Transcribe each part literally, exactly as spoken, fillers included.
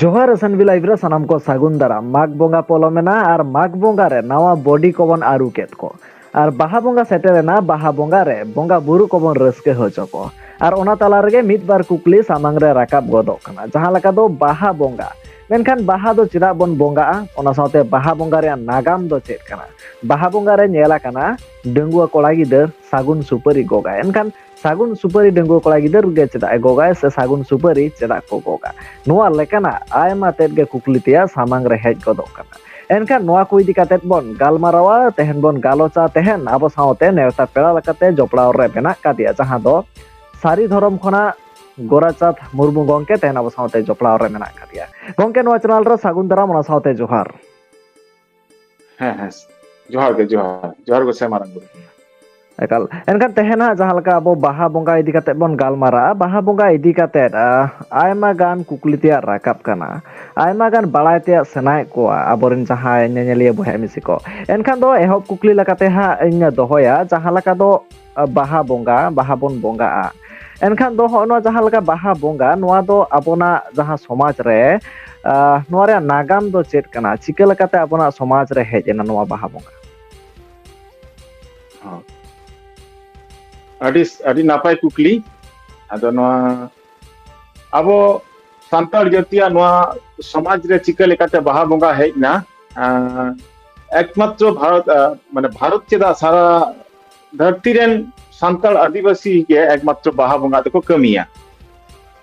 ᱡᱚᱦᱟᱨ S N B live ᱨᱮ ᱥᱟᱱᱟᱢ ᱠᱚ ᱥᱟᱹᱜᱩᱱ ᱫᱟᱨᱟᱢ᱾ ᱢᱟᱜᱽ ᱵᱚᱸᱜᱟ ᱯᱚᱞᱚᱢᱮᱱᱟ ᱟᱨ ᱢᱟᱜᱽ ᱵᱚᱸᱜᱟ ᱨᱮ ᱱᱟᱣᱟ ᱵᱚᱰᱤ ᱠᱚᱵᱚᱱ ᱟᱹᱨᱩ ᱠᱮᱫ ᱠᱚ᱾ ᱟᱨ ᱵᱟᱦᱟ ᱵᱚᱸᱜᱟ ᱥᱮᱴᱮᱨᱮᱱᱟ, ᱵᱟᱦᱟ ᱵᱚᱸᱜᱟ ᱨᱮ ᱵᱚᱸᱜᱟ ᱵᱩᱨᱩ ᱠᱚᱵᱚᱱ ᱨᱟᱹᱥᱠᱟᱹ ᱦᱚᱪᱚ ᱠᱚ᱾ ᱟᱨ ᱚᱱᱟ ᱛᱟᱞᱟ ᱨᱮᱜᱮ ᱢᱤᱫ ᱵᱟᱨ ᱠᱩᱠᱞᱤ ᱥᱟᱢᱟᱝ ᱨᱮ ᱨᱟᱠᱟᱵ ᱜᱚᱫᱚᱜ ᱠᱟᱱᱟ, ᱡᱟᱦᱟᱸ ᱞᱮᱠᱟ ᱫᱚ ᱵᱟᱦᱟ ᱵᱚᱸᱜᱟ᱾ ᱢᱮᱱᱠᱷᱟᱱ ᱵᱟᱦᱟ ᱫᱚ ᱪᱮᱫᱟᱜ ᱵᱚᱱ ᱵᱚᱸᱜᱟᱜᱼᱟ? ᱚᱱᱟ ᱥᱟᱶᱛᱮ ᱵᱟᱦᱟ ᱵᱚᱸᱜᱟ ᱨᱮᱭᱟᱜ ᱱᱟᱜᱟᱢ ᱫᱚ ᱪᱮᱫ ᱠᱟᱱᱟ? ᱵᱟᱦᱟ ᱵᱚᱸᱜᱟ ᱨᱮ ᱧᱮᱞ ᱟᱠᱟᱱᱟ ᱰᱟᱺᱜᱩᱣᱟᱹ ᱠᱚᱲᱟ ᱜᱤᱫᱟᱹᱨ ᱥᱟᱹᱜᱩᱱ ᱥᱩᱯᱟᱹᱨᱤ ᱜᱚᱜᱟᱭ᱾ ᱮᱱᱠᱷᱟᱱ ᱥᱟᱹᱜᱩᱱ ᱥᱩᱯᱟᱹᱨᱤ ᱰᱟᱺᱜᱩᱣᱟᱹ ᱠᱚᱲᱟ ᱜᱤᱫᱟᱹᱨ ᱜᱮ ᱪᱮᱫᱟᱜ ᱮ ᱜᱚᱜᱟᱭ ᱥᱮ ᱥᱟᱹᱜᱩᱱ ᱥᱩᱯᱟᱹᱨᱤ ᱪᱮᱫᱟᱜ ᱠᱚ ᱜᱚᱜᱟ? ᱱᱚᱣᱟ ᱞᱮᱠᱟᱱᱟᱜ ᱟᱭᱢᱟ ᱛᱮᱫ ᱜᱮ ᱠᱩᱠᱞᱤ ᱛᱮᱭᱟᱜ ᱥᱟᱢᱟᱝ ᱨᱮ ᱦᱮᱡ ᱜᱚᱫᱚᱜ ᱠᱟᱱᱟ᱾ ᱮᱱᱠᱷᱟᱱ ᱱᱚᱣᱟ ᱠᱚ ᱤᱫᱤ ᱠᱟᱛᱮᱫ ᱵᱚᱱ ᱜᱟᱞᱢᱟᱨᱟᱣᱟ, ᱛᱮᱦᱮᱧ ᱵᱚᱱ ᱜᱟᱞᱚᱪᱟ᱾ ᱛᱮᱦᱮᱧ ᱟᱵᱚ ᱥᱟᱶᱛᱮ ᱱᱮᱣᱛᱟ ᱯᱮᱲᱟ ᱞᱮᱠᱟᱛᱮ ᱡᱚᱯᱲᱟᱣ ᱨᱮ ᱢᱮᱱᱟᱜ ᱠᱟᱫᱮᱭᱟ, ᱡᱟᱦᱟᱸ ᱫᱚ ᱥᱟᱹᱨᱤ ᱫᱷᱚᱨᱚᱢ ᱠᱷᱚᱱᱟᱜ ᱜᱳᱨᱟᱪᱟᱸᱫᱽ ᱢᱩᱨᱢᱩ ᱜᱚᱢᱠᱮ ᱛᱮᱦᱮᱧ ᱟᱵᱚ ᱥᱟᱶᱛᱮ ᱡᱚᱯᱲᱟᱣ ᱨᱮ ᱢᱮᱱᱟᱜ ᱠᱟᱫᱮᱭᱟ᱾ ᱜᱚᱢᱠᱮ, ᱱᱚᱣᱟ ᱪᱮᱱᱮᱞ ᱨᱮ ᱥᱟᱹᱜᱩᱱ ᱫᱟᱨᱟᱢ, ᱚᱱᱟ ᱥᱟᱶᱛᱮ ᱡᱚᱦᱟᱨ᱾ ᱦᱮᱸ, ᱦᱮᱸ, ᱡᱚᱦᱟᱨ ᱜᱮ, ᱡᱚᱦᱟᱨ, ᱡᱚᱦᱟᱨ ᱜᱚᱸᱥᱟᱭ ᱢᱟᱨᱟᱝ ᱵᱩᱨᱩ᱾ ᱮᱠᱟᱞ᱾ ᱮᱱᱠᱷᱟᱱ ᱛᱮᱦᱮᱧ ᱦᱟᱸᱜ ᱡᱟᱦᱟᱸ ᱞᱮᱠᱟ ᱟᱵᱚ ᱵᱟᱦᱟ ᱵᱚᱸᱜᱟ ᱤᱫᱤ ᱠᱟᱛᱮᱫ ᱵᱚᱱ ᱜᱟᱞᱢᱟᱨᱟᱜᱼᱟ, ᱵᱟᱦᱟ ᱵᱚᱸᱜᱟ ᱤᱫᱤ ᱠᱟᱛᱮᱫ, ᱟ, ᱟᱭᱢᱟ ᱜᱟᱱ ᱠᱩᱠᱞᱤ ᱛᱮᱭᱟᱜ ᱨᱟᱠᱟᱵ ᱠᱟᱱᱟ, ᱟᱭᱢᱟ ᱜᱟᱱ ᱵᱟᱲᱟᱭ ᱛᱮᱭᱟᱜ ᱥᱟᱱᱟᱭᱮᱫ ᱠᱚᱣᱟ ᱟᱵᱚᱨᱮᱱ ᱡᱟᱦᱟᱸᱭ ᱧᱮᱧᱮᱞᱤᱭᱟᱹ ᱵᱚᱭᱦᱟ ᱢᱤᱥᱤ ᱠᱚ᱾ ᱮᱱᱠᱷᱟᱱ ᱫᱚ ᱮᱦᱚᱵ ᱠᱩᱠᱞᱤ ᱞᱮᱠᱟᱛᱮ ᱦᱟᱸᱜ ᱤᱧ ᱫᱚᱦᱚᱭᱟ, ᱡᱟᱦᱟᱸ ᱞᱮᱠᱟ ᱫᱚ, ᱟ, ᱵᱟᱦᱟ ᱵᱚᱸᱜᱟ, ᱵᱟᱦᱟ ᱵᱚᱱ ᱵᱚᱸᱜᱟᱜᱼᱟ, ᱮᱱᱠᱷᱟᱱ ᱫᱚ ᱦᱚᱸᱜᱼᱚ ᱱᱚᱣᱟ ᱡᱟᱦᱟᱸ ᱞᱮᱠᱟ ᱵᱟᱦᱟ ᱵᱚᱸᱜᱟ, ᱱᱚᱣᱟ ᱫᱚ ᱟᱵᱚᱱᱟᱜ ᱡᱟᱦᱟᱸ ᱥᱚᱢᱟᱡᱽ ᱨᱮ, ᱟ, ᱱᱚᱣᱟ ᱨᱮᱭᱟᱜ ᱱᱟᱜᱟᱢ ᱫᱚ ᱪᱮᱫ ᱠᱟᱱᱟ? ᱪᱤᱠᱟᱹ ᱞᱮᱠᱟᱛᱮ ᱟᱵᱚᱱᱟᱜ ᱥᱚᱢᱟᱡᱽ ᱨᱮ ᱦᱮᱡ ᱮᱱᱟ ᱱᱚᱣᱟ ᱵᱟᱦᱟ ᱵᱚᱸᱜᱟ? ᱦᱚᱸ᱾ ᱟᱹᱰᱤ, ᱟᱹᱰᱤ ᱱᱟᱯᱟᱭ ᱠᱩᱠᱞᱤ᱾ ᱟᱫᱚ ᱱᱚᱣᱟ ᱟᱵᱚ ᱥᱟᱱᱛᱟᱲ ᱡᱟᱹᱛᱤᱭᱟᱜ ᱱᱚᱣᱟ ᱥᱚᱢᱟᱡᱽ ᱨᱮ ᱪᱤᱠᱟᱹ ᱞᱮᱠᱟᱛᱮ ᱵᱟᱦᱟ ᱵᱚᱸᱜᱟ ᱦᱮᱡ ᱮᱱᱟ? ᱟᱸ, ᱮᱠᱢᱟᱛᱨᱚ ᱵᱷᱟᱨᱚᱛ, ᱟᱸ, ᱢᱟᱱᱮ ᱵᱷᱟᱨᱚᱛ ᱪᱮᱫᱟᱜ, ᱥᱟᱨᱟ ᱫᱷᱟᱹᱨᱛᱤ ᱨᱮᱱ ᱥᱟᱱᱛᱟᱲ ᱟᱹᱫᱤᱵᱟᱹᱥᱤ ᱜᱮ ᱮᱠᱢᱟᱛᱨᱚ ᱵᱟᱦᱟ ᱵᱚᱸᱜᱟ ᱫᱚᱠᱚ ᱠᱟᱹᱢᱤᱭᱟ᱾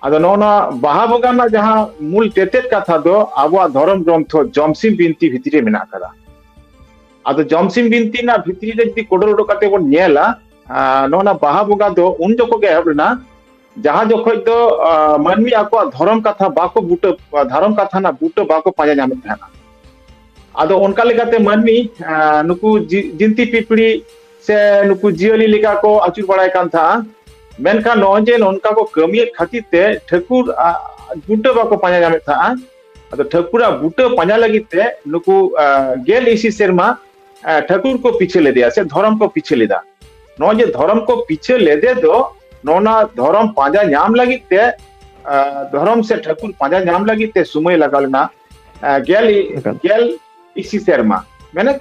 ᱟᱫᱚ ᱱᱚᱜᱼᱚ ᱱᱚᱣᱟ ᱵᱟᱦᱟ ᱵᱚᱸᱜᱟ ᱨᱮᱱᱟᱜ ᱡᱟᱦᱟᱸ ᱢᱩᱞ ᱛᱮᱛᱮᱫ ᱠᱟᱛᱷᱟ ᱫᱚ ᱟᱵᱚᱣᱟᱜ ᱫᱷᱚᱨᱚᱢ ᱜᱨᱚᱱᱛᱷᱚ ᱡᱚᱢᱥᱤᱢ ᱵᱤᱱᱛᱤ ᱵᱷᱤᱛᱨᱤ ᱨᱮ ᱢᱮᱱᱟᱜ ᱟᱠᱟᱫᱟ᱾ ᱟᱫᱚ ᱡᱚᱢᱥᱤᱢ ᱵᱤᱱᱛᱤ ᱨᱮᱱᱟᱜ ᱵᱷᱤᱛᱨᱤ ᱨᱮ ᱡᱩᱫᱤ ᱠᱚᱰᱚᱨ ᱩᱰᱩᱠ ᱠᱟᱛᱮ ᱵᱚᱱ ᱧᱮᱞᱟ, ᱟᱸ, ᱱᱚᱜᱼᱚ ᱱᱟ ᱵᱟᱦᱟ ᱵᱚᱸᱜᱟ ᱫᱚ ᱩᱱ ᱡᱚᱠᱷᱚᱱ ᱜᱮ ᱮᱦᱚᱵ ᱞᱮᱱᱟ, ᱡᱟᱦᱟᱸ ᱡᱚᱠᱷᱚᱡ ᱫᱚ, ᱟᱸ, ᱢᱟᱹᱱᱢᱤ ᱟᱠᱚᱣᱟᱜ ᱫᱷᱚᱨᱚᱢ ᱠᱟᱛᱷᱟ ᱵᱟᱠᱚ ᱵᱩᱴᱟᱹ, ᱫᱷᱚᱨᱚᱢ ᱠᱟᱛᱷᱟ ᱨᱮᱱᱟᱜ ᱵᱩᱴᱟᱹ ᱵᱟᱠᱚ ᱯᱟᱸᱡᱟ ᱧᱟᱢᱮᱫ ᱛᱟᱦᱮᱱᱟ᱾ ᱟᱫᱚ ᱚᱱᱠᱟ ᱞᱮᱠᱟᱛᱮ ᱢᱟᱹᱱᱢᱤ, ᱟᱸ, ᱱᱩᱠᱩ ᱡᱤ-, ᱡᱤᱱᱛᱤ ᱯᱤᱯᱤᱲᱤ ᱥᱮ ᱱᱩᱠᱩ ᱡᱤᱭᱟᱹᱞᱤ ᱞᱮᱠᱟ ᱠᱚ ᱟᱹᱪᱩᱨ ᱵᱟᱲᱟᱭ ᱠᱟᱱ ᱛᱟᱦᱮᱸᱜᱼᱟ᱾ ᱢᱮᱱᱠᱷᱟᱱ ᱱᱚᱜᱼᱚᱭ ᱡᱮ ᱱᱚᱝᱠᱟ ᱠᱚ ᱠᱟᱹᱢᱤᱭᱮᱫ ᱠᱷᱟᱹᱛᱤᱨ ᱛᱮ ᱴᱷᱟᱹᱠᱩᱨ, ᱟ, ᱵᱩᱴᱟᱹ ᱵᱟᱠᱚ ᱯᱟᱸᱡᱟ ᱧᱟᱢᱮᱫ ᱛᱟᱦᱮᱸᱜᱼᱟ᱾ ᱟᱫᱚ ᱴᱷᱟᱹᱠᱩᱨᱟᱜ ᱵᱩᱴᱟᱹ ᱯᱟᱸᱡᱟ ᱞᱟᱹᱜᱤᱫ ᱛᱮ ᱱᱩᱠᱩ, ᱟ, ᱜᱮᱞ ᱤᱥᱤ ᱥᱮᱨᱢᱟ, ᱟ, ᱴᱷᱟᱹᱠᱩᱨ ᱠᱚ ᱯᱤᱪᱷᱟᱹ ᱞᱮᱫᱮᱭᱟ ᱥᱮ ᱫᱷᱚᱨᱚᱢ ᱠᱚ ᱯᱤᱪᱷᱟᱹ ᱞᱮᱫᱟ᱾ ᱱᱚᱜᱼᱚᱭ ᱡᱮ ᱫᱷᱚᱨᱚᱢ ᱠᱚ ᱯᱤᱪᱷᱟᱹ ᱞᱮᱫᱮ ᱫᱚ, ᱱᱚᱜᱼᱚ ᱱᱟ ᱫᱷᱚᱨᱚᱢ ᱯᱟᱸᱡᱟ ᱧᱟᱢ ᱞᱟᱹᱜᱤᱫ ᱛᱮ ᱟᱸ, ᱫᱷᱚᱨᱚᱢ ᱥᱮ ᱴᱷᱟᱹᱠᱩᱨ ᱯᱟᱸᱡᱟ ᱧᱟᱢ ᱞᱟᱹᱜᱤᱫ ᱛᱮ ᱥᱚᱢᱚᱭ ᱞᱟᱜᱟᱣ ᱞᱮᱱᱟ, ᱟᱸ, ᱜᱮᱞ ᱤ-, ᱮᱠᱟᱞ᱾ ᱜᱮᱞ ᱤᱥᱤ ᱥᱮᱨᱢᱟ, ᱢᱟᱱᱮ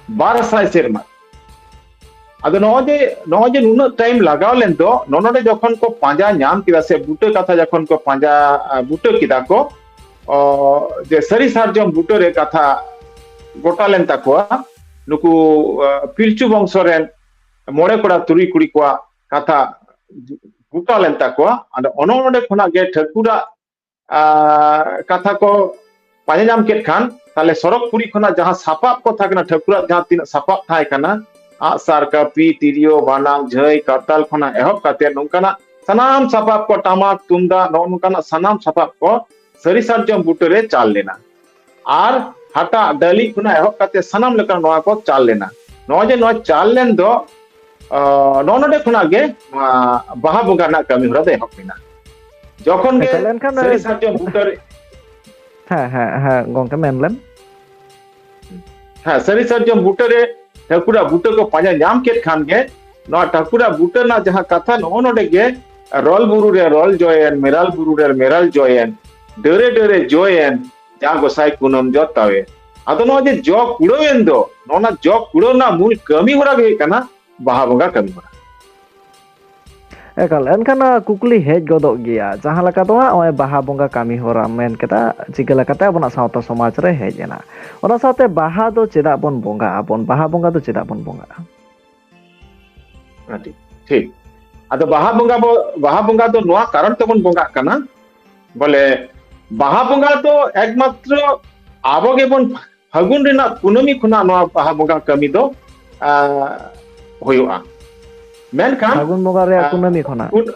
ᱵᱟᱨ ᱥᱟᱭ ᱥᱮᱨᱢᱟ᱾ ᱟᱫᱚ ᱱᱚᱜᱼᱚᱭ ᱡᱮ, ᱱᱚᱜᱼᱚᱭ ᱡᱮ ᱱᱩᱱᱟᱹᱜ time ᱞᱟᱜᱟᱣ ᱞᱮᱱ ᱫᱚ, ᱱᱚᱜᱼᱚ ᱱᱚᱰᱮ ᱡᱚᱠᱷᱚᱱ ᱠᱚ ᱯᱟᱸᱡᱟ ᱧᱟᱢ ᱠᱮᱫᱟ ᱥᱮ ᱵᱩᱴᱟᱹ ᱠᱟᱛᱷᱟ ᱡᱚᱠᱷᱚᱱ ᱠᱚ ᱯᱟᱸᱡᱟ, ᱟᱸ, ᱵᱩᱴᱟᱹ ᱠᱮᱫᱟ ᱠᱚ, ᱚ, ᱡᱮ ᱥᱟᱹᱨᱤ ᱥᱟᱨᱡᱚᱢ ᱵᱩᱴᱟᱹ ᱨᱮ ᱠᱟᱛᱷᱟ ᱜᱚᱴᱟ ᱞᱮᱱ ᱛᱟᱠᱚᱣᱟ, ᱱᱩᱠᱩ, ᱟᱸ, ᱯᱤᱞᱪᱩ ᱵᱚᱝᱥᱚ ᱨᱮᱱ ᱢᱚᱬᱮ ᱠᱚᱲᱟ ᱛᱩᱨᱩᱭ ᱠᱩᱲᱤ ᱠᱚᱣᱟᱜ ᱠᱟᱛᱷᱟ ᱜᱚᱴᱟ ᱞᱮᱱ ᱛᱟᱠᱚᱣᱟ᱾ ᱟᱫᱚ ᱚᱱᱚ ᱱᱚᱰᱮ ᱠᱷᱚᱱᱟᱜ ᱜᱮ ᱴᱷᱟᱹᱠᱩᱨᱟᱜ, ᱟᱸ, ᱠᱟᱛᱷᱟ ᱠᱚ ᱯᱟᱸᱡᱟ ᱧᱟᱢ ᱠᱮᱫ ᱠᱷᱟᱱ, ᱛᱟᱦᱞᱮ ᱥᱚᱨᱚᱜᱽᱯᱩᱨᱤ ᱠᱷᱚᱱᱟᱜ ᱡᱟᱦᱟᱸ ᱥᱟᱯᱟᱵ ᱠᱚ ᱛᱟᱦᱮᱸ ᱠᱟᱱᱟ, ᱴᱷᱟᱹᱠᱩᱨᱟᱜ ᱡᱟᱦᱟᱸ ᱛᱤᱱᱟᱹᱜ ᱥᱟᱯᱟᱵ ᱛᱟᱦᱮᱸ ᱠᱟᱱᱟ, ᱟᱜᱼᱥᱟᱨ, ᱠᱟᱹᱯᱤ, ᱛᱤᱨᱭᱳ, ᱵᱟᱱᱟᱢ, ᱡᱷᱟᱹᱭ, ᱠᱟᱨᱛᱟᱞ ᱠᱷᱚᱱᱟᱜ ᱮᱦᱚᱵ ᱠᱟᱛᱮ ᱱᱚᱝᱠᱟᱱᱟᱜ ᱥᱟᱱᱟᱢ ᱥᱟᱯᱟᱵ ᱠᱚ, ᱴᱟᱢᱟᱠ, ᱛᱩᱢᱫᱟᱜ, ᱱᱚᱜᱼᱚ ᱱᱚᱝᱠᱟᱱᱟᱜ ᱥᱟᱱᱟᱢ ᱥᱟᱯᱟᱵ ᱠᱚ ᱥᱟᱹᱨᱤ ᱥᱟᱨᱡᱚᱢ ᱵᱩᱴᱟᱹ ᱨᱮ ᱪᱟᱞ ᱞᱮᱱᱟ᱾ ᱟᱨ ᱦᱟᱴᱟᱜ, ᱰᱟᱹᱞᱤᱡ ᱠᱷᱚᱱᱟᱜ ᱮᱦᱚᱵ ᱠᱟᱛᱮ ᱥᱟᱱᱟᱢ ᱞᱮᱠᱟᱱ ᱱᱚᱣᱟ ᱠᱚ ᱪᱟᱞ ᱞᱮᱱᱟ᱾ ᱱᱚᱜᱼᱚᱭ ᱡᱮ ᱱᱚᱣᱟ ᱪᱟᱞ ᱞᱮᱱ ᱫᱚ, ᱟᱸ, ᱱᱚᱜᱼᱚ ᱱᱚᱰᱮ ᱠᱷᱚᱱᱟᱜ ᱜᱮ ᱱᱚᱣᱟ ᱵᱟᱦᱟ ᱵᱚᱸᱜᱟ ᱨᱮᱱᱟᱜ ᱠᱟᱹᱢᱤ ᱦᱚᱨᱟ ᱫᱚ ᱮᱦᱚᱵ ᱞᱮᱱᱟ᱾ ᱡᱚᱠᱷᱚᱱ ᱜᱮ ᱮᱠᱟᱞ, ᱮᱱᱠᱷᱟᱱ, ᱥᱟᱹᱨᱤ ᱥᱟᱨᱡᱚᱢ ᱵᱩᱴᱟᱹ ᱨᱮ ᱦᱮᱸ, ᱦᱮᱸ, ᱦᱮᱸ, ᱜᱚᱝᱠᱮ, ᱢᱮᱱ ᱞᱮᱢ᱾ ᱦᱮᱸ, ᱥᱟᱹᱨᱤ ᱥᱟᱨᱡᱚᱢ ᱵᱩᱴᱟᱹ ᱨᱮ ᱴᱷᱟᱹᱠᱩᱨᱟᱜ ᱵᱩᱴᱟᱹ ᱠᱚ ᱯᱟᱸᱡᱟ ᱧᱟᱢ ᱠᱮᱫ ᱠᱷᱟᱱ ᱜᱮ, ᱱᱚᱣᱟ ᱴᱷᱟᱹᱠᱩᱨᱟᱜ ᱵᱩᱴᱟᱹ ᱨᱮᱱᱟᱜ ᱡᱟᱦᱟᱸ ᱠᱟᱛᱷᱟ, ᱱᱚᱜᱼᱚ ᱱᱚᱰᱮ ᱜᱮ, "ᱨᱚᱞ ᱵᱩᱨᱩ ᱨᱮ ᱨᱚᱞ ᱡᱚᱭᱮᱱ, ᱢᱮᱨᱟᱞ ᱵᱩᱨᱩ ᱨᱮ ᱢᱮᱨᱟᱞ ᱡᱚᱭᱮᱱ, ᱰᱟᱹᱨᱮ ᱰᱟᱹᱨᱮ ᱡᱚᱭᱮᱱ, ᱡᱟ ᱜᱚᱸᱥᱟᱭ ᱠᱩᱱᱟᱹᱢ ᱡᱚ ᱛᱟᱣᱮ᱾" ᱟᱫᱚ ᱱᱚᱣᱟ ᱡᱮ ᱡᱚ ᱠᱩᱲᱟᱹᱣ ᱮᱱ ᱫᱚ, ᱱᱚᱜᱼᱚ ᱱᱟ ᱡᱚ ᱠᱩᱲᱟᱹᱣ ᱨᱮᱱᱟᱜ ᱢᱩᱞ ᱠᱟᱹᱢᱤ ᱦᱚᱨᱟ ᱜᱮ ᱦᱩᱭᱩᱜ ᱠᱟᱱᱟ ᱵᱟᱦᱟ ᱵᱚᱸᱜᱟ ᱠᱟᱹᱢᱤ ᱦᱚᱨᱟ᱾ ᱮᱠᱟᱞ, ᱮᱱᱠᱷᱟᱱ, ᱟᱸ, ᱠᱩᱠᱞᱤ ᱦᱮᱡ ᱜᱚᱫᱚᱜ ᱜᱮᱭᱟ, ᱡᱟᱦᱟᱸ ᱞᱮᱠᱟ ᱫᱚ ᱦᱟᱸᱜ ᱱᱚᱜᱼᱚᱭ ᱵᱟᱦᱟ ᱵᱚᱸᱜᱟ ᱠᱟᱹᱢᱤ ᱦᱚᱨᱟ ᱢᱮᱱ ᱠᱮᱫᱟ, ᱪᱤᱠᱟᱹ ᱞᱮᱠᱟᱛᱮ ᱟᱵᱚᱱᱟᱜ ᱥᱟᱶᱛᱟ ᱥᱚᱢᱟᱡᱽ ᱨᱮ ᱦᱮᱡ ᱮᱱᱟ? ᱚᱱᱟ ᱥᱟᱶᱛᱮ ᱵᱟᱦᱟ ᱫᱚ ᱪᱮᱫᱟᱜ ᱵᱚᱱ ᱵᱚᱸᱜᱟᱜ ᱟᱵᱚᱱ? ᱵᱟᱦᱟ ᱵᱚᱸᱜᱟ ᱫᱚ ᱪᱮᱫᱟᱜ ᱵᱚᱱ ᱵᱚᱸᱜᱟᱜᱼᱟ? ᱟᱹᱰᱤ ᱴᱷᱤᱠ᱾ ᱟᱫᱚ ᱵᱟᱦᱟ ᱵᱚᱸᱜᱟ ᱵᱚ-, ᱵᱟᱦᱟ ᱵᱚᱸᱜᱟ ᱫᱚ ᱱᱚᱣᱟ ᱠᱟᱨᱚᱱ ᱛᱮᱵᱚᱱ ᱵᱚᱸᱜᱟᱜ ᱠᱟᱱᱟ, ᱵᱚᱞᱮ ᱵᱟᱦᱟ ᱵᱚᱸᱜᱟ ᱫᱚ ᱮᱠᱢᱟᱛᱨᱚ ᱟᱵᱚ ᱜᱮᱵᱚᱱ, ᱯᱷᱟᱹᱜᱩᱱ ᱨᱮᱱᱟᱜ ᱠᱩᱱᱟᱹᱢᱤ ᱠᱷᱚᱱᱟᱜ ᱱᱚᱣᱟ ᱵᱟᱦᱟ ᱵᱚᱸᱜᱟ ᱠᱟᱹᱢᱤ ᱫᱚ, ᱟᱸ, ᱦᱩᱭᱩᱜᱼᱟ᱾ ᱢᱮᱱᱠᱷᱟᱱ, ᱯᱷᱟᱹᱜᱩᱱ ᱵᱚᱸᱜᱟ ᱨᱮᱭᱟᱜ ᱟᱸ, ᱠᱩᱱᱟᱹᱢᱤ ᱠᱷᱚᱱᱟᱜ? ᱠᱩᱱ-,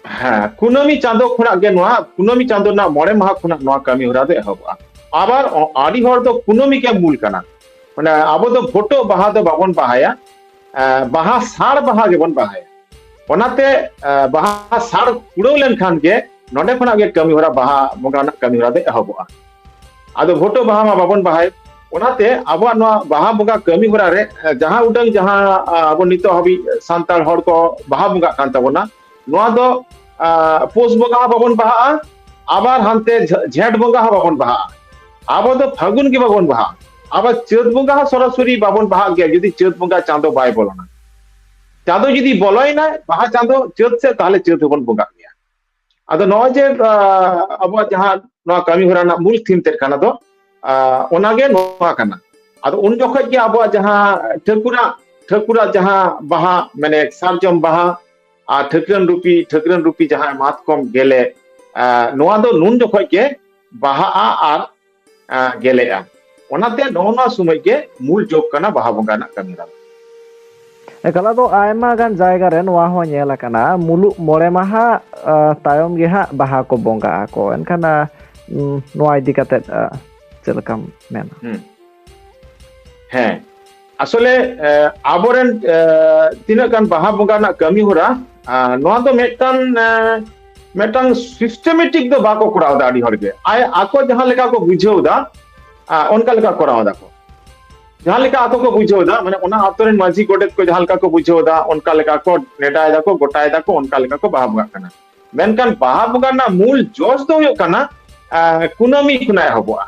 ᱦᱮᱸ, ᱠᱩᱱᱟᱹᱢᱤ ᱪᱟᱸᱫᱚ ᱠᱷᱚᱱᱟᱜ ᱜᱮ ᱱᱚᱣᱟ, ᱠᱩᱱᱟᱹᱢᱤ ᱪᱟᱸᱫᱚ ᱨᱮᱱᱟᱜ ᱢᱚᱬᱮ ᱢᱟᱦᱟ ᱠᱷᱚᱱᱟᱜ ᱱᱚᱣᱟ ᱠᱟᱹᱢᱤ ᱦᱚᱨᱟ ᱫᱚ ᱮᱦᱚᱵᱚᱜᱼᱟ᱾ ᱟᱵᱟᱨ ᱚ-, ᱟᱹᱰᱤ ᱦᱚᱲ ᱫᱚ ᱠᱩᱱᱟᱹᱢᱤ ᱜᱮ ᱢᱩᱞ ᱠᱟᱱᱟ᱾ ᱢᱟᱱᱮ, ᱟᱵᱚ ᱫᱚ ᱵᱷᱳᱴᱳᱜ ᱵᱟᱦᱟ ᱫᱚ ᱵᱟᱵᱚᱱ ᱵᱟᱦᱟᱭᱟ, ᱮᱸ, ᱵᱟᱦᱟ ᱥᱟᱲ ᱵᱟᱦᱟ ᱜᱮᱵᱚᱱ ᱵᱟᱦᱟᱭᱟ᱾ ᱚᱱᱟᱛᱮ, ᱮᱸ, ᱵᱟᱦᱟ ᱥᱟᱲ ᱠᱩᱲᱟᱹᱣ ᱞᱮᱱᱠᱷᱟᱱ ᱜᱮ ᱱᱚᱸᱰᱮ ᱠᱷᱚᱱᱟᱜ ᱜᱮ ᱠᱟᱹᱢᱤ ᱦᱚᱨᱟ, ᱵᱟᱦᱟ ᱵᱚᱸᱜᱟ ᱨᱮᱱᱟᱜ ᱠᱟᱹᱢᱤ ᱦᱚᱨᱟ ᱫᱚ ᱮᱦᱚᱵᱚᱜᱼᱟ᱾ ᱟᱫᱚ ᱵᱷᱳᱴᱳᱜ ᱵᱟᱦᱟ ᱢᱟ ᱵᱟᱵᱚᱱ ᱵᱟᱦᱟᱭ, ᱚᱱᱟᱛᱮ ᱟᱵᱚᱣᱟᱜ ᱱᱚᱣᱟ ᱵᱟᱦᱟ ᱵᱚᱸᱜᱟ ᱠᱟᱹᱢᱤ ᱦᱚᱨᱟ ᱨᱮ, ᱮᱸ, ᱡᱟᱦᱟᱸ ᱩᱰᱟᱹᱝ ᱡᱟᱦᱟᱸ, ᱟ, ᱟᱵᱚ ᱱᱤᱛᱚᱜ ᱦᱟᱹᱵᱤᱡ ᱥᱟᱱᱛᱟᱲ ᱦᱚᱲ ᱠᱚ ᱵᱟᱦᱟ ᱵᱚᱸᱜᱟᱜ ᱠᱟᱱ ᱛᱟᱵᱚᱱᱟ, ᱱᱚᱣᱟ ᱫᱚ ᱟᱸ, ᱯᱩᱥ ᱵᱚᱸᱜᱟ ᱦᱚᱸ ᱵᱟᱵᱚᱱ ᱵᱟᱦᱟᱜᱼᱟ, ᱟᱵᱟᱨ ᱦᱟᱱᱛᱮ ᱡᱷ-, ᱡᱷᱮᱸᱴ ᱵᱚᱸᱜᱟ ᱦᱚᱸ ᱵᱟᱵᱚᱱ ᱵᱟᱦᱟᱜᱼᱟ᱾ ᱟᱵᱚ ᱫᱚ ᱯᱷᱟᱹᱜᱩᱱ ᱜᱮ ᱵᱟᱵᱚᱱ ᱵᱟᱦᱟᱜᱼᱟ᱾ ᱟᱵᱟᱨ ᱪᱟᱹᱛ ᱵᱚᱸᱜᱟ ᱦᱚᱸ ᱥᱚᱨᱟᱥᱚᱨᱤ ᱵᱟᱵᱚᱱ ᱵᱟᱦᱟᱜ ᱜᱮᱭᱟ, ᱡᱩᱫᱤ ᱪᱟᱹᱛ ᱵᱚᱸᱜᱟ ᱪᱟᱸᱫᱚ ᱵᱟᱭ ᱵᱚᱞᱚᱱᱟ᱾ ᱪᱟᱸᱫᱚ ᱡᱩᱫᱤ ᱵᱚᱞᱚᱭᱮᱱᱟᱭ ᱵᱟᱦᱟ ᱪᱟᱸᱫᱚ ᱪᱟᱹᱛ ᱥᱮᱫ, ᱛᱟᱦᱚᱞᱮ ᱪᱟᱹᱛ ᱦᱚᱸᱵᱚᱱ ᱵᱚᱸᱜᱟᱜ ᱜᱮᱭᱟ᱾ ᱟᱫᱚ ᱱᱚᱜᱼᱚᱭ ᱡᱮ, ᱟᱸ, ᱟᱵᱚᱣᱟᱜ ᱡᱟᱦᱟᱸ ᱱᱚᱣᱟ ᱠᱟᱹᱢᱤ ᱦᱚᱨᱟ ᱨᱮᱱᱟᱜ ᱢᱩᱞ ᱛᱷᱤᱢ ᱛᱮᱫ ᱠᱟᱱᱟ ᱫᱚ, ᱟᱸ, ᱚᱱᱟᱜᱮ ᱱᱚᱣᱟ ᱠᱟᱱᱟ᱾ ᱟᱫᱚ ᱩᱱ ᱡᱚᱠᱷᱚᱡ ᱜᱮ ᱟᱵᱚᱣᱟᱜ ᱡᱟᱦᱟᱸ ᱴᱷᱟᱹᱠᱩᱨᱟᱜ, ᱴᱷᱟᱹᱠᱩᱨᱟᱜ ᱡᱟᱦᱟᱸ ᱵᱟᱦᱟ, ᱢᱟᱱᱮ ᱥᱟᱨᱡᱚᱢ ᱵᱟᱦᱟ, ᱟᱨ ᱴᱷᱟᱹᱠᱨᱟᱹᱱ ᱨᱩᱯᱤ, ᱴᱷᱟᱹᱠᱨᱟᱹᱱ ᱨᱩᱯᱤ ᱡᱟᱦᱟᱸ ᱢᱟᱛᱠᱚᱢ ᱜᱮᱞᱮ, ᱟᱸ, ᱱᱚᱣᱟ ᱫᱚ ᱱᱩᱱ ᱡᱚᱠᱷᱚᱡ ᱜᱮ ᱵᱟᱦᱟᱜᱼᱟ ᱟᱨ, ᱟᱸ, ᱜᱮᱞᱮᱜᱼᱟ᱾ ᱚᱱᱟᱛᱮ ᱱᱚᱜᱼᱚ ᱱᱚᱣᱟ ᱥᱚᱢᱚᱭ ᱜᱮ ᱢᱩᱞ ᱡᱳᱜᱽ ᱠᱟᱱᱟ ᱵᱟᱦᱟ ᱵᱚᱸᱜᱟ ᱨᱮᱱᱟᱜ ᱠᱟᱹᱢᱤ ᱦᱚᱨᱟ ᱫᱚ᱾ ᱮᱠᱟᱞ, ᱟᱫᱚ ᱟᱭᱢᱟ ᱜᱟᱱ ᱡᱟᱭᱜᱟ ᱨᱮ ᱱᱚᱣᱟ ᱦᱚᱸ ᱧᱮᱞ ᱟᱠᱟᱱᱟ, ᱢᱩᱞᱩᱜ ᱢᱚᱬᱮ ᱢᱟᱦᱟ, ᱟ, ᱛᱟᱭᱚᱢ ᱜᱮ ᱦᱟᱸᱜ ᱵᱟᱦᱟ ᱠᱚ ᱵᱚᱸᱜᱟᱜ ᱟᱠᱚ᱾ ᱮᱱᱠᱷᱟᱱ, ᱟ, ᱩᱢ, ᱱᱚᱣᱟ ᱤᱫᱤ ᱠᱟᱛᱮᱫ, ᱟ, ᱪᱮᱫ ᱞᱮᱠᱟᱢ ᱢᱮᱱᱟ? ᱦᱩᱸ᱾ ᱦᱮᱸ, ᱟᱥᱚᱞᱮ, ᱮ, ᱟᱵᱚᱨᱮᱱ, ᱮ, ᱛᱤᱱᱟᱹᱜ ᱜᱟᱱ ᱵᱟᱦᱟ ᱵᱚᱸᱜᱟ ᱨᱮᱱᱟᱜ ᱠᱟᱹᱢᱤ ᱦᱚᱨᱟ, ᱟ, ᱱᱚᱣᱟ ᱫᱚ ᱢᱤᱫᱴᱟᱝ, ᱮ, ᱢᱤᱫᱴᱟᱝ systematic ᱫᱚ ᱵᱟᱠᱚ ᱠᱚᱨᱟᱣ ᱮᱫᱟ ᱟᱹᱰᱤ ᱦᱚᱲ ᱜᱮ᱾ ᱟᱭ-, ᱟᱠᱚ ᱡᱟᱦᱟᱸ ᱞᱮᱠᱟ ᱠᱚ ᱵᱩᱡᱷᱟᱹᱣ ᱮᱫᱟ, ᱟ, ᱚᱱᱠᱟ ᱞᱮᱠᱟ ᱠᱚᱨᱟᱣ ᱮᱫᱟ ᱠᱚ᱾ ᱡᱟᱦᱟᱸ ᱞᱮᱠᱟ ᱟᱠᱚ ᱠᱚ ᱵᱩᱡᱷᱟᱹᱣ ᱮᱫᱟ, ᱢᱟᱱᱮ ᱚᱱᱟ ᱟᱛᱳ ᱨᱮᱱ ᱢᱟᱹᱡᱷᱤ ᱜᱚᱰᱮᱛ ᱠᱚ ᱡᱟᱦᱟᱸ ᱞᱮᱠᱟ ᱠᱚ ᱵᱩᱡᱷᱟᱹᱣ ᱮᱫᱟ, ᱚᱱᱠᱟ ᱞᱮᱠᱟ ᱠᱚ ᱱᱮᱰᱟᱭ ᱫᱟᱠᱚ, ᱜᱚᱴᱟᱭ ᱫᱟᱠᱚ, ᱚᱱᱠᱟ ᱞᱮᱠᱟ ᱠᱚ ᱵᱟᱦᱟ ᱵᱚᱸᱜᱟᱜ ᱠᱟᱱᱟ᱾ ᱢᱮᱱᱠᱷᱟᱱ ᱵᱟᱦᱟ ᱵᱚᱸᱜᱟ ᱨᱮᱱᱟᱜ ᱢᱩᱞ ᱡᱚᱥ ᱫᱚ ᱦᱩᱭᱩᱜ ᱠᱟᱱᱟ, ᱟ, ᱠᱩᱱᱟᱹᱢᱤ ᱠᱷᱚᱱᱟᱜ ᱮᱦᱚᱵᱚᱜᱼᱟ᱾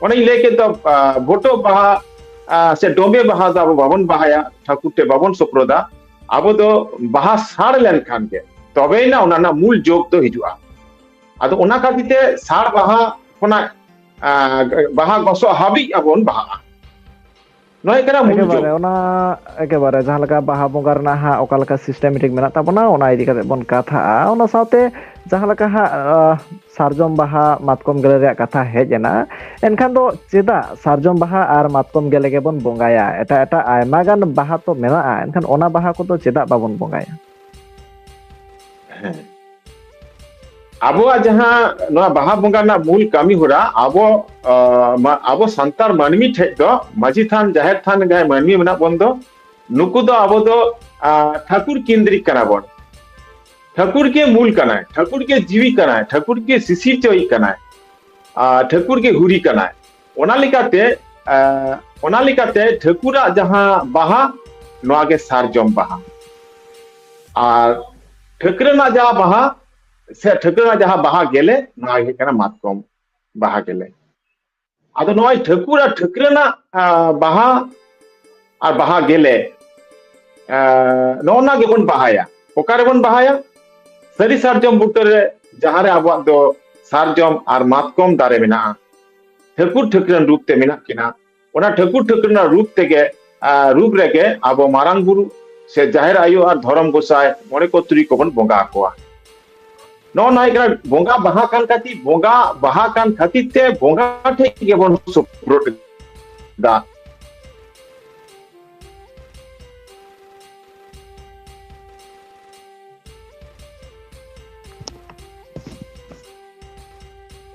ᱚᱱᱮᱧ ᱞᱟᱹᱭ ᱠᱮᱫ ᱫᱚ, ᱟ, ᱵᱷᱚᱴᱚᱜ ᱵᱟᱦᱟ, ᱟ, ᱥᱮ ᱰᱚᱢᱮ ᱵᱟᱦᱟ ᱫᱚ ᱟᱵᱚ ᱵᱟᱵᱚᱱ ᱵᱟᱦᱟᱭᱟ, ᱴᱷᱟᱹᱠᱩᱨ ᱴᱷᱮᱱ ᱵᱟᱵᱚᱱ ᱥᱚᱯᱨᱚᱫᱟ᱾ ᱟᱵᱚ ᱫᱚ ᱵᱟᱦᱟ ᱥᱟᱲ ᱞᱮᱱᱠᱷᱟᱱ ᱜᱮ ᱛᱚᱵᱮᱭᱮᱱᱟ ᱚᱱᱟ ᱨᱮᱱᱟᱜ ᱢᱩᱞ ᱡᱳᱜᱽ ᱫᱚ ᱦᱤᱡᱩᱜᱼᱟ᱾ ᱟᱫᱚ ᱚᱱᱟ ᱠᱷᱟᱹᱛᱤᱨ ᱛᱮ ᱥᱟᱲ ᱵᱟᱦᱟ ᱠᱷᱚᱱᱟᱜ, ᱟ, ᱵᱟᱦᱟ ᱜᱚᱥᱚᱜ ᱦᱟᱹᱵᱤᱡ ᱟᱵᱚ ᱵᱚᱱ ᱵᱟᱦᱟᱜᱼᱟ᱾ ᱱᱚᱣᱟ ᱦᱩᱭᱩᱜ ᱠᱟᱱᱟ ᱢᱩᱞ ᱡᱳᱜᱽ᱾ ᱮᱠᱮᱵᱟᱨᱮ ᱚᱱᱟ, ᱮᱠᱮᱵᱟᱨᱮ ᱡᱟᱦᱟᱸ ᱞᱮᱠᱟ ᱵᱟᱦᱟ ᱵᱚᱸᱜᱟ ᱨᱮᱱᱟᱜ ᱦᱟᱸᱜ ᱚᱠᱟ ᱞᱮᱠᱟ systematic ᱢᱮᱱᱟᱜ ᱛᱟᱵᱚᱱᱟ, ᱚᱱᱟ ᱤᱫᱤ ᱠᱟᱛᱮ ᱵᱚᱱ ᱠᱟᱛᱷᱟᱜᱼᱟ᱾ ᱚᱱᱟ ᱥᱟᱶᱛᱮ ᱡᱟᱦᱟᱸ ᱞᱮᱠᱟ ᱦᱟᱸᱜ, ᱟ, ᱥᱟᱨᱡᱚᱢ ᱵᱟᱦᱟ, ᱢᱟᱛᱠᱚᱢ ᱜᱮᱞᱮ ᱨᱮᱭᱟᱜ ᱠᱟᱛᱷᱟ ᱦᱮᱡ ᱮᱱᱟ, ᱮᱱᱠᱷᱟᱱ ᱫᱚ ᱪᱮᱫᱟᱜ ᱥᱟᱨᱡᱚᱢ ᱵᱟᱦᱟ ᱟᱨ ᱢᱟᱛᱠᱚᱢ ᱜᱮᱞᱮ ᱜᱮᱵᱚᱱ ᱵᱚᱸᱜᱟᱭᱟ? ᱮᱴᱟᱜ ᱮᱴᱟᱜ ᱟᱭᱢᱟ ᱜᱟᱱ ᱵᱟᱦᱟ ᱛᱚ ᱢᱮᱱᱟᱜᱼᱟ, ᱮᱱᱠᱷᱟᱱ ᱚᱱᱟ ᱵᱟᱦᱟ ᱠᱚᱫᱚ ᱪᱮᱫᱟᱜ ᱵᱟᱵᱚᱱ ᱵᱚᱸᱜᱟᱭᱟ? ᱦᱮᱸ᱾ ᱟᱵᱚᱣᱟᱜ ᱡᱟᱦᱟᱸ ᱱᱚᱣᱟ ᱵᱟᱦᱟ ᱵᱚᱸᱜᱟ ᱨᱮᱱᱟᱜ ᱢᱩᱞ ᱠᱟᱹᱢᱤ ᱦᱚᱨᱟ, ᱟᱵᱚ, ᱟ, ᱢᱟ-, ᱟᱵᱚ ᱥᱟᱱᱛᱟᱲ ᱢᱟᱹᱱᱢᱤ ᱴᱷᱮᱡ ᱫᱚ ᱢᱟᱹᱡᱷᱤ ᱛᱷᱟᱱ, ᱡᱟᱦᱮᱨ ᱛᱷᱟᱱ ᱨᱮ ᱡᱟᱦᱟᱸᱭ ᱢᱟᱹᱱᱢᱤ ᱢᱮᱱᱟᱜ ᱵᱚᱱ ᱫᱚ, ᱱᱩᱠᱩ ᱫᱚ ᱟᱵᱚ ᱫᱚ, ᱟ, ᱴᱷᱟᱹᱠᱩᱨ ᱠᱮᱱᱫᱽᱨᱤᱠ ᱠᱟᱱᱟ ᱵᱚᱱ᱾ ᱴᱷᱟᱹᱠᱩᱨ ᱜᱮ ᱢᱩᱞ ᱠᱟᱱᱟᱭ, ᱴᱷᱟᱹᱠᱩᱨ ᱜᱮ ᱡᱤᱣᱤ ᱠᱟᱱᱟᱭ, ᱴᱷᱟᱹᱠᱩᱨ ᱜᱮ ᱥᱤᱥᱤᱨᱡᱟᱹᱣᱤᱡ ᱠᱟᱱᱟᱭ, ᱟ, ᱴᱷᱟᱹᱠᱩᱨ ᱜᱮ ᱦᱩᱨᱤ ᱠᱟᱱᱟᱭ᱾ ᱚᱱᱟ ᱞᱮᱠᱟᱛᱮ, ᱟ, ᱚᱱᱟ ᱞᱮᱠᱟᱛᱮ ᱴᱷᱟᱹᱠᱩᱨᱟᱜ ᱡᱟᱦᱟᱸ ᱵᱟᱦᱟ, ᱱᱚᱣᱟ ᱜᱮ ᱥᱟᱨᱡᱚᱢ ᱵᱟᱦᱟ᱾ ᱟᱨ ᱴᱷᱟᱹᱠᱨᱟᱹᱱᱟᱜ ᱡᱟᱦᱟᱸ ᱵᱟᱦᱟ, ᱥᱮ ᱴᱷᱟᱹᱠᱨᱟᱹᱱᱟᱜ ᱡᱟᱦᱟᱸ ᱵᱟᱦᱟ ᱜᱮᱞᱮ, ᱱᱚᱣᱟ ᱜᱮ ᱦᱩᱭᱩᱜ ᱠᱟᱱᱟ ᱢᱟᱛᱠᱚᱢ ᱵᱟᱦᱟ ᱜᱮᱞᱮ᱾ ᱟᱫᱚ ᱱᱚᱜᱼᱚᱭ ᱴᱷᱟᱹᱠᱩᱨ ᱟᱨ ᱴᱷᱟᱹᱠᱨᱟᱹᱱᱟᱜ, ᱟ, ᱵᱟᱦᱟ ᱟᱨ ᱵᱟᱦᱟ ᱜᱮᱞᱮ, ᱟ, ᱱᱚᱜᱼᱚ ᱱᱟ ᱜᱮᱵᱚᱱ ᱵᱟᱦᱟᱭᱟ᱾ ᱚᱠᱟ ᱨᱮᱵᱚᱱ ᱵᱟᱦᱟᱭᱟ? ᱥᱟᱹᱨᱤ ᱥᱟᱨᱡᱚᱢ ᱵᱩᱴᱟᱹ ᱨᱮ, ᱡᱟᱦᱟᱸ ᱨᱮ ᱟᱵᱚᱣᱟᱜ ᱫᱚ ᱥᱟᱨᱡᱚᱢ ᱟᱨ ᱢᱟᱛᱠᱚᱢ ᱫᱟᱨᱮ ᱢᱮᱱᱟᱜᱼᱟ᱾ ᱴᱷᱟᱹᱠᱩᱨ ᱴᱷᱟᱹᱠᱨᱟᱹᱱ ᱨᱩᱯ ᱛᱮ ᱢᱮᱱᱟᱜ ᱠᱤᱱᱟ᱾ ᱚᱱᱟ ᱴᱷᱟᱹᱠᱩᱨ ᱴᱷᱟᱹᱠᱨᱟᱹᱱ ᱨᱮᱱᱟᱜ ᱨᱩᱯ ᱛᱮᱜᱮ, ᱟ, ᱨᱩᱯ ᱨᱮᱜᱮ ᱟᱵᱚ ᱢᱟᱨᱟᱝ ᱵᱩᱨᱩ ᱥᱮ ᱡᱟᱦᱮᱨ ᱟᱭᱳ ᱟᱨ ᱫᱷᱚᱨᱚᱢ ᱜᱚᱸᱥᱟᱭ ᱢᱚᱬᱮ ᱠᱚ ᱛᱩᱨᱩᱭ ᱠᱚᱵᱚᱱ ᱵᱚᱸᱜᱟ ᱟᱠᱚᱣᱟ᱾ ᱱᱚᱜᱼᱚ ᱱᱚᱣᱟ ᱦᱩᱭᱩᱜ ᱠᱟᱱᱟ ᱵᱚᱸᱜᱟ ᱵᱟᱦᱟ ᱠᱟᱱ ᱠᱷᱟᱹᱛᱤᱨ, ᱵᱚᱸᱜᱟ ᱵᱟᱦᱟ ᱠᱟᱱ ᱠᱷᱟᱹᱛᱤᱨ ᱛᱮ ᱵᱚᱸᱜᱟ ᱴᱷᱮᱱ ᱜᱮᱵᱚᱱ ᱥᱩᱯᱨᱩᱫ ᱮᱫᱟ᱾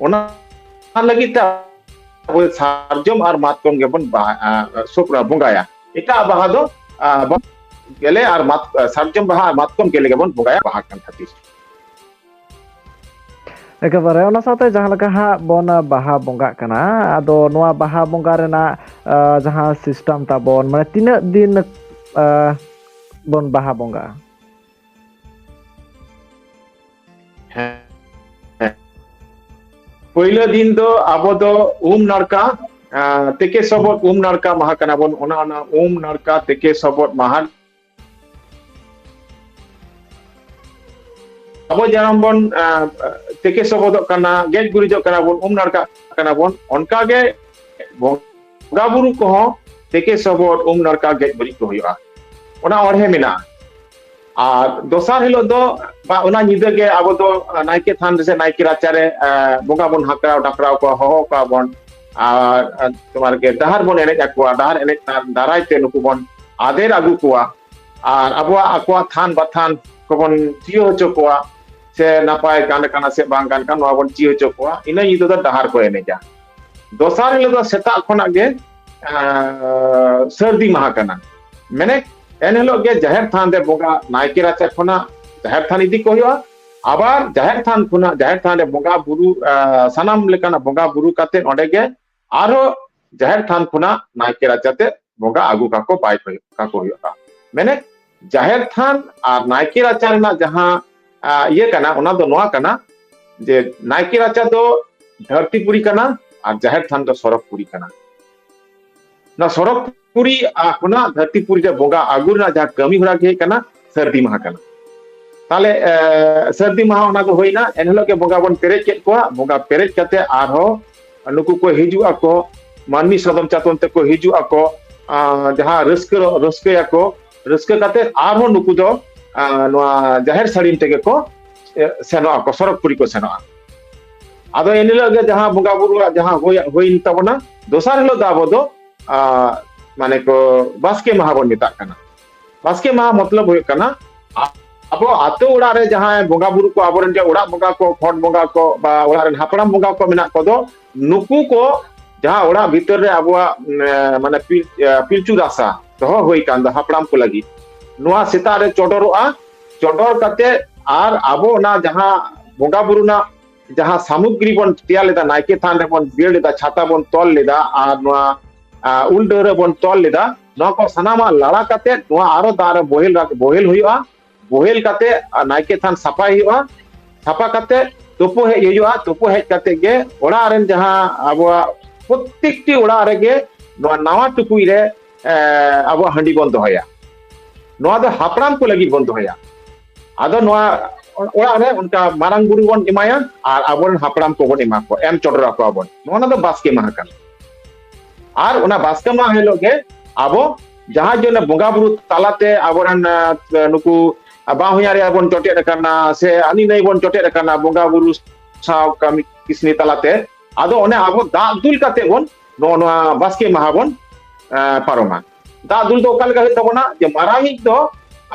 ᱚᱱᱟ ᱞᱟᱹᱜᱤᱫ ᱛᱮ ᱟᱵᱚ ᱥᱟᱨᱡᱚᱢ ᱟᱨ ᱢᱟᱛᱠᱚᱢ ᱜᱮᱵᱚᱱ ᱵᱟᱦᱟ, ᱟ, ᱥᱩᱯ-, ᱵᱚᱸᱜᱟᱭᱟ᱾ ᱮᱴᱟᱜ ᱵᱟᱦᱟ ᱫᱚ, ᱟ, ᱵᱟ-, ᱜᱮᱞᱮ ᱟᱨ ᱢᱟᱛ-, ᱥᱟᱨᱡᱚᱢ ᱵᱟᱦᱟ ᱟᱨ ᱢᱟᱛᱠᱚᱢ ᱜᱮᱞᱮ ᱜᱮᱵᱚᱱ ᱵᱚᱸᱜᱟᱭᱟ ᱵᱟᱦᱟ ᱠᱟᱱ ᱠᱷᱟᱹᱛᱤᱨ᱾ ᱮᱠᱮᱵᱟᱨᱮ ᱚᱱᱟ ᱥᱟᱶᱛᱮ ᱡᱟᱦᱟᱸ ᱞᱮᱠᱟ ᱦᱟᱸᱜ ᱵᱚᱱ ᱵᱟᱦᱟ ᱵᱚᱸᱜᱟᱜ ᱠᱟᱱᱟ, ᱟᱫᱚ ᱱᱚᱣᱟ ᱵᱟᱦᱟ ᱵᱚᱸᱜᱟ ᱨᱮᱱᱟᱜ, ᱟ, ᱡᱟᱦᱟᱸ system ᱛᱟᱵᱚᱱ, ᱢᱟᱱᱮ ᱛᱤᱱᱟᱹᱜ ᱫᱤᱱ, ᱟ, ᱵᱚᱱ ᱵᱟᱦᱟ ᱵᱚᱸᱜᱟᱜᱼᱟ? ᱦᱮᱸ, ᱦᱮᱸ᱾ ᱯᱳᱭᱞᱳ ᱫᱤᱱ ᱫᱚ ᱟᱵᱚ ᱫᱚ ᱩᱢ ᱱᱟᱲᱠᱟ, ᱟ, ᱛᱮᱠᱮ ᱥᱚᱵᱚᱫ ᱩᱢ ᱱᱟᱲᱠᱟ ᱢᱟᱦᱟ ᱠᱟᱱᱟ ᱵᱚᱱ᱾ ᱚᱱᱟ, ᱚᱱᱟ ᱩᱢ ᱱᱟᱲᱠᱟ ᱛᱮᱠᱮ ᱥᱚᱵᱚᱫ ᱢᱟᱦᱟ ᱟᱵᱚ ᱡᱮᱢᱚᱱ ᱵᱚᱱ, ᱟ, ᱛᱮᱠᱮ ᱥᱚᱵᱚᱫᱚᱜ ᱠᱟᱱᱟ, ᱜᱮᱡ ᱜᱩᱨᱤᱡᱚᱜ ᱠᱟᱱᱟ ᱵᱚᱱ, ᱩᱢ ᱱᱟᱲᱠᱟᱜ ᱠᱟᱱᱟ ᱵᱚᱱ, ᱚᱱᱠᱟ ᱜᱮ ᱵᱚᱸᱜᱟ ᱵᱩᱨᱩ ᱠᱚᱦᱚᱸ ᱛᱮᱠᱮ ᱥᱚᱵᱚᱫ, ᱩᱢ ᱱᱟᱲᱠᱟ, ᱜᱮᱡ ᱜᱩᱨᱤᱡ ᱠᱚ ᱦᱩᱭᱩᱜᱼᱟ᱾ ᱚᱱᱟ ᱚᱬᱦᱮ ᱢᱮᱱᱟᱜᱼᱟ᱾ ᱟᱨ ᱫᱚᱥᱟᱨ ᱦᱤᱞᱳᱜ ᱫᱚ ᱵᱟ, ᱚᱱᱟ ᱧᱤᱫᱟᱹ ᱜᱮ ᱟᱵᱚ ᱫᱚ ᱱᱟᱭᱠᱮ ᱛᱷᱟᱱ ᱨᱮ ᱥᱮ ᱱᱟᱭᱠᱮ ᱨᱟᱪᱟᱨᱮ, ᱟ, ᱵᱚᱸᱜᱟ ᱵᱚᱱ ᱦᱟᱠᱨᱟᱣ ᱰᱟᱠᱨᱟᱣ ᱠᱚᱣᱟ, ᱦᱚᱦᱚ ᱠᱚᱣᱟ ᱵᱚᱱ᱾ ᱟᱨ, ᱟᱨ ᱛᱳᱢᱟᱨ ᱜᱮ ᱰᱟᱦᱟᱨ ᱵᱚᱱ ᱮᱱᱮᱡ ᱟᱠᱚᱣᱟ, ᱰᱟᱦᱟᱨ ᱮᱱᱮᱡ ᱫᱟᱨᱟᱭ ᱛᱮ ᱱᱩᱠᱩ ᱵᱚᱱ ᱟᱫᱮᱨ ᱟᱹᱜᱩ ᱠᱚᱣᱟ᱾ ᱟᱨ ᱟᱵᱚᱣᱟᱜ ᱟᱠᱚᱣᱟᱜ ᱛᱷᱟᱱ ᱵᱟᱛᱷᱟᱱ ᱠᱚᱵᱚᱱ ᱪᱤᱭᱟᱹ ᱦᱚᱪᱚ ᱠᱚᱣᱟ, ᱥᱮ ᱱᱟᱯᱟᱭ ᱜᱟᱱ ᱠᱟᱱᱟ ᱥᱮ ᱵᱟᱝ ᱜᱟᱱ ᱠᱟᱱᱟ, ᱱᱚᱣᱟ ᱵᱚᱱ ᱪᱤᱭᱟᱹ ᱦᱚᱪᱚ ᱠᱚᱣᱟ᱾ ᱤᱱᱟᱹ ᱧᱤᱫᱟᱹ ᱫᱚ ᱰᱟᱦᱟᱨ ᱠᱚ ᱮᱱᱮᱡᱟ᱾ ᱫᱚᱥᱟᱨ ᱦᱤᱞᱳᱜ ᱫᱚ ᱥᱮᱛᱟᱜ ᱠᱷᱚᱱᱟᱜ ᱜᱮ, ᱟᱸ, ᱥᱟᱹᱨᱫᱤ ᱢᱟᱦᱟ ᱠᱟᱱᱟ᱾ ᱢᱮᱱᱮ, ᱮᱱ ᱦᱤᱞᱳᱜ ᱜᱮ ᱡᱟᱦᱮᱨ ᱛᱷᱟᱱ ᱨᱮ ᱵᱚᱸᱜᱟ, ᱱᱟᱭᱠᱮ ᱨᱟᱪᱟ ᱠᱷᱚᱱᱟᱜ ᱡᱟᱦᱮᱨ ᱛᱷᱟᱱ ᱤᱫᱤ ᱠᱚ ᱦᱩᱭᱩᱜᱼᱟ᱾ ᱟᱵᱟᱨ ᱡᱟᱦᱮᱨ ᱛᱷᱟᱱ ᱠᱷᱚᱱᱟᱜ ᱡᱟᱦᱮᱨ ᱛᱷᱟᱱ ᱨᱮ ᱵᱚᱸᱜᱟ ᱵᱩᱨᱩ, ᱟᱸ, ᱥᱟᱱᱟᱢ ᱞᱮᱠᱟᱱᱟᱜ ᱵᱚᱸᱜᱟ ᱵᱩᱨᱩ ᱠᱟᱛᱮ ᱚᱸᱰᱮ ᱜᱮ ᱟᱨᱦᱚᱸ ᱡᱟᱦᱮᱨ ᱛᱷᱟᱱ ᱠᱷᱚᱱᱟᱜ ᱱᱟᱭᱠᱮ ᱨᱟᱪᱟ ᱛᱮ ᱵᱚᱸᱜᱟ ᱟᱹᱜᱩ ᱠᱟᱠᱚ ᱵᱟᱭ ᱦᱩᱭᱩᱜ, ᱠᱟᱠᱚ ᱦᱩᱭᱩᱜᱼᱟ᱾ ᱢᱮᱱᱮ, ᱡᱟᱦᱮᱨ ᱛᱷᱟᱱ ᱟᱨ ᱱᱟᱭᱠᱮ ᱨᱟᱪᱟ ᱨᱮᱱᱟᱜ ᱡᱟᱦᱟᱸ, ᱤᱭᱟᱹ ᱠᱟᱱᱟ, ᱚᱱᱟ ᱫᱚ ᱱᱚᱣᱟ ᱠᱟᱱᱟ ᱡᱮ ᱱᱟᱭᱠᱮ ᱨᱟᱪᱟ ᱫᱚ ᱫᱷᱟᱹᱨᱛᱤ ᱯᱩᱨᱤ ᱠᱟᱱᱟ ᱟᱨ ᱡᱟᱦᱮᱨ ᱛᱷᱟᱱ ᱫᱚ ᱥᱚᱨᱚᱜᱽ ᱯᱩᱨᱤ ᱠᱟᱱᱟ᱾ ᱱᱚᱣᱟ ᱥᱚᱨᱚᱜᱽ ᱯᱩᱨᱤ ᱠᱷᱚᱱᱟᱜ ᱫᱷᱟᱹᱨᱛᱤ ᱯᱩᱨᱤ ᱨᱮ ᱵᱚᱸᱜᱟ ᱟᱹᱜᱩ ᱨᱮᱱᱟᱜ ᱡᱟᱦᱟᱸ ᱠᱟᱹᱢᱤ ᱦᱚᱨᱟ ᱜᱮ ᱦᱩᱭᱩᱜ ᱠᱟᱱᱟ ᱥᱟᱹᱨᱫᱤ ᱢᱟᱦᱟ ᱠᱟᱱᱟ᱾ ᱛᱟᱦᱞᱮ ᱥᱟᱹᱨᱫᱤ ᱢᱟᱦᱟ ᱚᱱᱟ ᱫᱚ ᱦᱩᱭᱱᱟ, ᱮᱱᱦᱤᱞᱳᱜ ᱜᱮ ᱵᱚᱸᱜᱟ ᱵᱚᱱ ᱯᱮᱨᱮᱡ ᱠᱮᱫ ᱠᱚᱣᱟ᱾ ᱵᱚᱸᱜᱟ ᱯᱮᱨᱮᱡ ᱠᱟᱛᱮ ᱟᱨᱦᱚᱸ ᱱᱩᱠᱩ ᱠᱚ ᱦᱤᱡᱩᱜ ᱟᱠᱚ, ᱢᱟᱹᱱᱢᱤ ᱥᱟᱫᱚᱢ ᱪᱟᱛᱚᱢ ᱛᱮᱠᱚ ᱦᱤᱡᱩᱜ ᱟᱠᱚ, ᱡᱟᱦᱟᱸ ᱨᱟᱹᱥᱠᱟᱹ ᱨᱟᱹᱥᱠᱟᱹᱭᱟᱠᱚ᱾ ᱨᱟᱹᱥᱠᱟᱹ ᱠᱟᱛᱮ ᱟᱨᱦᱚᱸ ᱱᱩᱠᱩ ᱫᱚ ᱱᱚᱣᱟ ᱡᱟᱦᱮᱨ ᱥᱟᱹᱲᱤᱢ ᱛᱮᱜᱮ ᱠᱚ ᱥᱮᱱᱚᱜ ᱟᱠᱚ, ᱥᱚᱨᱚᱜᱽ ᱯᱩᱨᱤ ᱠᱚ ᱥᱮᱱᱚᱜᱼᱟ᱾ ᱟᱫᱚ ᱮᱱ ᱦᱤᱞᱳᱜ ᱜᱮ ᱡᱟᱦᱟᱸ ᱵᱚᱸᱜᱟ ᱵᱩᱨᱩᱣᱟᱜ ᱡᱟᱦᱟᱸ ᱦᱩᱭ ᱦᱩᱭᱮᱱ ᱛᱟᱵᱚᱱᱟ, ᱫᱚᱥᱟᱨ ᱦᱤᱞᱳᱜ ᱫᱚ ᱟᱵᱚ ᱫᱚ ᱢᱟᱱᱮ ᱠᱚ ᱵᱟᱥᱠᱮ ᱢᱟᱦᱟ ᱵᱚᱱ ᱢᱮᱛᱟᱜ ᱠᱟᱱᱟ᱾ ᱵᱟᱥᱠᱮ ᱢᱟᱦᱟ ᱢᱚᱛᱞᱚᱵ ᱦᱩᱭᱩᱜ ᱠᱟᱱᱟ, ᱟᱵᱚ ᱟᱛᱳ ᱚᱲᱟᱜ ᱨᱮ ᱡᱟᱦᱟᱸᱭ ᱵᱚᱸᱜᱟ ᱵᱩᱨᱩ ᱠᱚ, ᱟᱵᱚᱨᱮᱱ ᱡᱮ ᱚᱲᱟᱜ ᱵᱚᱸᱜᱟ ᱠᱚ, ᱠᱷᱚᱸᱰ ᱵᱚᱸᱜᱟ ᱠᱚ, ᱵᱟ ᱚᱲᱟᱜ ᱨᱮᱱ ᱦᱟᱯᱲᱟᱢ ᱵᱚᱸᱜᱟ ᱠᱚ ᱢᱮᱱᱟᱜ ᱠᱚᱫᱚ, ᱱᱩᱠᱩ ᱠᱚ ᱡᱟᱦᱟᱸ ᱚᱲᱟᱜ ᱵᱷᱤᱛᱟᱹᱨ ᱨᱮ ᱟᱵᱚᱣᱟᱜ ᱢᱟᱱᱮ ᱯᱤᱞᱪᱩ ᱨᱟᱥᱟ ᱫᱚᱦᱚ ᱦᱩᱭ ᱠᱟᱱ ᱫᱚ ᱦᱟᱯᱲᱟᱢ ᱠᱚ ᱞᱟᱹᱜᱤᱫ, ᱱᱚᱣᱟ ᱥᱮᱛᱟᱜ ᱨᱮ ᱪᱚᱰᱚᱨᱚᱜᱼᱟ᱾ ᱪᱚᱰᱚᱨ ᱠᱟᱛᱮ ᱟᱨ ᱟᱵᱚ ᱚᱱᱟ ᱡᱟᱦᱟᱸ ᱵᱚᱸᱜᱟ ᱵᱩᱨᱩ ᱨᱮᱱᱟᱜ ᱡᱟᱦᱟᱸ ᱥᱟᱢᱚᱜᱽᱨᱤ ᱵᱚᱱ ᱛᱮᱭᱟᱨ ᱞᱮᱫᱟ, ᱱᱟᱭᱠᱮ ᱛᱷᱟᱱ ᱨᱮᱵᱚᱱ ᱵᱤᱲ ᱞᱮᱫᱟ, ᱪᱷᱟᱛᱟ ᱵᱚᱱ ᱛᱚᱞ ᱞᱮᱫᱟ ᱟᱨ ᱱᱚᱣᱟ ᱩᱞ ᱰᱟᱹᱨ ᱨᱮᱵᱚᱱ ᱛᱚᱞ ᱞᱮᱫᱟ, ᱱᱚᱣᱟ ᱠᱚ ᱥᱟᱱᱟᱢᱟᱜ ᱞᱟᱲᱟ ᱠᱟᱛᱮ ᱱᱚᱣᱟ ᱟᱨᱚ ᱫᱟᱜ ᱨᱮ ᱵᱚᱦᱮᱞ ᱵᱚᱦᱮᱞ ᱦᱩᱭᱩᱜᱼᱟ᱾ ᱵᱚᱦᱮᱞ ᱠᱟᱛᱮ ᱱᱟᱭᱠᱮ ᱛᱷᱟᱱ ᱥᱟᱯᱷᱟᱭ ᱦᱩᱭᱩᱜᱼᱟ᱾ ᱥᱟᱯᱷᱟ ᱠᱟᱛᱮ ᱛᱩᱯᱩ ᱦᱮᱡ ᱦᱩᱭᱩᱜᱼᱟ᱾ ᱛᱩᱯᱩ ᱦᱮᱡ ᱠᱟᱛᱮ ᱜᱮ ᱚᱲᱟᱜ ᱨᱮᱱ ᱡᱟᱦᱟᱸ ᱟᱵᱚᱣᱟᱜ ᱯᱨᱚᱛᱮᱠᱴᱤ ᱚᱲᱟᱜ ᱨᱮᱜᱮ ᱱᱚᱣᱟ ᱱᱟᱣᱟ ᱴᱩᱠᱩᱡ ᱨᱮ ᱟᱵᱚᱣᱟᱜ ᱦᱟᱺᱰᱤ ᱵᱚᱱ ᱫᱚᱦᱚᱭᱟ᱾ ᱱᱚᱣᱟ ᱫᱚ ᱦᱟᱯᱲᱟᱢ ᱠᱚ ᱞᱟᱹᱜᱤᱫ ᱵᱚᱱ ᱫᱚᱦᱚᱭᱟ᱾ ᱟᱫᱚ ᱱᱚᱣᱟ ᱚᱲᱟᱜ ᱨᱮ ᱚᱱᱠᱟ ᱢᱟᱨᱟᱝ ᱵᱩᱨᱩ ᱵᱚᱱ ᱮᱢᱟᱭᱟ ᱟᱨ ᱟᱵᱚᱨᱮᱱ ᱦᱟᱯᱲᱟᱢ ᱠᱚᱵᱚᱱ ᱮᱢᱟ ᱠᱚᱣᱟ, ᱮᱢ ᱪᱚᱰᱚᱨ ᱟᱠᱚᱣᱟ ᱵᱚᱱ᱾ ᱱᱚᱣᱟ ᱫᱚ ᱵᱟᱥᱠᱮ ᱢᱟᱦᱟ ᱠᱟᱱᱟ᱾ ᱟᱨ ᱚᱱᱟ ᱵᱟᱥᱠᱮ ᱢᱟᱦᱟ ᱦᱤᱞᱳᱜ ᱜᱮ ᱟᱵᱚ ᱡᱟᱦᱟᱸ ᱡᱚᱱᱮ ᱵᱚᱸᱜᱟ ᱵᱩᱨᱩ ᱛᱟᱞᱟᱛᱮ ᱟᱵᱚᱨᱮᱱ ᱱᱩᱠᱩ ᱵᱟᱦᱚᱧᱟᱨᱤ ᱵᱚᱱ ᱡᱚᱴᱮᱫ ᱟᱠᱟᱱᱟ ᱥᱮ ᱟᱹᱱᱤ ᱱᱟᱹᱭ ᱵᱚᱱ ᱡᱚᱴᱮᱫ ᱟᱠᱟᱱᱟ ᱵᱚᱸᱜᱟ ᱵᱩᱨᱩ ᱥᱟᱶ ᱠᱟᱹᱢᱤ ᱠᱤᱥᱱᱤ ᱛᱟᱞᱟᱛᱮ, ᱟᱫᱚ ᱚᱱᱮ ᱟᱵᱚ ᱫᱟᱜ ᱫᱩᱞ ᱠᱟᱛᱮ ᱵᱚᱱ ᱱᱚᱜᱼᱚ ᱱᱚᱣᱟ ᱵᱟᱥᱠᱮ ᱢᱟᱦᱟ ᱵᱚᱱ ᱯᱟᱨᱚᱢᱟ᱾ ᱫᱟᱜ ᱫᱩᱞ ᱫᱚ ᱚᱠᱟ ᱞᱮᱠᱟ ᱦᱩᱭᱩᱜ ᱛᱟᱵᱚᱱᱟ? ᱡᱮ ᱢᱟᱨᱟᱝᱤᱡ ᱫᱚ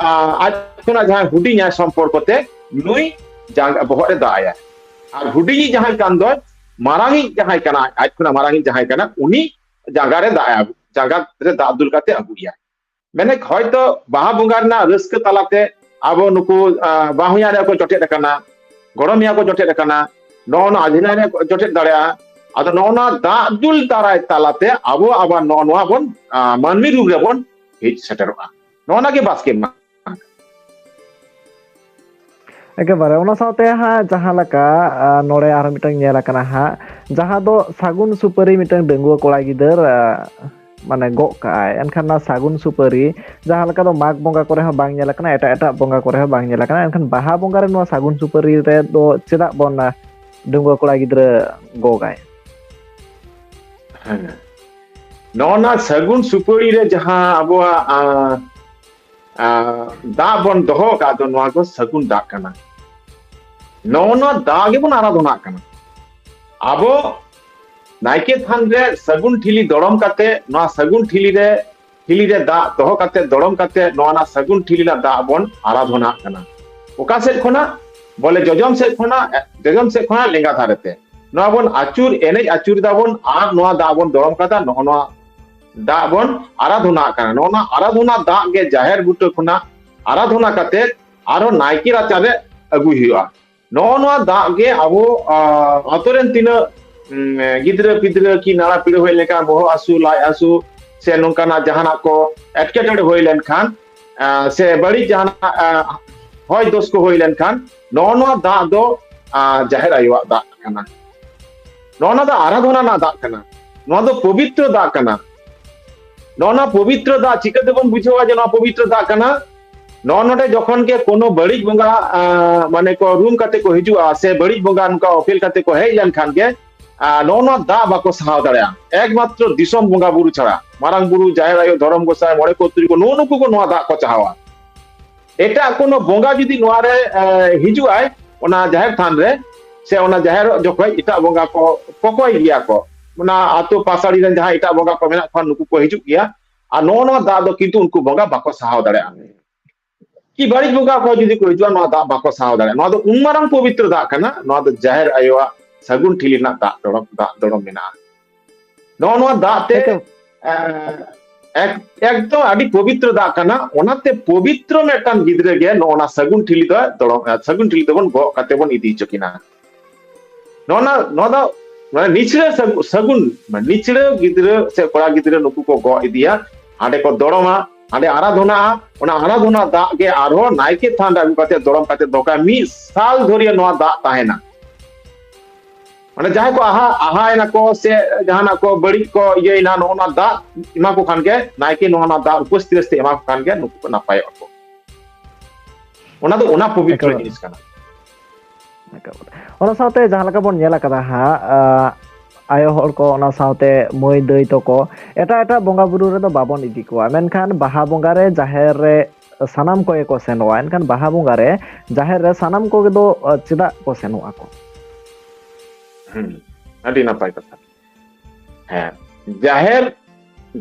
ᱟᱡ ᱠᱷᱚᱱᱟᱜ ᱡᱟᱦᱟᱸᱭ ᱦᱩᱰᱤᱧᱟᱭ ᱥᱚᱢᱯᱚᱨᱠᱚ ᱛᱮ, ᱱᱩᱭ ᱡᱟᱸᱜᱟ ᱵᱚᱦᱚᱜ ᱨᱮ ᱫᱟᱜ ᱟᱭᱟ᱾ ᱟᱨ ᱦᱩᱰᱤᱧᱤᱡ ᱡᱟᱦᱟᱸᱭ ᱠᱟᱱ ᱫᱚᱭ, ᱢᱟᱨᱟᱝᱤᱡ ᱡᱟᱦᱟᱸᱭ ᱠᱟᱱᱟ, ᱟᱡ ᱠᱷᱚᱱᱟᱜ ᱢᱟᱨᱟᱝᱤᱡ ᱡᱟᱦᱟᱸᱭ ᱠᱟᱱᱟ, ᱩᱱᱤ ᱡᱟᱸᱜᱟ ᱨᱮ ᱫᱟᱜ ᱮ ᱟᱹᱜᱩ, ᱡᱟᱸᱜᱟ ᱨᱮ ᱫᱟᱜ ᱫᱩᱞ ᱠᱟᱛᱮ ᱟᱹᱜᱩᱭᱟ᱾ ᱢᱮᱱᱮᱠ ᱦᱚᱭᱛᱚ ᱵᱟᱦᱟ ᱵᱚᱸᱜᱟ ᱨᱮᱱᱟᱜ ᱨᱟᱹᱥᱠᱟᱹ ᱛᱟᱞᱟᱛᱮ ᱟᱵᱚ ᱱᱩᱠᱩ ᱵᱟᱦᱚᱧᱟᱨᱤ ᱠᱚ ᱡᱚᱴᱮᱫ ᱟᱠᱟᱱᱟ, ᱜᱚᱲᱚᱢᱤᱭᱟ ᱠᱚ ᱡᱚᱴᱮᱫ ᱟᱠᱟᱱᱟ, ᱱᱚᱜᱼᱚ ᱱᱚᱣᱟ ᱟᱡᱷᱱᱟᱨᱤ ᱠᱚ ᱡᱚᱴᱮᱫ ᱫᱟᱲᱮᱭᱟᱜᱼᱟ᱾ ᱟᱫᱚ ᱱᱚᱜᱼᱚ ᱱᱚᱣᱟ ᱫᱟᱜ ᱫᱩᱞ ᱫᱟᱨᱟᱭ ᱛᱟᱞᱟᱛᱮ ᱟᱵᱚ ᱟᱵᱟᱨ ᱱᱚᱜᱼᱚ ᱱᱚᱣᱟ ᱵᱚᱱ ᱢᱟᱹᱱᱢᱤ ᱨᱩᱯ ᱨᱮᱵᱚᱱ ᱦᱮᱡ ᱥᱮᱴᱮᱨᱚᱜᱼᱟ᱾ ᱱᱚᱜᱼᱚ ᱱᱚᱣᱟ ᱜᱮ ᱵᱟᱥᱠᱮ ᱢᱟᱦᱟ᱾ ᱮᱠᱮᱵᱟᱨᱮ ᱚᱱᱟ ᱥᱟᱶᱛᱮ ᱦᱟᱸᱜ ᱡᱟᱦᱟᱸ ᱞᱮᱠᱟ, ᱟ, ᱱᱚᱰᱮ ᱟᱨ ᱢᱤᱫᱴᱟᱝ ᱧᱮᱞ ᱟᱠᱟᱱᱟ ᱦᱟᱸᱜ, ᱡᱟᱦᱟᱸ ᱫᱚ ᱥᱟᱹᱜᱩᱱ ᱥᱩᱯᱟᱹᱨᱤ ᱢᱤᱫᱴᱟᱝ ᱰᱟᱺᱜᱩᱣᱟᱹ ᱠᱚᱲᱟ ᱜᱤᱫᱟᱹᱨ, ᱟ, ᱢᱟᱱᱮ ᱜᱚᱜ ᱠᱟᱜᱼᱟᱭ᱾ ᱮᱱᱠᱷᱟᱱ ᱚᱱᱟ ᱥᱟᱹᱜᱩᱱ ᱥᱩᱯᱟᱹᱨᱤ ᱡᱟᱦᱟᱸ ᱞᱮᱠᱟ ᱫᱚ ᱢᱟᱜᱽ ᱵᱚᱸᱜᱟ ᱠᱚᱨᱮ ᱦᱚᱸ ᱵᱟᱝ ᱧᱮᱞ ᱟᱠᱟᱱᱟ, ᱮᱴᱟᱜ ᱮᱴᱟᱜ ᱵᱚᱸᱜᱟ ᱠᱚᱨᱮ ᱦᱚᱸ ᱵᱟᱝ ᱧᱮᱞ ᱟᱠᱟᱱᱟ, ᱮᱱᱠᱷᱟᱱ ᱵᱟᱦᱟ ᱵᱚᱸᱜᱟ ᱨᱮ ᱱᱚᱣᱟ ᱥᱟᱹᱜᱩᱱ ᱥᱩᱯᱟᱹᱨᱤ ᱨᱮ ᱫᱚ ᱪᱮᱫᱟᱜ ᱵᱚᱱ, ᱟ, ᱰᱟᱺᱜᱩᱣᱟᱹ ᱠᱚᱲᱟ ᱜᱤᱫᱽᱨᱟᱹ ᱜᱚᱜᱟᱭ? ᱦᱮᱸ, ᱱᱚᱜᱼᱚ ᱱᱟ ᱥᱟᱹᱜᱩᱱ ᱥᱩᱯᱟᱹᱲᱤ ᱨᱮ ᱡᱟᱦᱟᱸ ᱟᱵᱚᱣᱟᱜ, ᱟ, ᱟ, ᱫᱟᱜ ᱵᱚᱱ ᱫᱚᱦᱚ ᱟᱠᱟᱫ ᱫᱚ, ᱱᱚᱣᱟ ᱫᱚ ᱥᱟᱹᱜᱩᱱ ᱫᱟᱜ ᱠᱟᱱᱟ᱾ ᱱᱚᱜᱼᱚ ᱱᱚᱣᱟ ᱫᱟᱜ ᱜᱮᱵᱚᱱ ᱟᱨᱟᱫᱷᱚᱱᱟᱜ ᱠᱟᱱᱟ᱾ ᱟᱵᱚ ᱱᱟᱭᱠᱮ ᱛᱷᱟᱱ ᱨᱮ ᱥᱟᱹᱜᱩᱱ ᱴᱷᱤᱞᱤ ᱫᱚᱲᱚᱢ ᱠᱟᱛᱮ, ᱱᱚᱣᱟ ᱥᱟᱹᱜᱩᱱ ᱴᱷᱤᱞᱤ ᱨᱮ, ᱴᱷᱤᱞᱤ ᱨᱮ ᱫᱟᱜ ᱫᱚᱦᱚ ᱠᱟᱛᱮ, ᱫᱚᱲᱚᱢ ᱠᱟᱛᱮ, ᱱᱚᱣᱟ ᱨᱮᱱᱟᱜ ᱥᱟᱹᱜᱩᱱ ᱴᱷᱤᱞᱤ ᱨᱮᱱᱟᱜ ᱫᱟᱜ ᱵᱚᱱ ᱟᱨᱟᱫᱷᱚᱱᱟᱜ ᱠᱟᱱᱟ᱾ ᱚᱠᱟ ᱥᱮᱫ ᱠᱷᱚᱱᱟᱜ? ᱵᱚᱞᱮ ᱡᱚᱡᱚᱢ ᱥᱮᱫ ᱠᱷᱚᱱᱟᱜ, ᱡᱚᱡᱚᱢ ᱥᱮᱫ ᱠᱷᱚᱱᱟᱜ ᱞᱮᱸᱜᱟ ᱫᱷᱟᱨᱮ ᱛᱮ᱾ ᱱᱚᱣᱟ ᱵᱚᱱ ᱟᱹᱪᱩᱨ, ᱮᱱᱮᱡ ᱟᱹᱪᱩᱨ ᱫᱟᱵᱚᱱ ᱟᱨ ᱱᱚᱣᱟ ᱫᱟᱜ ᱵᱚᱱ ᱫᱚᱲᱚᱢ ᱠᱟᱫᱟ, ᱱᱚᱜᱼᱚ ᱱᱚᱣᱟ ᱫᱟᱜ ᱵᱚᱱ ᱟᱨᱟᱫᱷᱚᱱᱟᱜ ᱠᱟᱱᱟ᱾ ᱱᱚᱜᱼᱚ ᱱᱚᱣᱟ ᱟᱨᱟᱫᱷᱚᱱᱟ ᱫᱟᱜ ᱜᱮ ᱡᱟᱦᱮᱨ ᱵᱩᱴᱟᱹ ᱠᱷᱚᱱᱟᱜ ᱟᱨᱟᱫᱷᱚᱱᱟ ᱠᱟᱛᱮ ᱟᱨᱦᱚᱸ ᱱᱟᱭᱠᱮ ᱨᱟᱪᱟ ᱨᱮ ᱟᱹᱜᱩᱭ ᱦᱩᱭᱩᱜᱼᱟ᱾ ᱱᱚᱜᱼᱚ ᱱᱚᱣᱟ ᱫᱟᱜ ᱜᱮ ᱟᱵᱚ, ᱟ, ᱟᱛᱳ ᱨᱮᱱ ᱛᱤᱱᱟᱹᱜ, ᱩᱢ, ᱜᱤᱫᱽᱨᱟᱹ ᱯᱤᱫᱽᱨᱟᱹ ᱠᱤ ᱱᱟᱲᱟ ᱯᱤᱲᱟᱹ ᱦᱩᱭ ᱞᱮᱱᱠᱷᱟᱱ, ᱵᱚᱦᱚᱜ ᱦᱟᱹᱥᱩ, ᱞᱟᱡ ᱦᱟᱹᱥᱩ ᱥᱮ ᱱᱚᱝᱠᱟᱱᱟᱜ ᱡᱟᱦᱟᱱᱟᱜ ᱠᱚ ᱮᱴᱠᱮᱴᱚᱬᱮ ᱦᱩᱭ ᱞᱮᱱᱠᱷᱟᱱ, ᱟ, ᱥᱮ ᱵᱟᱹᱲᱤᱡ ᱡᱟᱦᱟᱱᱟᱜ, ᱟ, ᱦᱚᱭ ᱫᱳᱥ ᱠᱚ ᱦᱩᱭ ᱞᱮᱱᱠᱷᱟᱱ, ᱱᱚᱜᱼᱚ ᱱᱚᱣᱟ ᱫᱟᱜ ᱫᱚ, ᱟ, ᱡᱟᱦᱮᱨ ᱟᱭᱳᱣᱟᱜ ᱫᱟᱜ ᱠᱟᱱᱟ᱾ ᱱᱚᱜᱼᱚ ᱱᱚᱣᱟ ᱫᱚ ᱟᱨᱟᱫᱷᱚᱱᱟ ᱨᱮᱱᱟᱜ ᱫᱟᱜ ᱠᱟᱱᱟ᱾ ᱱᱚᱣᱟ ᱫᱚ ᱯᱚᱵᱤᱛᱨᱚ ᱫᱟᱜ ᱠᱟᱱᱟ᱾ ᱱᱚᱜᱼᱚ ᱱᱚᱣᱟ ᱯᱚᱵᱤᱛᱨᱚ ᱫᱟᱜ ᱪᱤᱠᱟᱹ ᱛᱮᱵᱚᱱ ᱵᱩᱡᱷᱟᱹᱣᱟ ᱡᱮ ᱱᱚᱣᱟ ᱯᱚᱵᱤᱛᱨᱚ ᱫᱟᱜ ᱠᱟᱱᱟ? ᱱᱚᱜᱼᱚ ᱱᱚᱰᱮ ᱡᱚᱠᱷᱚᱱ ᱜᱮ ᱠᱳᱱᱳ ᱵᱟᱹᱲᱤᱡ ᱵᱚᱸᱜᱟ, ᱟ, ᱢᱟᱱᱮ ᱠᱚ ᱨᱩᱢ ᱠᱟᱛᱮ ᱠᱚ ᱦᱤᱡᱩᱜᱼᱟ, ᱥᱮ ᱵᱟᱹᱲᱤᱡ ᱵᱚᱸᱜᱟ ᱱᱚᱝᱠᱟ ᱚᱯᱮᱞ ᱠᱟᱛᱮ ᱠᱚ ᱦᱮᱡ ᱞᱮᱱᱠᱷᱟᱱ ᱜᱮ, ᱟ, ᱱᱚᱜᱼᱚ ᱱᱚᱣᱟ ᱫᱟᱜ ᱵᱟᱠᱚ ᱥᱟᱦᱟᱣ ᱫᱟᱲᱮᱭᱟᱜᱼᱟ᱾ ᱮᱠᱢᱟᱛᱨᱚ ᱫᱤᱥᱚᱢ ᱵᱚᱸᱜᱟ ᱵᱩᱨᱩ ᱪᱷᱟᱲᱟ, ᱢᱟᱨᱟᱝ ᱵᱩᱨᱩ, ᱡᱟᱦᱮᱨ ᱟᱭᱳ, ᱫᱷᱚᱨᱚᱢ ᱜᱚᱸᱥᱟᱭ, ᱢᱚᱬᱮ ᱠᱚ ᱛᱩᱨᱩᱭ ᱠᱚ, ᱱᱩᱜᱼᱩ ᱱᱩᱠᱩ ᱠᱚ ᱱᱚᱣᱟ ᱫᱟᱜ ᱠᱚ ᱪᱟᱦᱟᱣᱟ᱾ ᱮᱴᱟᱜ ᱠᱳᱱᱳ ᱵᱚᱸᱜᱟ ᱡᱩᱫᱤ ᱱᱚᱣᱟ ᱨᱮ, ᱮ, ᱦᱤᱡᱩᱜ ᱟᱭ, ᱚᱱᱟ ᱡᱟᱦᱮᱨ ᱛᱷᱟᱱ ᱨᱮ, ᱥᱮ ᱚᱱᱟ ᱡᱟᱦᱮᱨᱚᱜ ᱡᱚᱠᱷᱚᱡ ᱮᱴᱟᱜ ᱵᱚᱸᱜᱟ ᱠᱚ ᱠᱚᱠᱚᱭ ᱜᱮᱭᱟ ᱠᱚ, ᱚᱱᱟ ᱟᱛᱳ ᱯᱟᱥᱟᱲᱤ ᱨᱮᱱ ᱡᱟᱦᱟᱸ ᱮᱴᱟᱜ ᱵᱚᱸᱜᱟ ᱠᱚ ᱢᱮᱱᱟᱜ ᱠᱚᱣᱟ, ᱱᱩᱠᱩ ᱠᱚ ᱦᱤᱡᱩᱜ ᱜᱮᱭᱟ᱾ ᱟᱨ ᱱᱚᱜᱼᱚ ᱱᱚᱣᱟ ᱫᱟᱜ ᱫᱚ ᱠᱤᱱᱛᱩ ᱩᱱᱠᱩ ᱵᱚᱸᱜᱟ ᱵᱟᱠᱚ ᱥᱟᱦᱟᱣ ᱫᱟᱲᱮᱭᱟᱜᱼᱟ᱾ ᱠᱤ ᱵᱟᱹᱲᱤᱡ ᱵᱚᱸᱜᱟ ᱠᱚ ᱡᱩᱫᱤ ᱠᱚ ᱦᱤᱡᱩᱜᱼᱟ, ᱱᱚᱣᱟ ᱫᱟᱜ ᱵᱟᱠᱚ ᱥᱟᱦᱟᱣ ᱫᱟᱲᱮᱭᱟᱜᱼᱟ᱾ ᱱᱚᱣᱟ ᱫᱚ ᱩᱱ ᱢᱟᱨᱟᱝ ᱯᱚᱵᱤᱛᱨᱚ ᱫᱟᱜ ᱠᱟᱱᱟ, ᱱᱚᱣᱟ ᱫᱚ ᱡᱟᱦᱮᱨ ᱟᱭᱳᱣᱟᱜ ᱥᱟᱹᱜᱩᱱ ᱴᱷᱤᱞᱤ ᱨᱮᱱᱟᱜ ᱫᱟᱜ ᱫᱚᱲᱚᱢ, ᱫᱟᱜ ᱫᱚᱲᱚᱢ ᱢᱮᱱᱟᱜᱼᱟ᱾ ᱱᱚᱜᱼᱚ ᱱᱚᱣᱟ ᱫᱟᱜ ᱛᱮ, ᱮᱠᱫᱚᱢ᱾ ᱮ, ᱮᱠ-, ᱮᱠᱫᱚᱢ ᱟᱹᱰᱤ ᱯᱚᱵᱤᱛᱨᱚ ᱫᱟᱜ ᱠᱟᱱᱟ᱾ ᱚᱱᱟᱛᱮ ᱯᱚᱵᱤᱛᱨᱚ ᱢᱤᱫᱴᱟᱝ ᱜᱤᱫᱽᱨᱟᱹ ᱜᱮ ᱱᱚᱜᱼᱚ ᱱᱟ ᱥᱟᱹᱜᱩᱱ ᱴᱷᱤᱞᱤ ᱫᱚ ᱫᱚᱲᱚᱢ, ᱮ, ᱥᱟᱹᱜᱩᱱ ᱴᱷᱤᱞᱤ ᱫᱚᱵᱚᱱ ᱜᱚᱜ ᱠᱟᱛᱮ ᱵᱚᱱ ᱤᱫᱤ ᱦᱚᱪᱚ ᱠᱤᱱᱟ᱾ ᱱᱚᱜᱼᱚ ᱱᱟ, ᱱᱚᱣᱟ ᱫᱚ ᱢᱟᱱᱮ ᱱᱤᱪᱷᱲᱟᱹ ᱥᱟᱹᱜᱩ-, ᱥᱟᱹᱜᱩᱱ, ᱢᱟᱱᱮ ᱱᱤᱪᱷᱲᱟᱹ ᱜᱤᱫᱽᱨᱟᱹ ᱥᱮ ᱠᱚᱲᱟ ᱜᱤᱫᱽᱨᱟᱹ ᱱᱩᱠᱩ ᱠᱚ ᱜᱚᱜ ᱤᱫᱤᱭᱟ, ᱦᱟᱸᱰᱮ ᱠᱚ ᱫᱚᱲᱚᱢᱟ, ᱦᱟᱸᱰᱮ ᱟᱨᱟᱫᱷᱚᱱᱟᱜᱼᱟ, ᱚᱱᱟ ᱟᱨᱟᱫᱷᱚᱱᱟ ᱫᱟᱜ ᱜᱮ ᱟᱨᱦᱚᱸ ᱱᱟᱭᱠᱮ ᱛᱷᱟᱱ ᱨᱮ ᱟᱹᱜᱩ ᱠᱟᱛᱮ ᱫᱚᱲᱚᱢ ᱠᱟᱛᱮ ᱫᱚᱦᱚ ᱠᱟᱜᱼᱟ, ᱢᱤᱫ ᱥᱟᱞ ᱫᱷᱚᱨᱤᱭᱟᱹ ᱱᱚᱣᱟ ᱫᱟᱜ ᱛᱟᱦᱮᱱᱟ᱾ ᱢᱟᱱᱮ ᱡᱟᱦᱟᱸᱭ ᱠᱚ ᱟᱦᱟ, ᱟᱦᱟᱭᱮᱱᱟ ᱠᱚ ᱥᱮ ᱡᱟᱦᱟᱱᱟᱜ ᱠᱚ ᱵᱟᱹᱲᱤᱡ ᱠᱚ ᱤᱭᱟᱹᱭᱮᱱᱟ, ᱱᱚᱜᱼᱚ ᱱᱚᱣᱟ ᱫᱟᱜ ᱮᱢᱟ ᱠᱚ ᱠᱷᱟᱱ ᱜᱮ, ᱱᱟᱭᱠᱮ ᱱᱚᱣᱟ, ᱱᱚᱣᱟ ᱫᱟᱜ ᱩᱯᱟᱹᱥ ᱛᱤᱨᱟᱹᱥ ᱛᱮ ᱮᱢᱟ ᱠᱚ ᱠᱷᱟᱱ ᱜᱮ ᱱᱩᱠᱩ ᱠᱚ ᱱᱟᱯᱟᱭᱚᱜᱼᱟ ᱠᱚ᱾ ᱚᱱᱟ ᱫᱚ ᱚᱱᱟ ᱯᱚᱵᱤᱛᱨᱚ ᱮᱠᱟᱞ᱾ ᱡᱤᱱᱤᱥ ᱠᱟᱱᱟ᱾ ᱮᱠᱟᱞ᱾ ᱚᱱᱟ ᱥᱟᱶᱛᱮ ᱡᱟᱦᱟᱸ ᱞᱮᱠᱟ ᱵᱚᱱ ᱧᱮᱞ ᱟᱠᱟᱫᱟ ᱦᱟᱸᱜ, ᱟ, ᱟᱭᱳ ᱦᱚᱲ ᱠᱚ, ᱚᱱᱟ ᱥᱟᱶᱛᱮ ᱢᱟᱹᱭ ᱫᱟᱹᱭ ᱛᱟᱠᱚ ᱮᱴᱟᱜ ᱮᱴᱟᱜ ᱵᱚᱸᱜᱟ ᱵᱩᱨᱩ ᱨᱮᱫᱚ ᱵᱟᱵᱚᱱ ᱤᱫᱤ ᱠᱚᱣᱟ, ᱢᱮᱱᱠᱷᱟᱱ ᱵᱟᱦᱟ ᱵᱚᱸᱜᱟ ᱨᱮ ᱡᱟᱦᱮᱨ ᱨᱮ ᱥᱟᱱᱟᱢ ᱠᱚᱜᱮ ᱠᱚ ᱥᱮᱱᱚᱜᱼᱟ᱾ ᱮᱱᱠᱷᱟᱱ ᱵᱟᱦᱟ ᱵᱚᱸᱜᱟ ᱨᱮ ᱡᱟᱦᱮᱨ ᱨᱮ ᱥᱟᱱᱟᱢ ᱠᱚᱜᱮ ᱫᱚ, ᱟ, ᱪᱮᱫᱟᱜ ᱠᱚ ᱥᱮᱱᱚᱜ ᱟᱠᱚ? ᱦᱩᱸ, ᱟᱹᱰᱤ ᱱᱟᱯᱟᱭ ᱠᱟᱛᱷᱟ᱾ ᱦᱮᱸ, ᱡᱟᱦᱮᱨ,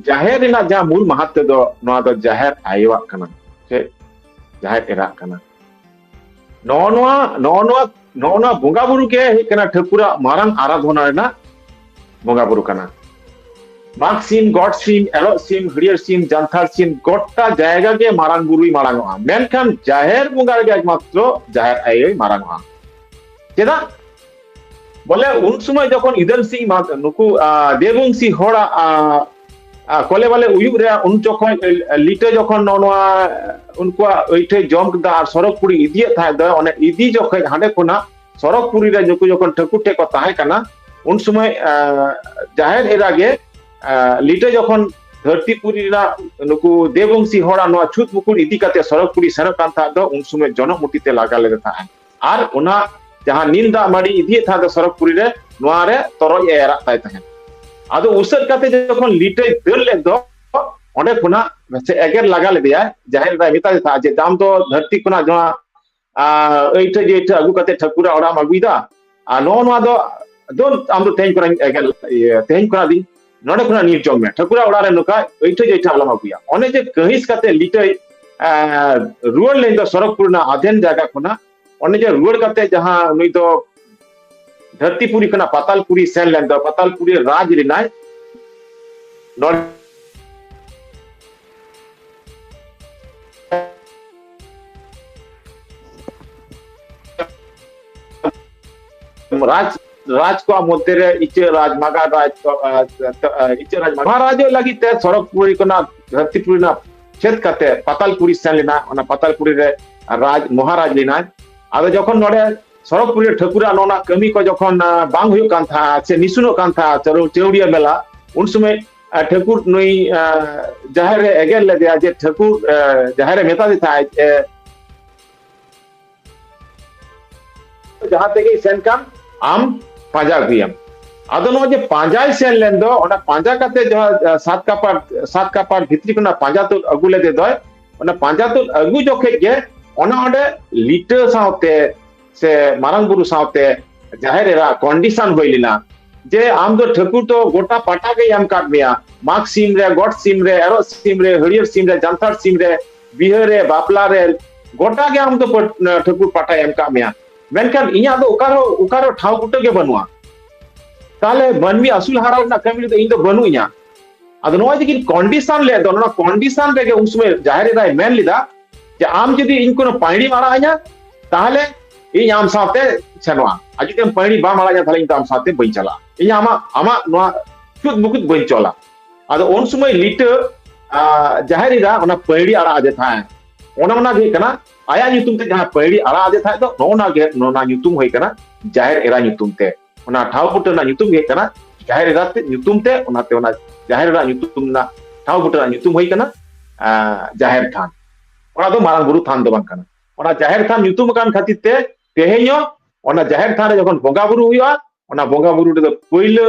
ᱡᱟᱦᱮᱨ ᱨᱮᱱᱟᱜ ᱡᱟᱦᱟᱸ ᱢᱩᱞ ᱢᱟᱦᱟᱛᱢᱚ ᱫᱚ, ᱱᱚᱣᱟ ᱫᱚ ᱡᱟᱦᱮᱨ ᱟᱭᱳᱣᱟᱜ ᱠᱟᱱᱟ, ᱥᱮ ᱡᱟᱦᱮᱨ ᱮᱨᱟᱜ ᱠᱟᱱᱟ᱾ ᱱᱚᱜᱼᱚ ᱱᱚᱣᱟ, ᱱᱚᱜᱼᱚ ᱱᱚᱣᱟ, ᱱᱚᱜᱼᱚ ᱱᱚᱣᱟ ᱵᱚᱸᱜᱟ ᱵᱩᱨᱩ ᱜᱮ ᱦᱩᱭᱩᱜ ᱠᱟᱱᱟ ᱴᱷᱟᱹᱠᱩᱨᱟᱜ ᱢᱟᱨᱟᱝ ᱟᱨᱟᱫᱷᱚᱱᱟ ᱨᱮᱱᱟᱜ ᱵᱚᱸᱜᱟ ᱵᱩᱨᱩ ᱠᱟᱱᱟ᱾ ᱢᱟᱜᱽ ᱥᱤᱢ, ᱜᱚᱴ ᱥᱤᱢ, ᱮᱨᱚᱜ ᱥᱤᱢ, ᱦᱟᱹᱲᱭᱟᱹᱨ ᱥᱤᱢ, ᱡᱟᱱᱛᱷᱟᱲ ᱥᱤᱢ, ᱜᱚᱴᱟ ᱡᱟᱭᱜᱟ ᱜᱮ ᱢᱟᱨᱟᱝ ᱵᱩᱨᱩᱭ ᱢᱟᱨᱟᱝᱚᱜᱼᱟ, ᱢᱮᱱᱠᱷᱟᱱ ᱡᱟᱦᱮᱨ ᱵᱚᱸᱜᱟ ᱨᱮᱜᱮ ᱮᱠᱢᱟᱛᱨᱚ ᱡᱟᱦᱮᱨ ᱟᱭᱳᱭ ᱢᱟᱨᱟᱝᱚᱜᱼᱟ᱾ ᱪᱮᱫᱟᱜ? ᱵᱚᱞᱮ ᱩᱱ ᱥᱚᱢᱚᱭ ᱡᱚᱠᱷᱚᱱ ᱤᱫᱟᱹᱱ ᱥᱤᱝ ᱢᱟ-, ᱱᱩᱠᱩ, ᱟ, ᱫᱮᱵᱚᱝᱥᱤ ᱦᱚᱲᱟᱜ, ᱟ, ᱟ, ᱠᱚᱞᱮ ᱵᱟᱞᱮ ᱩᱭᱩᱜ ᱨᱮ ᱩᱱ ᱡᱚᱠᱷᱚᱱ ᱞᱤᱴᱟᱹ ᱡᱚᱠᱷᱚᱱ ᱱᱚᱜᱼᱚ ᱱᱚᱣᱟ ᱩᱱᱠᱩᱣᱟᱜ ᱟᱹᱭᱴᱷᱟᱹᱭ ᱡᱚᱢ ᱠᱮᱫᱟ ᱟᱨ ᱥᱚᱨᱚᱜᱽᱯᱩᱨᱤ ᱤᱫᱤᱭᱮᱫ ᱛᱟᱦᱮᱸᱫ ᱫᱚ, ᱚᱱᱮ ᱤᱫᱤ ᱡᱚᱠᱷᱚᱱ ᱦᱟᱸᱰᱮ ᱠᱷᱚᱱᱟᱜ ᱥᱚᱨᱚᱜᱽᱯᱩᱨᱤ ᱨᱮ ᱱᱩᱠᱩ ᱡᱚᱠᱷᱚᱱ ᱴᱷᱟᱹᱠᱩᱨ ᱴᱷᱮᱡ ᱠᱚ ᱛᱟᱦᱮᱸ ᱠᱟᱱᱟ, ᱩᱱ ᱥᱚᱢᱚᱭ, ᱟ, ᱡᱟᱦᱮᱨ ᱮᱨᱟ ᱜᱮ, ᱟ, ᱞᱤᱴᱟᱹ ᱡᱚᱠᱷᱚᱱ ᱫᱷᱟᱹᱨᱛᱤᱯᱩᱨᱤ ᱨᱮᱱᱟᱜ ᱱᱩᱠᱩ ᱫᱮᱵᱚᱝᱥᱤ ᱦᱚᱲᱟᱜ ᱱᱚᱣᱟ ᱪᱷᱩᱛ ᱢᱩᱠᱩᱴ ᱤᱫᱤ ᱠᱟᱛᱮ ᱥᱚᱨᱚᱜᱽᱯᱩᱨᱤ ᱥᱮᱱᱚᱜ ᱠᱟᱱ ᱛᱟᱦᱮᱸᱫ ᱫᱚ, ᱩᱱ ᱥᱚᱢᱚᱭ ᱡᱚᱱᱚᱜ ᱢᱩᱴᱤ ᱛᱮ ᱞᱟᱜᱟ ᱞᱮᱫᱮ ᱛᱟᱦᱮᱸᱫ᱾ ᱟᱨ ᱚᱱᱟ ᱡᱟᱦᱟᱸ ᱱᱤᱞ ᱫᱟᱜ ᱢᱟᱹᱰᱤ ᱤᱫᱤᱭᱮᱫ ᱛᱟᱦᱮᱸᱫ ᱫᱚ ᱥᱚᱨᱚᱜᱽᱯᱩᱨᱤ ᱨᱮ, ᱱᱚᱣᱟ ᱨᱮ ᱛᱚᱨᱚᱡ ᱮ ᱮᱨᱟᱜ ᱛᱟᱭ ᱛᱟᱦᱮᱸᱫ᱾ ᱟᱫᱚ ᱩᱥᱟᱹᱫ ᱠᱟᱛᱮ ᱡᱚᱠᱷᱚᱱ ᱞᱤᱴᱟᱹᱭ ᱫᱟᱹᱲ ᱞᱮᱫ ᱫᱚ, ᱚᱸᱰᱮ ᱠᱷᱚᱱᱟᱜ ᱥᱮ ᱮᱜᱮᱨ ᱞᱟᱜᱟ ᱞᱮᱫᱮᱭᱟᱭ, ᱡᱟᱦᱮᱨ ᱮᱨᱟᱭ ᱢᱮᱛᱟᱫᱮ ᱛᱟᱦᱮᱸᱫ ᱡᱮ, "ᱟᱢ ᱫᱚ ᱫᱷᱟᱹᱨᱛᱤ ᱠᱷᱚᱱᱟᱜ ᱡᱟᱦᱟᱸ, ᱟᱸ, ᱟᱹᱭᱴᱷᱟᱹ ᱡᱟᱹᱭᱴᱷᱟᱹ ᱟᱹᱜᱩ ᱠᱟᱛᱮ ᱴᱷᱟᱹᱠᱩᱨᱟᱜ ᱚᱲᱟᱜ ᱮᱢ ᱟᱹᱜᱩᱭᱮᱫᱟ, ᱟᱨ ᱱᱚᱜᱼᱚ ᱱᱚᱣᱟ ᱫᱚ, ᱫᱚ ᱟᱢ ᱫᱚ ᱛᱮᱦᱮᱧ ᱠᱷᱚᱱᱟᱜ ᱤᱧ ᱮᱜᱮᱨ, ᱤᱭᱟᱹ, ᱛᱮᱦᱮᱧ ᱠᱷᱚᱱᱟᱜ ᱫᱤᱱ ᱱᱚᱰᱮ ᱠᱷᱚᱱᱟᱜ ᱱᱤᱨ ᱡᱚᱝ ᱢᱮ, ᱴᱷᱟᱹᱠᱩᱨᱟᱜ ᱚᱲᱟᱜ ᱨᱮ ᱱᱚᱝᱠᱟ ᱟᱹᱭᱴᱷᱟᱹ ᱡᱟᱹᱭᱴᱷᱟᱹ ᱟᱞᱚᱢ ᱟᱹᱜᱩᱭᱟ᱾" ᱚᱱᱮ ᱡᱮ ᱠᱟᱹᱦᱤᱥ ᱠᱟᱛᱮ ᱞᱤᱴᱟᱹᱭ, ᱟᱸ, ᱨᱩᱣᱟᱹᱲ ᱞᱮᱱ ᱫᱚ ᱥᱚᱨᱚᱜᱽᱯᱩᱨ ᱨᱮᱱᱟᱜ ᱟᱫᱷᱮᱱ ᱡᱟᱭᱜᱟ ᱠᱷᱚᱱᱟᱜ, ᱚᱱᱮ ᱡᱮ ᱨᱩᱣᱟᱹᱲ ᱠᱟᱛᱮ ᱡᱟᱦᱟᱸ ᱱᱩᱭ ᱫᱚ ᱫᱷᱟᱹᱨᱛᱤᱯᱩᱨᱤ ᱠᱷᱚᱱᱟᱜ ᱯᱟᱛᱟᱞᱯᱩᱨᱤ ᱥᱮᱱ ᱞᱮᱱ ᱫᱚ, ᱯᱟᱛᱟᱞᱯᱩᱨᱤ ᱨᱟᱡᱽ ᱞᱮᱱᱟᱭ᱾ ᱱᱚᱰᱮ ᱨᱟᱡᱽ, ᱨᱟᱡᱽ ᱠᱚᱣᱟᱜ ᱢᱚᱫᱽᱫᱷᱮ ᱨᱮ ᱤᱪᱟᱹᱜ ᱨᱟᱡᱽ, ᱢᱟᱜᱟᱲ ᱨᱟᱡᱽ ᱠᱚ, ᱟ, ᱟ, ᱤᱪᱟᱹᱜ ᱨᱟᱡᱽ, ᱢᱟᱜᱟᱲ ᱨᱟᱡᱽ ᱞᱟᱹᱜᱤᱫ ᱛᱮ ᱥᱚᱨᱚᱜᱽᱯᱩᱨᱤ ᱠᱷᱚᱱᱟᱜ ᱫᱷᱟᱹᱨᱛᱤᱯᱩᱨᱤ ᱨᱮᱱᱟᱜ ᱪᱷᱮᱫ ᱠᱟᱛᱮ ᱯᱟᱛᱟᱞᱯᱩᱨᱤ ᱥᱮᱱ ᱞᱮᱱᱟ, ᱚᱱᱟ ᱯᱟᱛᱟᱞᱯᱩᱨᱤ ᱨᱮ ᱨᱟᱡᱽ ᱢᱚᱦᱟᱨᱟᱡᱽ ᱞᱮᱱᱟᱭ᱾ ᱟᱫᱚ ᱡᱚᱠᱷᱚᱱ ᱱᱚᱰᱮ ᱥᱚᱨᱚᱜᱽᱯᱩᱨᱤ ᱨᱮ ᱴᱷᱟᱹᱠᱩᱨᱟᱜ ᱱᱚᱜᱼᱚ ᱱᱟ ᱠᱟᱹᱢᱤ ᱠᱚ ᱡᱚᱠᱷᱚᱱ, ᱟ, ᱵᱟᱝ ᱦᱩᱭᱩᱜ ᱠᱟᱱ ᱛᱟᱦᱮᱸᱫ ᱥᱮ ᱱᱤᱥᱩᱱᱚᱜ ᱠᱟᱱ ᱛᱟᱦᱮᱸᱫ ᱪᱟᱹᱣ-, ᱪᱟᱹᱣᱲᱤᱭᱟᱹ ᱢᱮᱞᱟ, ᱩᱱ ᱥᱚᱢᱚᱭ, ᱟ, ᱴᱷᱟᱹᱠᱩᱨ ᱱᱩᱭ, ᱟ, ᱡᱟᱦᱮᱨ ᱨᱮ ᱮᱜᱮᱨ ᱞᱮᱫᱮᱭᱟ ᱡᱮ ᱴᱷᱟᱹᱠᱩᱨ, ᱟ, ᱡᱟᱦᱮᱨ ᱨᱮ ᱢᱮᱛᱟ ᱫᱮ ᱛᱟᱦᱮᱸᱫ, ᱮ, ᱡᱟᱦᱟᱸ ᱛᱮᱜᱮᱭ ᱥᱮᱱ ᱠᱟᱱ, ᱟᱢ ᱯᱟᱸᱡᱟ ᱟᱹᱜᱩᱭᱮᱢ᱾ ᱟᱫᱚ ᱱᱚᱜᱼᱚᱭ ᱡᱮ ᱯᱟᱸᱡᱟᱭ ᱥᱮᱱ ᱞᱮᱱ ᱫᱚ, ᱚᱱᱟ ᱯᱟᱸᱡᱟ ᱠᱟᱛᱮ ᱡᱟᱦᱟᱸ, ᱟ, ᱥᱟᱛ ᱠᱟᱯᱟᱴ, ᱥᱟᱛ ᱠᱟᱯᱟᱴ ᱵᱷᱤᱛᱨᱤ ᱠᱷᱚᱱᱟᱜ ᱯᱟᱸᱡᱟ ᱛᱩᱫ ᱟᱹᱜᱩ ᱞᱮᱫᱮ ᱫᱚᱭ, ᱚᱱᱟ ᱯᱟᱸᱡᱟ ᱛᱩᱫ ᱟᱹᱜᱩ ᱡᱚᱠᱷᱮᱡ ᱜᱮ ᱚᱱᱟ ᱚᱸᱰᱮ ᱞᱤᱴᱟᱹ ᱥᱟᱶᱛᱮ ᱥᱮ ᱢᱟᱨᱟᱝ ᱵᱩᱨᱩ ᱥᱟᱶᱛᱮ ᱡᱟᱦᱮᱨ ᱮᱨᱟ condition ᱦᱩᱭ ᱞᱮᱱᱟ ᱡᱮ ᱟᱢ ᱫᱚ ᱴᱷᱟᱹᱠᱩᱨ ᱫᱚ ᱜᱚᱴᱟ ᱯᱟᱴᱟ ᱜᱮᱭ ᱮᱢ ᱠᱟᱫ ᱢᱮᱭᱟ, ᱢᱟᱜᱽ ᱥᱤᱢ ᱨᱮ, ᱜᱚᱰ ᱥᱤᱢ ᱨᱮ, ᱮᱨᱚᱜ ᱥᱤᱢ ᱨᱮ, ᱦᱟᱹᱨᱭᱟᱹᱲ ᱥᱤᱢ ᱨᱮ, ᱡᱟᱱᱛᱷᱟᱲ ᱥᱤᱢ ᱨᱮ, ᱵᱤᱦᱟᱹ ᱨᱮ, ᱵᱟᱯᱞᱟ ᱨᱮ, ᱜᱚᱴᱟ ᱜᱮ ᱟᱢ ᱫᱚ ᱯᱟᱹ-, ᱴᱷᱟᱹᱠᱩᱨ ᱯᱟᱴᱟᱭ ᱮᱢ ᱠᱟᱫ ᱢᱮᱭᱟ, ᱢᱮᱱᱠᱷᱟᱱ ᱤᱧᱟᱹᱜ ᱫᱚ ᱚᱠᱟ ᱨᱮᱦᱚᱸ, ᱚᱠᱟ ᱨᱮᱦᱚᱸ ᱴᱷᱟᱣ ᱵᱩᱴᱟᱹ ᱜᱮ ᱵᱟᱹᱱᱩᱜᱼᱟ᱾ ᱛᱟᱦᱞᱮ ᱢᱟᱹᱱᱢᱤ ᱟᱹᱥᱩᱞ ᱦᱟᱨᱟ ᱨᱮᱱᱟᱜ ᱠᱟᱹᱢᱤ ᱨᱮᱫᱚ ᱤᱧ ᱫᱚ ᱵᱟᱹᱱᱩᱜ ᱤᱧᱟ᱾ ᱟᱫᱚ ᱱᱚᱣᱟ ᱡᱮ ᱠᱤᱱ condition ᱞᱮᱫ ᱫᱚ, ᱱᱚᱣᱟ condition ᱨᱮᱜᱮ ᱩᱱ ᱥᱚᱢᱚᱭ ᱡᱟᱦᱮᱨ ᱮᱨᱟᱭ ᱢᱮᱱ ᱞᱮᱫᱟ ᱡᱮ ᱟᱢ ᱡᱩᱫᱤ ᱤᱧ ᱠᱳᱱᱳ ᱯᱟᱹᱭᱲᱤᱢ ᱟᱲᱟᱜ ᱟᱹᱧᱟ, ᱛᱟᱦᱞᱮ ᱤᱧ ᱟᱢ ᱥᱟᱶᱛᱮ ᱥᱮᱱᱚᱜᱼᱟ, ᱟᱨ ᱡᱩᱫᱤ ᱟᱢ ᱯᱟᱹᱭᱲᱤ ᱵᱟᱢ ᱟᱲᱟᱜ ᱟᱹᱧᱟ, ᱛᱟᱦᱞᱮ ᱤᱧ ᱫᱚ ᱟᱢ ᱥᱟᱶᱛᱮ ᱵᱟᱹᱧ ᱪᱟᱞᱟᱜᱼᱟ, ᱤᱧ ᱟᱢᱟᱜ, ᱟᱢᱟᱜ ᱱᱚᱣᱟ ᱪᱷᱩᱛ ᱵᱩᱠᱩᱛ ᱵᱟᱹᱧ ᱪᱚᱞᱟ᱾ ᱟᱫᱚ ᱩᱱ ᱥᱚᱢᱚᱭ ᱞᱤᱴᱟᱹ, ᱟ, ᱡᱟᱦᱮᱨ ᱮᱨᱟ ᱚᱱᱟ ᱯᱟᱹᱭᱲᱤ ᱟᱲᱟᱜ ᱟᱫᱮ ᱛᱟᱦᱮᱸᱫ, ᱚᱱᱟ, ᱚᱱᱟ ᱜᱮ ᱦᱩᱭᱩᱜ ᱠᱟᱱᱟ ᱟᱭᱟᱜ ᱧᱩᱛᱩᱢ ᱛᱮ ᱡᱟᱦᱟᱸ ᱯᱟᱹᱭᱲᱤ ᱟᱲᱟᱜ ᱟᱫᱮ ᱛᱟᱦᱮᱸᱫ ᱫᱚ, ᱱᱚᱜᱼᱚ ᱱᱟ ᱜᱮ, ᱱᱚᱣᱟ ᱧᱩᱛᱩᱢ ᱦᱩᱭ ᱠᱟᱱᱟ ᱡᱟᱦᱮᱨ ᱮᱨᱟ ᱧᱩᱛᱩᱢ ᱛᱮ᱾ ᱚᱱᱟ ᱴᱷᱟᱶ ᱵᱩᱴᱟᱹ ᱨᱮᱱᱟᱜ ᱧᱩᱛᱩᱢ ᱜᱮ ᱦᱩᱭᱩᱜ ᱠᱟᱱᱟ ᱡᱟᱦᱮᱨ ᱮᱨᱟ ᱛᱮ ᱧᱩᱛᱩᱢ ᱛᱮ, ᱚᱱᱟᱛᱮ ᱚᱱᱟ ᱡᱟᱦᱮᱨ ᱮᱨᱟ ᱧᱩᱛᱩᱢ ᱨᱮᱱᱟᱜ ᱴᱷᱟᱶ ᱵᱩᱴᱟᱹ ᱨᱮᱱᱟᱜ ᱧᱩᱛᱩᱢ ᱦᱩᱭ ᱠᱟᱱᱟ, ᱟ, ᱡᱟᱦᱮᱨ ᱛᱷᱟᱱ᱾ ᱚᱱᱟ ᱫᱚ ᱢᱟᱨᱟᱝ ᱵᱩᱨᱩ ᱛᱷᱟᱱ ᱫᱚ ᱵᱟᱝ ᱠᱟᱱᱟ᱾ ᱚᱱᱟ ᱡᱟᱦᱮᱨ ᱛᱷᱟᱱ ᱧᱩᱛᱩᱢ ᱟᱠᱟᱱ ᱠᱷᱟᱹᱛᱤᱨ ᱛᱮ ᱛᱮᱦᱮᱧ ᱦᱚᱸ ᱚᱱᱟ ᱡᱟᱦᱮᱨ ᱛᱷᱟᱱ ᱨᱮ ᱡᱚᱠᱷᱚᱱ ᱵᱚᱸᱜᱟ ᱵᱩᱨᱩ ᱦᱩᱭᱩᱜᱼᱟ, ᱚᱱᱟ ᱵᱚᱸᱜᱟ ᱵᱩᱨᱩ ᱨᱮᱫᱚ ᱯᱳᱭᱞᱳ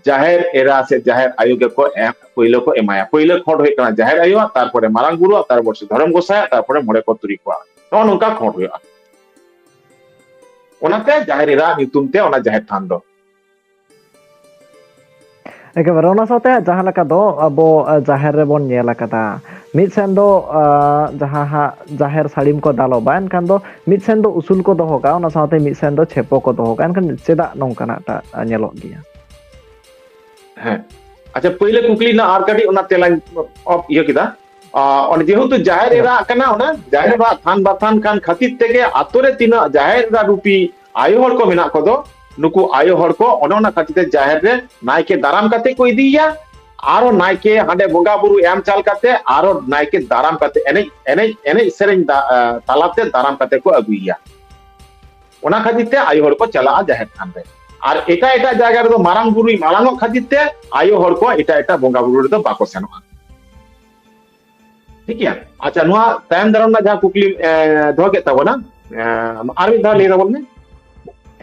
ᱡᱟᱦᱮᱨ ᱮᱨᱟ ᱥᱮ ᱡᱟᱦᱮᱨ ᱟᱭᱳ ᱜᱮᱠᱚ ᱮᱢ, ᱯᱳᱭᱞᱳ ᱠᱚ ᱮᱢᱟᱭᱟ᱾ ᱯᱳᱭᱞᱳ ᱠᱷᱚᱸᱰ ᱦᱩᱭᱩᱜ ᱠᱟᱱᱟ ᱡᱟᱦᱮᱨ ᱟᱭᱳᱣᱟᱜ, ᱛᱟᱨᱯᱚᱨᱮ ᱢᱟᱨᱟᱝ ᱵᱩᱨᱩᱣᱟᱜ, ᱛᱟᱨᱯᱚᱨᱮ ᱥᱮ ᱫᱷᱚᱨᱚᱢ ᱜᱚᱸᱥᱟᱭᱟᱜ, ᱛᱟᱨᱯᱚᱨᱮ ᱢᱚᱬᱮ ᱠᱚ ᱛᱩᱨᱩᱭ ᱠᱚᱣᱟᱜ᱾ ᱱᱚᱜᱼᱚ ᱱᱚᱝᱠᱟ ᱠᱷᱚᱸᱰ ᱦᱩᱭᱩᱜᱼᱟ᱾ ᱚᱱᱟᱛᱮ ᱡᱟᱦᱮᱨ ᱮᱨᱟ ᱧᱩᱛᱩᱢ ᱛᱮ ᱚᱱᱟ ᱡᱟᱦᱮᱨ ᱛᱷᱟᱱ ᱫᱚ᱾ ᱮᱠᱮᱵᱟᱨᱮ ᱚᱱᱟ ᱥᱟᱶᱛᱮ ᱡᱟᱦᱟᱸ ᱞᱮᱠᱟ ᱫᱚ ᱟᱵᱚ, ᱟ, ᱡᱟᱦᱮᱨ ᱨᱮᱵᱚᱱ ᱧᱮᱞ ᱟᱠᱟᱫᱟ, ᱢᱤᱫ ᱥᱮᱱ ᱫᱚ, ᱟ, ᱡᱟᱦᱟᱸ ᱦᱟᱸᱜ ᱡᱟᱦᱮᱨ ᱥᱟᱹᱲᱤᱢ ᱠᱚ ᱫᱟᱞᱚᱵᱟ, ᱮᱱᱠᱷᱟᱱ ᱫᱚ ᱢᱤᱫ ᱥᱮᱱ ᱫᱚ ᱩᱥᱩᱞ ᱠᱚ ᱫᱚᱦᱚ ᱠᱟᱜᱼᱟ, ᱚᱱᱟ ᱥᱟᱶᱛᱮ ᱢᱤᱫ ᱥᱮᱱ ᱫᱚ ᱪᱷᱮᱯᱚ ᱠᱚ ᱫᱚᱦᱚ ᱠᱟᱜᱼᱟ᱾ ᱮᱱᱠᱷᱟᱱ ᱪᱮᱫᱟᱜ ᱱᱚᱝᱠᱟᱱᱟᱜ ᱴᱟᱜ, ᱟ, ᱧᱮᱞᱚᱜ ᱜᱮᱭᱟ? ᱦᱮᱸ, ᱟᱪᱪᱷᱟ, ᱯᱳᱭᱞᱳ ᱠᱩᱠᱞᱤ ᱨᱮᱱᱟᱜ ᱟᱨ ᱠᱟᱹᱴᱤᱡ ᱚᱱᱟ ᱛᱮᱞᱟᱧ ᱚᱯ-, ᱤᱭᱟᱹ ᱠᱮᱫᱟ᱾ ᱟ, ᱚᱱᱮ ᱡᱮᱦᱮᱛᱩ ᱡᱟᱦᱮᱨ ᱮᱨᱟ ᱠᱟᱱᱟ, ᱚᱱᱟ ᱡᱟᱦᱮᱨ ᱮᱨᱟ ᱛᱷᱟᱱ ᱵᱟᱛᱷᱟᱱ ᱠᱟᱱ ᱠᱷᱟᱹᱛᱤᱨ ᱛᱮᱜᱮ ᱟᱛᱳ ᱨᱮ ᱛᱤᱱᱟᱹᱜ ᱡᱟᱦᱮᱨ ᱮᱨᱟ ᱨᱩᱯᱤ ᱟᱭᱳ ᱦᱚᱲ ᱠᱚ ᱢᱮᱱᱟᱜ ᱠᱚᱫᱚ, ᱱᱩᱠᱩ ᱟᱭᱳ ᱦᱚᱲ ᱠᱚ ᱚᱱᱮ ᱚᱱᱟ ᱠᱷᱟᱹᱛᱤᱨ ᱛᱮ ᱡᱟᱦᱮᱨ ᱨᱮ ᱱᱟᱭᱠᱮ ᱫᱟᱨᱟᱢ ᱠᱟᱛᱮ ᱠᱚ ᱤᱫᱤᱭᱮᱭᱟ᱾ ᱟᱨᱚ ᱱᱟᱭᱠᱮ ᱦᱟᱸᱰᱮ ᱵᱚᱸᱜᱟ ᱵᱩᱨᱩ ᱮᱢ ᱪᱟᱞ ᱠᱟᱛᱮ ᱟᱨᱚ ᱱᱟᱭᱠᱮ ᱫᱟᱨᱟᱢ ᱠᱟᱛᱮ ᱮᱱᱮᱡ ᱮᱱᱮᱡ ᱮᱱᱮᱡ ᱥᱮᱨᱮᱧ ᱫᱟ-, ᱟ, ᱛᱟᱞᱟᱛᱮ ᱫᱟᱨᱟᱢ ᱠᱟᱛᱮ ᱠᱚ ᱟᱹᱜᱩᱭᱮᱭᱟ᱾ ᱚᱱᱟ ᱠᱷᱟᱹᱛᱤᱨ ᱛᱮ ᱟᱭᱳ ᱦᱚᱲ ᱠᱚ ᱪᱟᱞᱟᱜᱼᱟ ᱡᱟᱦᱮᱨ ᱛᱷᱟᱱ ᱨᱮ᱾ ᱟᱨ ᱮᱴᱟᱜ ᱮᱴᱟᱜ ᱡᱟᱭᱜᱟ ᱨᱮᱫᱚ ᱢᱟᱨᱟᱝ ᱵᱩᱨᱩᱭ ᱢᱟᱨᱟᱝᱚᱜ ᱠᱷᱟᱹᱛᱤᱨ ᱛᱮ ᱟᱭᱳ ᱦᱚᱲ ᱠᱚ ᱮᱴᱟᱜ ᱮᱴᱟᱜ ᱵᱚᱸᱜᱟ ᱵᱩᱨᱩ ᱨᱮᱫᱚ ᱵᱟᱠᱚ ᱥᱮᱱᱚᱜᱼᱟ᱾ ᱴᱷᱤᱠ ᱜᱮᱭᱟ᱾ ᱟᱪᱪᱷᱟ, ᱱᱚᱣᱟ ᱛᱟᱭᱚᱢ ᱫᱟᱨᱟᱢ ᱨᱮᱱᱟᱜ ᱡᱟᱦᱟᱸ ᱠᱩᱠᱞᱤᱢ, ᱮ, ᱫᱚᱦᱚ ᱠᱮᱫ ᱛᱟᱵᱚᱱᱟ, ᱮ, ᱟᱨ ᱢᱤᱫ ᱫᱷᱟᱣ ᱞᱟᱹᱭ ᱛᱟᱵᱚᱱ ᱢᱮ᱾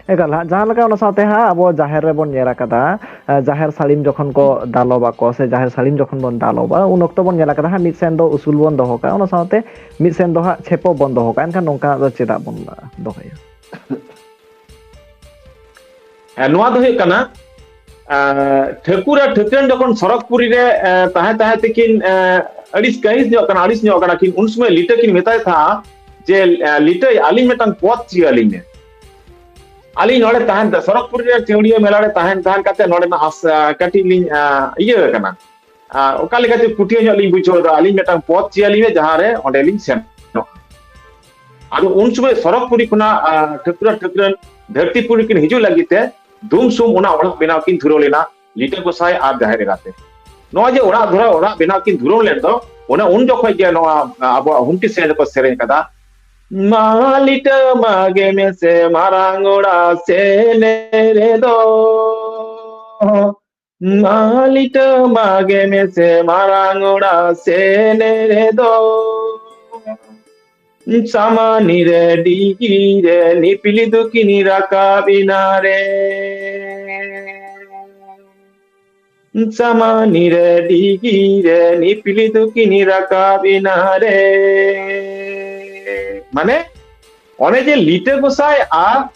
ᱮᱠᱟᱞ ᱦᱟᱸᱜ, ᱡᱟᱦᱟᱸ ᱞᱮᱠᱟ ᱚᱱᱟ ᱥᱟᱶᱛᱮ ᱦᱟᱸᱜ ᱟᱵᱚ ᱡᱟᱦᱮᱨ ᱨᱮᱵᱚᱱ ᱧᱮᱞ ᱟᱠᱟᱫᱟ, ᱮ, ᱡᱟᱦᱮᱨ ᱥᱟᱹᱲᱤᱢ ᱡᱚᱠᱷᱚᱱ ᱠᱚ ᱫᱟᱞᱚᱵ ᱟᱠᱚ ᱥᱮ ᱡᱟᱦᱮᱨ ᱥᱟᱹᱲᱤᱢ ᱡᱚᱠᱷᱚᱱ ᱵᱚᱱ ᱫᱟᱞᱚᱵᱟ, ᱩᱱ ᱚᱠᱛᱚ ᱵᱚᱱ ᱧᱮᱞ ᱟᱠᱟᱫᱟ ᱦᱟᱸᱜ, ᱢᱤᱫ ᱥᱮᱱ ᱫᱚ ᱩᱥᱩᱞ ᱵᱚᱱ ᱫᱚᱦᱚ ᱠᱟᱜᱼᱟ, ᱚᱱᱟ ᱥᱟᱶᱛᱮ ᱢᱤᱫ ᱥᱮᱱ ᱫᱚ ᱦᱟᱸᱜ ᱪᱷᱮᱯᱚ ᱵᱚᱱ ᱫᱚᱦᱚ ᱠᱟᱜᱼᱟ᱾ ᱮᱱᱠᱷᱟᱱ ᱱᱚᱝᱠᱟᱱᱟᱜ ᱫᱚ ᱪᱮᱫᱟᱜ ᱵᱚᱱ ᱫᱚᱦᱚᱭᱟ? ᱦᱮᱸ, ᱱᱚᱣᱟ ᱫᱚ ᱦᱩᱭᱩᱜ ᱠᱟᱱᱟ, ᱮ, ᱴᱷᱟᱹᱠᱩᱨ ᱟᱨ ᱴᱷᱟᱹᱠᱨᱟᱹᱱ ᱡᱚᱠᱷᱚᱱ ᱥᱚᱨᱚᱜᱽᱯᱩᱨᱤ ᱨᱮ, ᱮ, ᱛᱟᱦᱮᱸ ᱛᱟᱦᱮᱸ ᱛᱮᱠᱤᱱ, ᱮ, ᱟᱹᱲᱤᱥ ᱠᱟᱹᱦᱤᱥ ᱧᱚᱜ ᱠᱟᱱᱟ, ᱟᱹᱲᱤᱥ ᱧᱚᱜ ᱠᱟᱱᱟ ᱠᱤᱱ, ᱩᱱ ᱥᱚᱢᱚᱭ ᱞᱤᱴᱟᱹ ᱠᱤᱱ ᱢᱮᱛᱟᱭ ᱛᱟᱦᱮᱸᱫ ᱡᱮ, ᱮ, ᱞᱤᱴᱟᱹᱭ, ᱟᱹᱞᱤᱧ ᱢᱤᱫᱴᱟᱝ ᱯᱚᱫᱽ ᱪᱤᱭᱟᱹ ᱟᱹᱞᱤᱧ ᱢᱮ᱾ ᱟᱹᱞᱤᱧ ᱱᱚᱰᱮ ᱛᱟᱦᱮᱱ ᱛᱮ, ᱥᱚᱨᱚᱜᱽᱯᱩᱨᱤ ᱨᱮ ᱪᱟᱹᱣᱲᱤᱭᱟᱹ ᱢᱮᱞᱟ ᱨᱮ ᱛᱟᱦᱮᱱ, ᱛᱟᱦᱮᱱ ᱠᱟᱛᱮ ᱱᱚᱰᱮᱱᱟᱜ ᱟᱥ-, ᱮ, ᱠᱟᱹᱴᱤᱡ ᱞᱤᱧ, ᱮ, ᱤᱭᱟᱹ ᱟᱠᱟᱱᱟ᱾ ᱟᱨ ᱚᱠᱟ ᱞᱮᱠᱟᱛᱮ ᱯᱟᱹᱴᱭᱟᱹ ᱧᱚᱜ ᱞᱤᱧ ᱵᱩᱡᱷᱟᱹᱣ ᱮᱫᱟ, ᱟᱹᱞᱤᱧ ᱢᱤᱫᱴᱟᱝ ᱯᱚᱫᱽ ᱪᱤᱭᱟᱹ ᱟᱹᱞᱤᱧ ᱢᱮ, ᱡᱟᱦᱟᱸ ᱨᱮ ᱚᱸᱰᱮ ᱞᱤᱧ ᱥᱮᱱᱚᱜᱼᱟ᱾ ᱟᱫᱚ ᱩᱱ ᱥᱚᱢᱚᱭ ᱥᱚᱨᱚᱜᱽᱯᱩᱨᱤ ᱠᱷᱚᱱᱟᱜ, ᱟ, ᱴᱷᱟᱹᱠᱨᱟᱹᱱ ᱴᱷᱟᱹᱠᱨᱟᱹᱱ ᱫᱷᱟᱹᱨᱛᱤᱯᱩᱨᱤ ᱠᱤᱱ ᱦᱤᱡᱩᱜ ᱞᱟᱹᱜᱤᱫ ᱛᱮ ᱫᱷᱩᱢ ᱥᱩᱢ ᱚᱱᱟ ᱚᱲᱟᱜ ᱵᱮᱱᱟᱣ ᱠᱤᱱ ᱫᱷᱩᱨᱟᱹᱣ ᱞᱮᱱᱟ, ᱞᱤᱴᱟᱹ ᱜᱚᱸᱥᱟᱭ ᱟᱨ ᱡᱟᱦᱮᱨ ᱮᱨᱟ ᱛᱮ᱾ ᱱᱚᱣᱟ ᱡᱮ ᱚᱲᱟᱜ ᱫᱷᱚᱨᱟ-, ᱚᱲᱟᱜ ᱵᱮᱱᱟᱣ ᱠᱤᱱ ᱫᱷᱩᱨᱟᱹᱣ ᱞᱮᱱ ᱫᱚ, ᱚᱱᱮ ᱩᱱ ᱡᱚᱠᱷᱚᱡ ᱜᱮ ᱱᱚᱣᱟ, ᱟ, ᱟᱵᱚᱣᱟᱜ ᱦᱩᱢᱴᱤ ᱥᱮᱨᱮᱧ ᱨᱮᱠᱚ ᱥᱮᱨᱮᱧ ᱠᱟᱫᱟ, ᱢᱟ ᱞᱤᱴᱟᱹ ᱢᱟᱜᱮ ᱢᱮᱥᱮ ᱢᱟᱨᱟᱝ ᱚᱲᱟᱜ ᱥᱮᱱ ᱨᱮᱫᱚ, ᱢᱟ ᱞᱤᱴᱟᱹ ᱢᱟᱜᱮ ᱢᱮᱥᱮ ᱢᱟᱨᱟᱝ ᱚᱲᱟᱜ ᱥᱮᱱ ᱨᱮᱫᱚ, ᱥᱟᱢᱟᱱᱤ ᱨᱮ ᱰᱤᱜᱤ ᱨᱮ ᱱᱤᱯᱤᱞ ᱫᱩᱠᱤᱱ ᱨᱟᱠᱟᱵ ᱮᱱᱟ ᱨᱮ᱾ ᱥᱟᱢᱟᱱᱤ ᱨᱮ ᱰᱤᱜᱤ ᱨᱮ ᱱᱤᱯᱤᱞ ᱫᱩᱠᱤᱱ ᱨᱟᱠᱟᱵ ᱮᱱᱟ ᱨᱮ᱾ ᱢᱟᱱᱮ, ᱚᱱᱮ ᱡᱮ ᱞᱤᱴᱟᱹ ᱜᱚᱸᱥᱟᱭ ᱟᱨ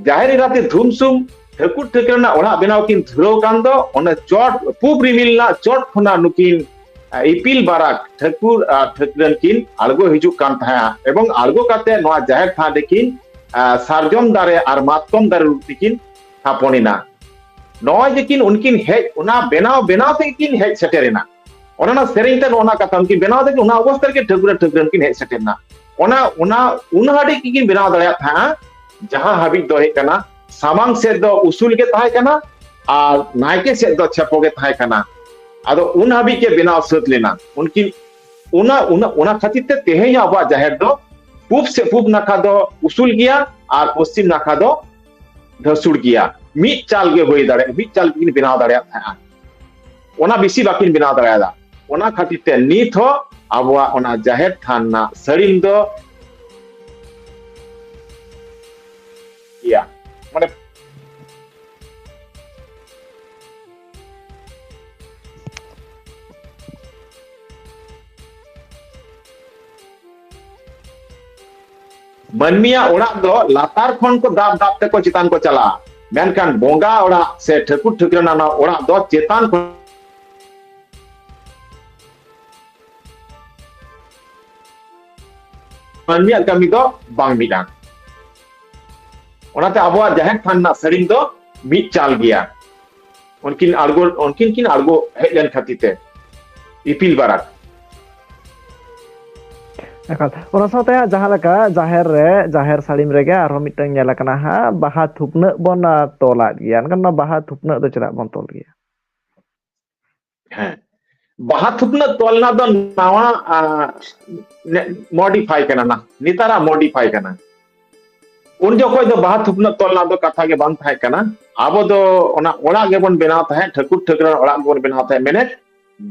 ᱡᱟᱦᱮᱨ ᱮᱨᱟ ᱛᱮ ᱫᱷᱩᱢ ᱥᱩᱢ ᱴᱷᱟᱹᱠᱩᱨ ᱴᱷᱟᱹᱠᱨᱟᱹᱱ ᱨᱮᱱᱟᱜ ᱚᱲᱟᱜ ᱵᱮᱱᱟᱣ ᱠᱤᱱ ᱫᱷᱩᱨᱟᱹᱣ ᱠᱟᱱ ᱫᱚ, ᱚᱱᱟ ᱪᱚᱴ ᱯᱩᱵ ᱨᱤᱢᱤᱞ ᱨᱮᱱᱟᱜ ᱪᱚᱴ ᱠᱷᱚᱱᱟᱜ ᱱᱩᱠᱤᱱ, ᱟ, ᱤᱯᱤᱞ ᱵᱟᱨᱟᱠ ᱴᱷᱟᱹᱠᱩᱨ ᱟᱨ ᱴᱷᱟᱹᱠᱨᱟᱹᱱ ᱠᱤᱱ ᱟᱬᱜᱚ ᱦᱤᱡᱩᱜ ᱠᱟᱱ ᱛᱟᱦᱮᱸᱫᱼᱟ᱾ ᱮᱵᱚᱝ ᱟᱬᱜᱚ ᱠᱟᱛᱮ ᱱᱚᱣᱟ ᱡᱟᱦᱮᱨ ᱛᱷᱟᱱ ᱨᱮᱠᱤᱱ, ᱟ, ᱥᱟᱨᱡᱚᱢ ᱫᱟᱨᱮ ᱟᱨ ᱢᱟᱛᱠᱚᱢ ᱫᱟᱨᱮ ᱨᱩᱯ ᱛᱮᱠᱤᱱ ᱛᱷᱟᱯᱚᱱ ᱮᱱᱟ᱾ ᱱᱚᱜᱼᱚᱭ ᱡᱮ ᱠᱤᱱ ᱩᱱᱠᱤᱱ ᱦᱮᱡ, ᱚᱱᱟ ᱵᱮᱱᱟᱣ ᱵᱮᱱᱟᱣ ᱛᱮᱜᱮ ᱠᱤᱱ ᱦᱮᱡ ᱥᱮᱴᱮᱨ ᱮᱱᱟ᱾ ᱚᱱᱟ ᱨᱮᱱᱟᱜ ᱥᱮᱨᱮᱧ ᱛᱮ ᱱᱚᱜᱼᱚ ᱱᱟ ᱠᱟᱛᱷᱟ, ᱩᱱᱠᱤᱱ ᱵᱮᱱᱟᱣ ᱛᱮᱜᱮ ᱚᱱᱟ ᱚᱵᱚᱥᱛᱟ ᱨᱮᱜᱮ ᱴᱷᱟᱹᱠᱩᱨ ᱟᱨ ᱴᱷᱟᱹᱠᱨᱟᱹᱱ ᱠᱤᱱ ᱦᱮᱡ ᱥᱮᱴᱮᱨ ᱮᱱᱟ᱾ ᱚᱱᱟ, ᱚᱱᱟ ᱩᱱ ᱦᱟᱹᱵᱤᱡ ᱜᱮᱠᱤᱱ ᱵᱮᱱᱟᱣ ᱫᱟᱲᱮᱭᱟᱜ ᱛᱟᱦᱮᱸᱫᱼᱟ, ᱡᱟᱦᱟᱸ ᱦᱟᱹᱵᱤᱡ ᱫᱚ ᱦᱩᱭᱩᱜ ᱠᱟᱱᱟ ᱥᱟᱢᱟᱝ ᱥᱮᱫ ᱫᱚ ᱩᱥᱩᱞ ᱜᱮ ᱛᱟᱦᱮᱸ ᱠᱟᱱᱟ ᱟᱨ ᱱᱟᱭᱠᱮ ᱥᱮᱫ ᱫᱚ ᱪᱷᱮᱯᱚ ᱜᱮ ᱛᱟᱦᱮᱸ ᱠᱟᱱᱟ᱾ ᱟᱫᱚ ᱩᱱ ᱦᱟᱹᱵᱤᱡ ᱜᱮ ᱵᱮᱱᱟᱣ ᱥᱟᱹᱛ ᱞᱮᱱᱟ᱾ ᱩᱱᱠᱤᱱ ᱚᱱᱟ, ᱚᱱᱟ, ᱚᱱᱟ ᱠᱷᱟᱹᱛᱤᱨ ᱛᱮ ᱛᱮᱦᱮᱧ ᱟᱵᱚᱣᱟᱜ ᱡᱟᱦᱮᱨ ᱫᱚ ᱯᱩᱵ ᱥᱮ, ᱯᱩᱵ ᱱᱟᱠᱷᱟ ᱫᱚ ᱩᱥᱩᱞ ᱜᱮᱭᱟ ᱟᱨ ᱯᱚᱥᱪᱤᱢ ᱱᱟᱠᱷᱟ ᱫᱚ ᱫᱷᱟᱹᱥᱩᱲ ᱜᱮᱭᱟ᱾ ᱢᱤᱫ ᱪᱟᱞ ᱜᱮ ᱦᱩᱭ ᱫᱟᱲᱮᱭᱟᱜᱼᱟ, ᱢᱤᱫ ᱪᱟᱞ ᱜᱮᱠᱤᱱ ᱵᱮᱱᱟᱣ ᱫᱟᱲᱮᱭᱟᱜ ᱛᱟᱦᱮᱸᱜᱼᱟ᱾ ᱚᱱᱟ ᱵᱮᱥᱤ ᱵᱟᱹᱠᱤᱱ ᱵᱮᱱᱟᱣ ᱫᱟᱲᱮᱭᱟᱫᱟ᱾ ᱚᱱᱟ ᱠᱷᱟᱹᱛᱤᱨ ᱛᱮ ᱱᱤᱛ ᱦᱚᱸ ᱟᱵᱚᱣᱟᱜ ᱚᱱᱟ ᱡᱟᱦᱮᱨ ᱛᱷᱟᱱ ᱨᱮᱱᱟᱜ ᱥᱟᱹᱲᱤᱢ ᱫᱚ ᱜᱮᱭᱟ᱾ ᱢᱟᱱᱮ ᱢᱟᱹᱱᱢᱤᱭᱟᱜ ᱚᱲᱟᱜ ᱫᱚ ᱞᱟᱛᱟᱨ ᱠᱷᱚᱱ ᱠᱚ ᱫᱟᱵ ᱫᱟᱵ ᱛᱮᱠᱚ ᱪᱮᱛᱟᱱ ᱠᱚ ᱪᱟᱞᱟᱜᱼᱟ, ᱢᱮᱱᱠᱷᱟᱱ ᱵᱚᱸᱜᱟ ᱚᱲᱟᱜ ᱥᱮ ᱴᱷᱟᱹᱠᱩᱨ ᱴᱷᱟᱹᱠᱨᱟᱹᱱ ᱟᱱᱟᱜ ᱚᱲᱟᱜ ᱫᱚ ᱪᱮᱛᱟᱱ ᱠᱷᱚᱱ ᱢᱟᱹᱱᱢᱤᱭᱟᱜ ᱠᱟᱹᱢᱤ ᱫᱚ ᱵᱟᱝ ᱢᱤᱫᱼᱟ᱾ ᱚᱱᱟᱛᱮ ᱟᱵᱚᱣᱟᱜ ᱡᱟᱦᱮᱨ ᱛᱷᱟᱱ ᱨᱮᱱᱟᱜ ᱥᱟᱹᱲᱤᱢ ᱫᱚ ᱢᱤᱫ ᱪᱟᱞ ᱜᱮᱭᱟ᱾ ᱩᱱᱠᱤᱱ ᱟᱬᱜᱚ, ᱩᱱᱠᱤᱱ ᱠᱤᱱ ᱟᱬᱜᱚ ᱦᱮᱡ ᱞᱮᱱ ᱠᱷᱟᱹᱛᱤᱨ ᱛᱮ ᱤᱯᱤᱞ ᱵᱟᱨᱟᱠ᱾ ᱮᱠᱟᱞ᱾ ᱚᱱᱟ ᱥᱟᱶᱛᱮ ᱦᱟᱸᱜ ᱡᱟᱦᱟᱸ ᱞᱮᱠᱟ ᱡᱟᱦᱮᱨ ᱨᱮ, ᱡᱟᱦᱮᱨ ᱥᱟᱹᱲᱤᱢ ᱨᱮᱜᱮ ᱟᱨᱦᱚᱸ ᱢᱤᱫᱴᱟᱝ ᱧᱮᱞ ᱟᱠᱟᱱᱟ ᱦᱟᱸᱜ, ᱵᱟᱦᱟ ᱛᱷᱩᱯᱱᱟᱹᱜ ᱵᱚᱱ, ᱟ, ᱛᱚᱞᱟᱫ ᱜᱮᱭᱟ᱾ ᱮᱱᱠᱷᱟᱱ ᱱᱚᱣᱟ ᱵᱟᱦᱟ ᱛᱷᱩᱯᱱᱟᱹᱜ ᱫᱚ ᱪᱮᱫᱟᱜ ᱵᱚᱱ ᱛᱚᱞ ᱜᱮᱭᱟ? ᱦᱮᱸ, ᱵᱟᱦᱟ ᱛᱷᱩᱯᱱᱟᱹᱜ ᱛᱚᱞ ᱨᱮᱱᱟᱜ ᱫᱚ ᱱᱟᱣᱟ, ᱟ, ᱱᱮ-, modify ᱠᱟᱱᱟ, ᱱᱟ-, ᱱᱮᱛᱟᱨᱟᱜ modify ᱠᱟᱱᱟ᱾ ᱩᱱ ᱡᱚᱠᱷᱚᱡ ᱫᱚ ᱵᱟᱦᱟ ᱛᱷᱩᱯᱱᱟᱹᱜ ᱛᱚᱞ ᱨᱮᱱᱟᱜ ᱫᱚ ᱠᱟᱛᱷᱟ ᱜᱮ ᱵᱟᱝ ᱛᱟᱦᱮᱸ ᱠᱟᱱᱟ᱾ ᱟᱵᱚ ᱫᱚ ᱚᱱᱟ ᱚᱲᱟᱜ ᱜᱮᱵᱚᱱ ᱵᱮᱱᱟᱣ ᱛᱟᱦᱮᱸᱫ, ᱴᱷᱟᱹᱠᱩᱨ ᱴᱷᱟᱹᱠᱨᱟᱹᱱ ᱚᱲᱟᱜ ᱜᱮᱵᱚᱱ ᱵᱮᱱᱟᱣ ᱛᱟᱦᱮᱸᱫ, ᱢᱮᱱᱮᱫ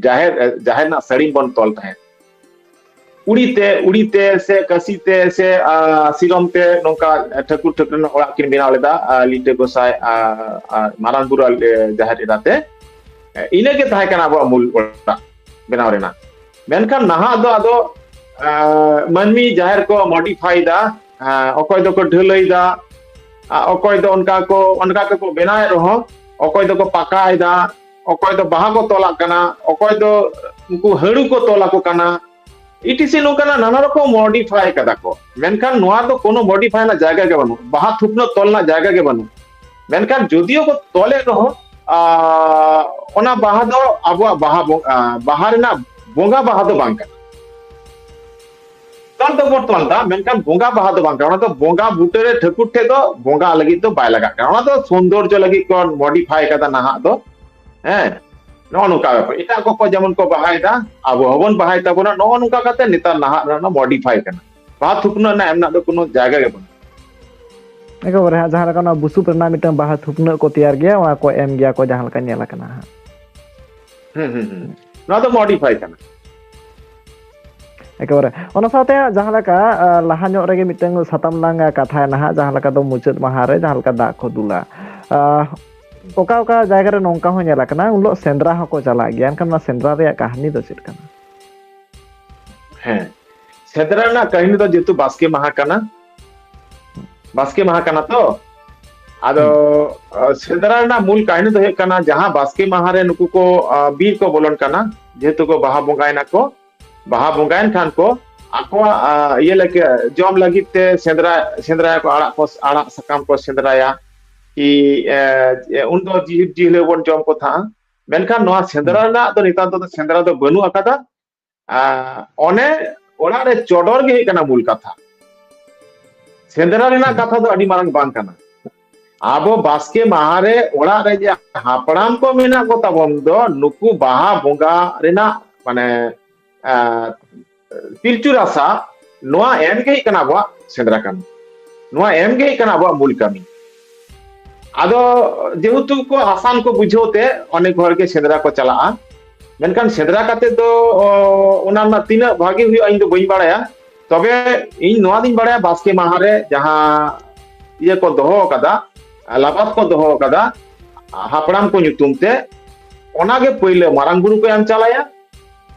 ᱡᱟᱦᱮᱨ, ᱡᱟᱦᱮᱨ ᱨᱮᱱᱟᱜ ᱥᱟᱹᱲᱤᱢ ᱵᱚᱱ ᱛᱚᱞ ᱛᱟᱦᱮᱸᱫ᱾ ᱩᱲᱤ ᱛᱮ, ᱩᱲᱤ ᱛᱮ ᱥᱮ ᱠᱟᱹᱥᱤ ᱛᱮ ᱥᱮ, ᱟ, ᱥᱤᱨᱚᱢ ᱛᱮ ᱱᱚᱝᱠᱟ ᱴᱷᱟᱹᱠᱩᱨ ᱴᱷᱟᱹᱠᱨᱟᱹᱱ ᱚᱲᱟᱜ ᱠᱤᱱ ᱵᱮᱱᱟᱣ ᱞᱮᱫᱟ, ᱟ, ᱞᱤᱴᱟᱹ ᱜᱚᱸᱥᱟᱭ, ᱟ, ᱟ, ᱢᱟᱨᱟᱝ ᱵᱩᱨᱩ ᱟᱨ, ᱮ, ᱡᱟᱦᱮᱨ ᱮᱨᱟ ᱛᱮ᱾ ᱮ, ᱤᱱᱟᱹ ᱜᱮ ᱛᱟᱦᱮᱸ ᱠᱟᱱᱟ ᱟᱵᱚᱣᱟᱜ ᱢᱩᱞ ᱚᱲᱟᱜ ᱵᱮᱱᱟᱣ ᱨᱮᱱᱟᱜ᱾ ᱢᱮᱱᱠᱷᱟᱱ ᱱᱟᱦᱟᱜ ᱫᱚ ᱟᱫᱚ, ᱟ, ᱢᱟᱹᱱᱢᱤ ᱡᱟᱦᱮᱨ ᱠᱚ modify ᱮᱫᱟ, ᱟ, ᱚᱠᱚᱭ ᱫᱚᱠᱚ ᱰᱷᱟᱹᱞᱟᱹᱭ ᱮᱫᱟ, ᱟ, ᱚᱠᱚᱭ ᱫᱚ ᱚᱱᱠᱟ ᱠᱚ, ᱚᱱᱠᱟ ᱠᱚᱠᱚ ᱵᱮᱱᱟᱣᱮᱫ ᱨᱮᱦᱚᱸ, ᱚᱠᱚᱭ ᱫᱚᱠᱚ ᱯᱟᱠᱟᱭ ᱮᱫᱟ, ᱚᱠᱚᱭ ᱫᱚ ᱵᱟᱦᱟ ᱠᱚ ᱛᱚᱞᱟᱜ ᱠᱟᱱᱟ, ᱚᱠᱚᱭ ᱫᱚ ᱩᱱᱠᱩ ᱦᱟᱹᱲᱩ ᱠᱚ ᱛᱚᱞ ᱟᱠᱚ ᱠᱟᱱᱟ, ᱤᱴᱤᱥᱤ ᱱᱚᱝᱠᱟᱱᱟᱜ ᱱᱟᱱᱟ ᱨᱚᱠᱚᱢ modify ᱠᱟᱫᱟ ᱠᱚ, ᱢᱮᱱᱠᱷᱟᱱ ᱱᱚᱣᱟ ᱫᱚ ᱠᱳᱱᱳ modify ᱨᱮᱱᱟᱜ ᱡᱟᱭᱜᱟ ᱜᱮ ᱵᱟᱹᱱᱩᱜ, ᱵᱟᱦᱟ ᱛᱷᱩᱯᱱᱟᱹᱜ ᱛᱚᱞ ᱨᱮᱱᱟᱜ ᱡᱟᱭᱜᱟ ᱜᱮ ᱵᱟᱹᱱᱩᱜ᱾ ᱢᱮᱱᱠᱷᱟᱱ ᱡᱩᱫᱤᱭᱳ ᱠᱚ ᱛᱚᱞᱮᱫ ᱨᱮᱦᱚᱸ, ᱟ, ᱚᱱᱟ ᱵᱟᱦᱟ ᱫᱚ ᱟᱵᱚᱣᱟᱜ ᱵᱟᱦᱟ ᱵᱚ-, ᱟ, ᱵᱟᱦᱟ ᱨᱮᱱᱟᱜ ᱵᱚᱸᱜᱟ ᱵᱟᱦᱟ ᱫᱚ ᱵᱟᱝ ᱠᱟᱱᱟ᱾ ᱛᱚᱞ ᱫᱚᱵᱚᱱ ᱛᱚᱞ ᱫᱟ, ᱢᱮᱱᱠᱷᱟᱱ ᱵᱚᱸᱜᱟ ᱵᱟᱦᱟ ᱫᱚ ᱵᱟᱝ ᱠᱟᱱᱟ᱾ ᱚᱱᱟ ᱫᱚ ᱵᱚᱸᱜᱟ ᱵᱩᱴᱟᱹ ᱨᱮ ᱴᱷᱟᱹᱠᱩᱨ ᱴᱷᱮᱡ ᱫᱚ ᱵᱚᱸᱜᱟ ᱞᱟᱹᱜᱤᱫ ᱫᱚ ᱵᱟᱭ ᱞᱟᱜᱟᱜ ᱠᱟᱱᱟ᱾ ᱚᱱᱟ ᱫᱚ ᱥᱳᱱᱫᱚᱨᱡᱚ ᱞᱟᱹᱜᱤᱫ ᱠᱚ modify ᱠᱟᱫᱟ ᱱᱟᱦᱟᱜ ᱫᱚ᱾ ᱦᱮᱸ, ᱱᱚᱜᱼᱚ ᱱᱚᱝᱠᱟ ᱵᱮᱯᱟᱨ᱾ ᱮᱴᱟᱜ ᱠᱚᱠᱚ ᱡᱮᱢᱚᱱ ᱠᱚ ᱵᱟᱦᱟᱭᱮᱫᱟ, ᱟᱵᱚ ᱦᱚᱸᱵᱚᱱ ᱵᱟᱦᱟᱭ ᱛᱟᱵᱚᱱᱟ᱾ ᱱᱚᱜᱼᱚ ᱱᱚᱝᱠᱟ ᱠᱟᱛᱮ ᱱᱮᱛᱟᱨ ᱱᱟᱦᱟᱜ ᱨᱮ ᱚᱱᱟ modify ᱠᱟᱱᱟ᱾ ᱵᱟᱦᱟ ᱛᱷᱩᱯᱱᱟᱹᱜ ᱨᱮᱱᱟᱜ ᱮᱢ ᱨᱮᱱᱟᱜ ᱫᱚ ᱠᱳᱱᱳ ᱡᱟᱭᱜᱟ ᱜᱮ ᱵᱟᱹᱱᱩᱜᱼᱟ᱾ ᱮᱠᱮᱵᱟᱨᱮ ᱦᱟᱸᱜ ᱡᱟᱦᱟᱸ ᱞᱮᱠᱟ ᱚᱱᱟ ᱵᱩᱥᱩᱵ ᱨᱮᱱᱟᱜ ᱢᱤᱫᱴᱟᱝ ᱵᱟᱦᱟ ᱛᱷᱩᱯᱱᱟᱹᱜ ᱠᱚ ᱛᱮᱭᱟᱨ ᱜᱮᱭᱟ, ᱚᱱᱟ ᱠᱚ ᱮᱢ ᱜᱮᱭᱟ ᱠᱚ, ᱡᱟᱦᱟᱸ ᱞᱮᱠᱟ ᱧᱮᱞ ᱟᱠᱟᱱᱟ ᱦᱟᱸᱜ᱾ ᱦᱩᱸ ᱦᱩᱸ ᱦᱩᱸ᱾ ᱱᱚᱣᱟ ᱫᱚ modify ᱠᱟᱱᱟ᱾ ᱮᱠᱮᱵᱟᱨᱮ᱾ ᱚᱱᱟ ᱥᱟᱶᱛᱮ ᱦᱟᱸᱜ ᱡᱟᱦᱟᱸ ᱞᱮᱠᱟ, ᱟ, ᱞᱟᱦᱟ ᱧᱚᱜ ᱨᱮᱜᱮ ᱢᱤᱫᱴᱟᱝ ᱥᱟᱛᱟᱢ ᱞᱟᱝ ᱠᱟᱛᱷᱟᱭᱮᱱᱟ ᱦᱟᱸᱜ, ᱡᱟᱦᱟᱸ ᱞᱮᱠᱟ ᱫᱚ ᱢᱩᱪᱟᱹᱫ ᱢᱟᱦᱟ ᱨᱮ ᱡᱟᱦᱟᱸ ᱞᱮᱠᱟ ᱫᱟᱜ ᱠᱚ ᱫᱩᱞᱟ᱾ ᱟ, ᱚᱠᱟ ᱚᱠᱟ ᱡᱟᱭᱜᱟ ᱨᱮ ᱱᱚᱝᱠᱟ ᱦᱚᱸ ᱧᱮᱞ ᱟᱠᱟᱱᱟ, ᱩᱱ ᱦᱤᱞᱳᱜ ᱥᱮᱸᱫᱽᱨᱟ ᱦᱚᱸᱠᱚ ᱪᱟᱞᱟᱜ ᱜᱮᱭᱟ᱾ ᱮᱱᱠᱷᱟᱱ ᱚᱱᱟ ᱥᱮᱸᱫᱽᱨᱟ ᱨᱮᱭᱟᱜ ᱠᱟᱹᱦᱱᱤ ᱫᱚ ᱪᱮᱫ ᱠᱟᱱᱟ? ᱦᱮᱸ, ᱥᱮᱸᱫᱽᱨᱟ ᱨᱮᱱᱟᱜ ᱠᱟᱹᱦᱱᱤ ᱫᱚ ᱡᱮᱦᱮᱛᱩ ᱵᱟᱥᱠᱮ ᱢᱟᱦᱟ ᱠᱟᱱᱟ, ᱵᱟᱥᱠᱮ ᱢᱟᱦᱟ ᱠᱟᱱᱟ ᱛᱚ, ᱟᱫᱚ ᱟ, ᱥᱮᱸᱫᱽᱨᱟ ᱨᱮᱱᱟᱜ ᱢᱩᱞ ᱠᱟᱹᱦᱱᱤ ᱫᱚ ᱦᱩᱭᱩᱜ ᱠᱟᱱᱟ, ᱡᱟᱦᱟᱸ ᱵᱟᱥᱠᱮ ᱢᱟᱦᱟ ᱨᱮ ᱱᱩᱠᱩ ᱠᱚ, ᱟ, ᱵᱤᱨ ᱠᱚ ᱵᱚᱞᱚᱱ ᱠᱟᱱᱟ, ᱡᱮᱦᱮᱛᱩ ᱠᱚ ᱵᱟᱦᱟ ᱵᱚᱸᱜᱟᱭᱮᱱᱟ ᱠᱚ, ᱵᱟᱦᱟ ᱵᱚᱸᱜᱟᱭᱮᱱ ᱠᱷᱟᱱ ᱠᱚ ᱟᱠᱚᱣᱟᱜ, ᱟ, ᱤᱭᱟᱹ ᱞᱟᱹᱜᱤᱫ, ᱡᱚᱢ ᱞᱟᱹᱜᱤᱫ ᱛᱮ ᱥᱮᱸᱫᱽᱨᱟ, ᱥᱮᱸᱫᱽᱨᱟᱭᱟᱠᱚ, ᱟᱲᱟᱜ ᱠᱚ, ᱟᱲᱟᱜ ᱥᱟᱠᱟᱢ ᱠᱚ ᱥᱮᱸᱫᱽᱨᱟᱭᱟ, ᱠᱤ, ᱮ, ᱮ, ᱩᱱᱫᱚ ᱡᱤᱞ, ᱡᱤᱞ ᱦᱚᱸᱵᱚᱱ ᱡᱚᱢ ᱠᱚ ᱛᱟᱦᱮᱸᱜᱼᱟ᱾ ᱢᱮᱱᱠᱷᱟᱱ ᱱᱚᱣᱟ ᱥᱮᱸᱫᱽᱨᱟ ᱨᱮᱱᱟᱜ ᱫᱚ ᱱᱮᱛᱟᱨ ᱫᱚ ᱥᱮᱸᱫᱽᱨᱟ ᱫᱚ ᱵᱟᱹᱱᱩᱜ ᱟᱠᱟᱫᱟ᱾ ᱟ, ᱚᱱᱮ ᱚᱲᱟᱜ ᱨᱮ ᱪᱚᱰᱚᱨ ᱜᱮ ᱦᱩᱭᱩᱜ ᱠᱟᱱᱟ ᱢᱩᱞ ᱠᱟᱛᱷᱟ᱾ ᱥᱮᱸᱫᱽᱨᱟ ᱨᱮᱱᱟᱜ ᱠᱟᱛᱷᱟ ᱫᱚ ᱟᱹᱰᱤ ᱢᱟᱨᱟᱝ ᱵᱟᱝ ᱠᱟᱱᱟ᱾ ᱟᱵᱚ ᱵᱟᱥᱠᱮ ᱢᱟᱦᱟ ᱨᱮ ᱚᱲᱟᱜ ᱨᱮ ᱡᱮ ᱦᱟᱯᱲᱟᱢ ᱠᱚ ᱢᱮᱱᱟᱜ ᱠᱚ ᱛᱟᱵᱚᱱ ᱫᱚ, ᱱᱩᱠᱩ ᱵᱟᱦᱟ ᱵᱚᱸᱜᱟ ᱨᱮᱱᱟᱜ, ᱢᱟᱱᱮ, ᱟ, ᱯᱤᱞᱪᱩ ᱨᱟᱥᱟ, ᱱᱚᱣᱟ ᱮᱢ ᱜᱮ ᱦᱩᱭᱩᱜ ᱠᱟᱱᱟ ᱟᱵᱚᱣᱟᱜ ᱥᱮᱸᱫᱽᱨᱟ ᱠᱟᱹᱢᱤ᱾ ᱱᱚᱣᱟ ᱮᱢ ᱜᱮ ᱦᱩᱭᱩᱜ ᱠᱟᱱᱟ ᱟᱵᱚᱣᱟᱜ ᱢᱩᱞ ᱠᱟᱹᱢᱤ᱾ ᱟᱫᱚ ᱡᱮᱦᱮᱛᱩ ᱠᱚ ᱟᱥᱟᱱ ᱠᱚ ᱵᱩᱡᱷᱟᱹᱣ ᱛᱮ ᱚᱱᱮᱠ ᱦᱚᱲ ᱜᱮ ᱥᱮᱸᱫᱽᱨᱟ ᱠᱚ ᱪᱟᱞᱟᱜᱼᱟ᱾ ᱢᱮᱱᱠᱷᱟᱱ ᱥᱮᱸᱫᱽᱨᱟ ᱠᱟᱛᱮ ᱫᱚ, ᱚ, ᱚᱱᱟ ᱨᱮᱱᱟᱜ ᱛᱤᱱᱟᱹᱜ ᱵᱷᱟᱜᱮ ᱦᱩᱭᱩᱜᱼᱟ, ᱤᱧ ᱫᱚ ᱵᱟᱹᱧ ᱵᱟᱲᱟᱭᱟ᱾ ᱛᱚᱵᱮ ᱤᱧ ᱱᱚᱣᱟ ᱫᱚᱧ ᱵᱟᱲᱟᱭᱟ, ᱵᱟᱥᱠᱮ ᱢᱟᱦᱟ ᱨᱮ ᱡᱟᱦᱟᱸ ᱤᱭᱟᱹ ᱠᱚ ᱫᱚᱦᱚ ᱟᱠᱟᱫᱟ, ᱞᱟᱵᱟᱛ ᱠᱚ ᱫᱚᱦᱚ ᱟᱠᱟᱫᱟ ᱦᱟᱯᱲᱟᱢ ᱠᱚ ᱧᱩᱛᱩᱢ ᱛᱮ, ᱚᱱᱟᱜᱮ ᱯᱳᱭᱞᱳ ᱢᱟᱨᱟᱝ ᱵᱩᱨᱩ ᱠᱚ ᱮᱢ ᱪᱟᱞᱟᱭᱟ᱾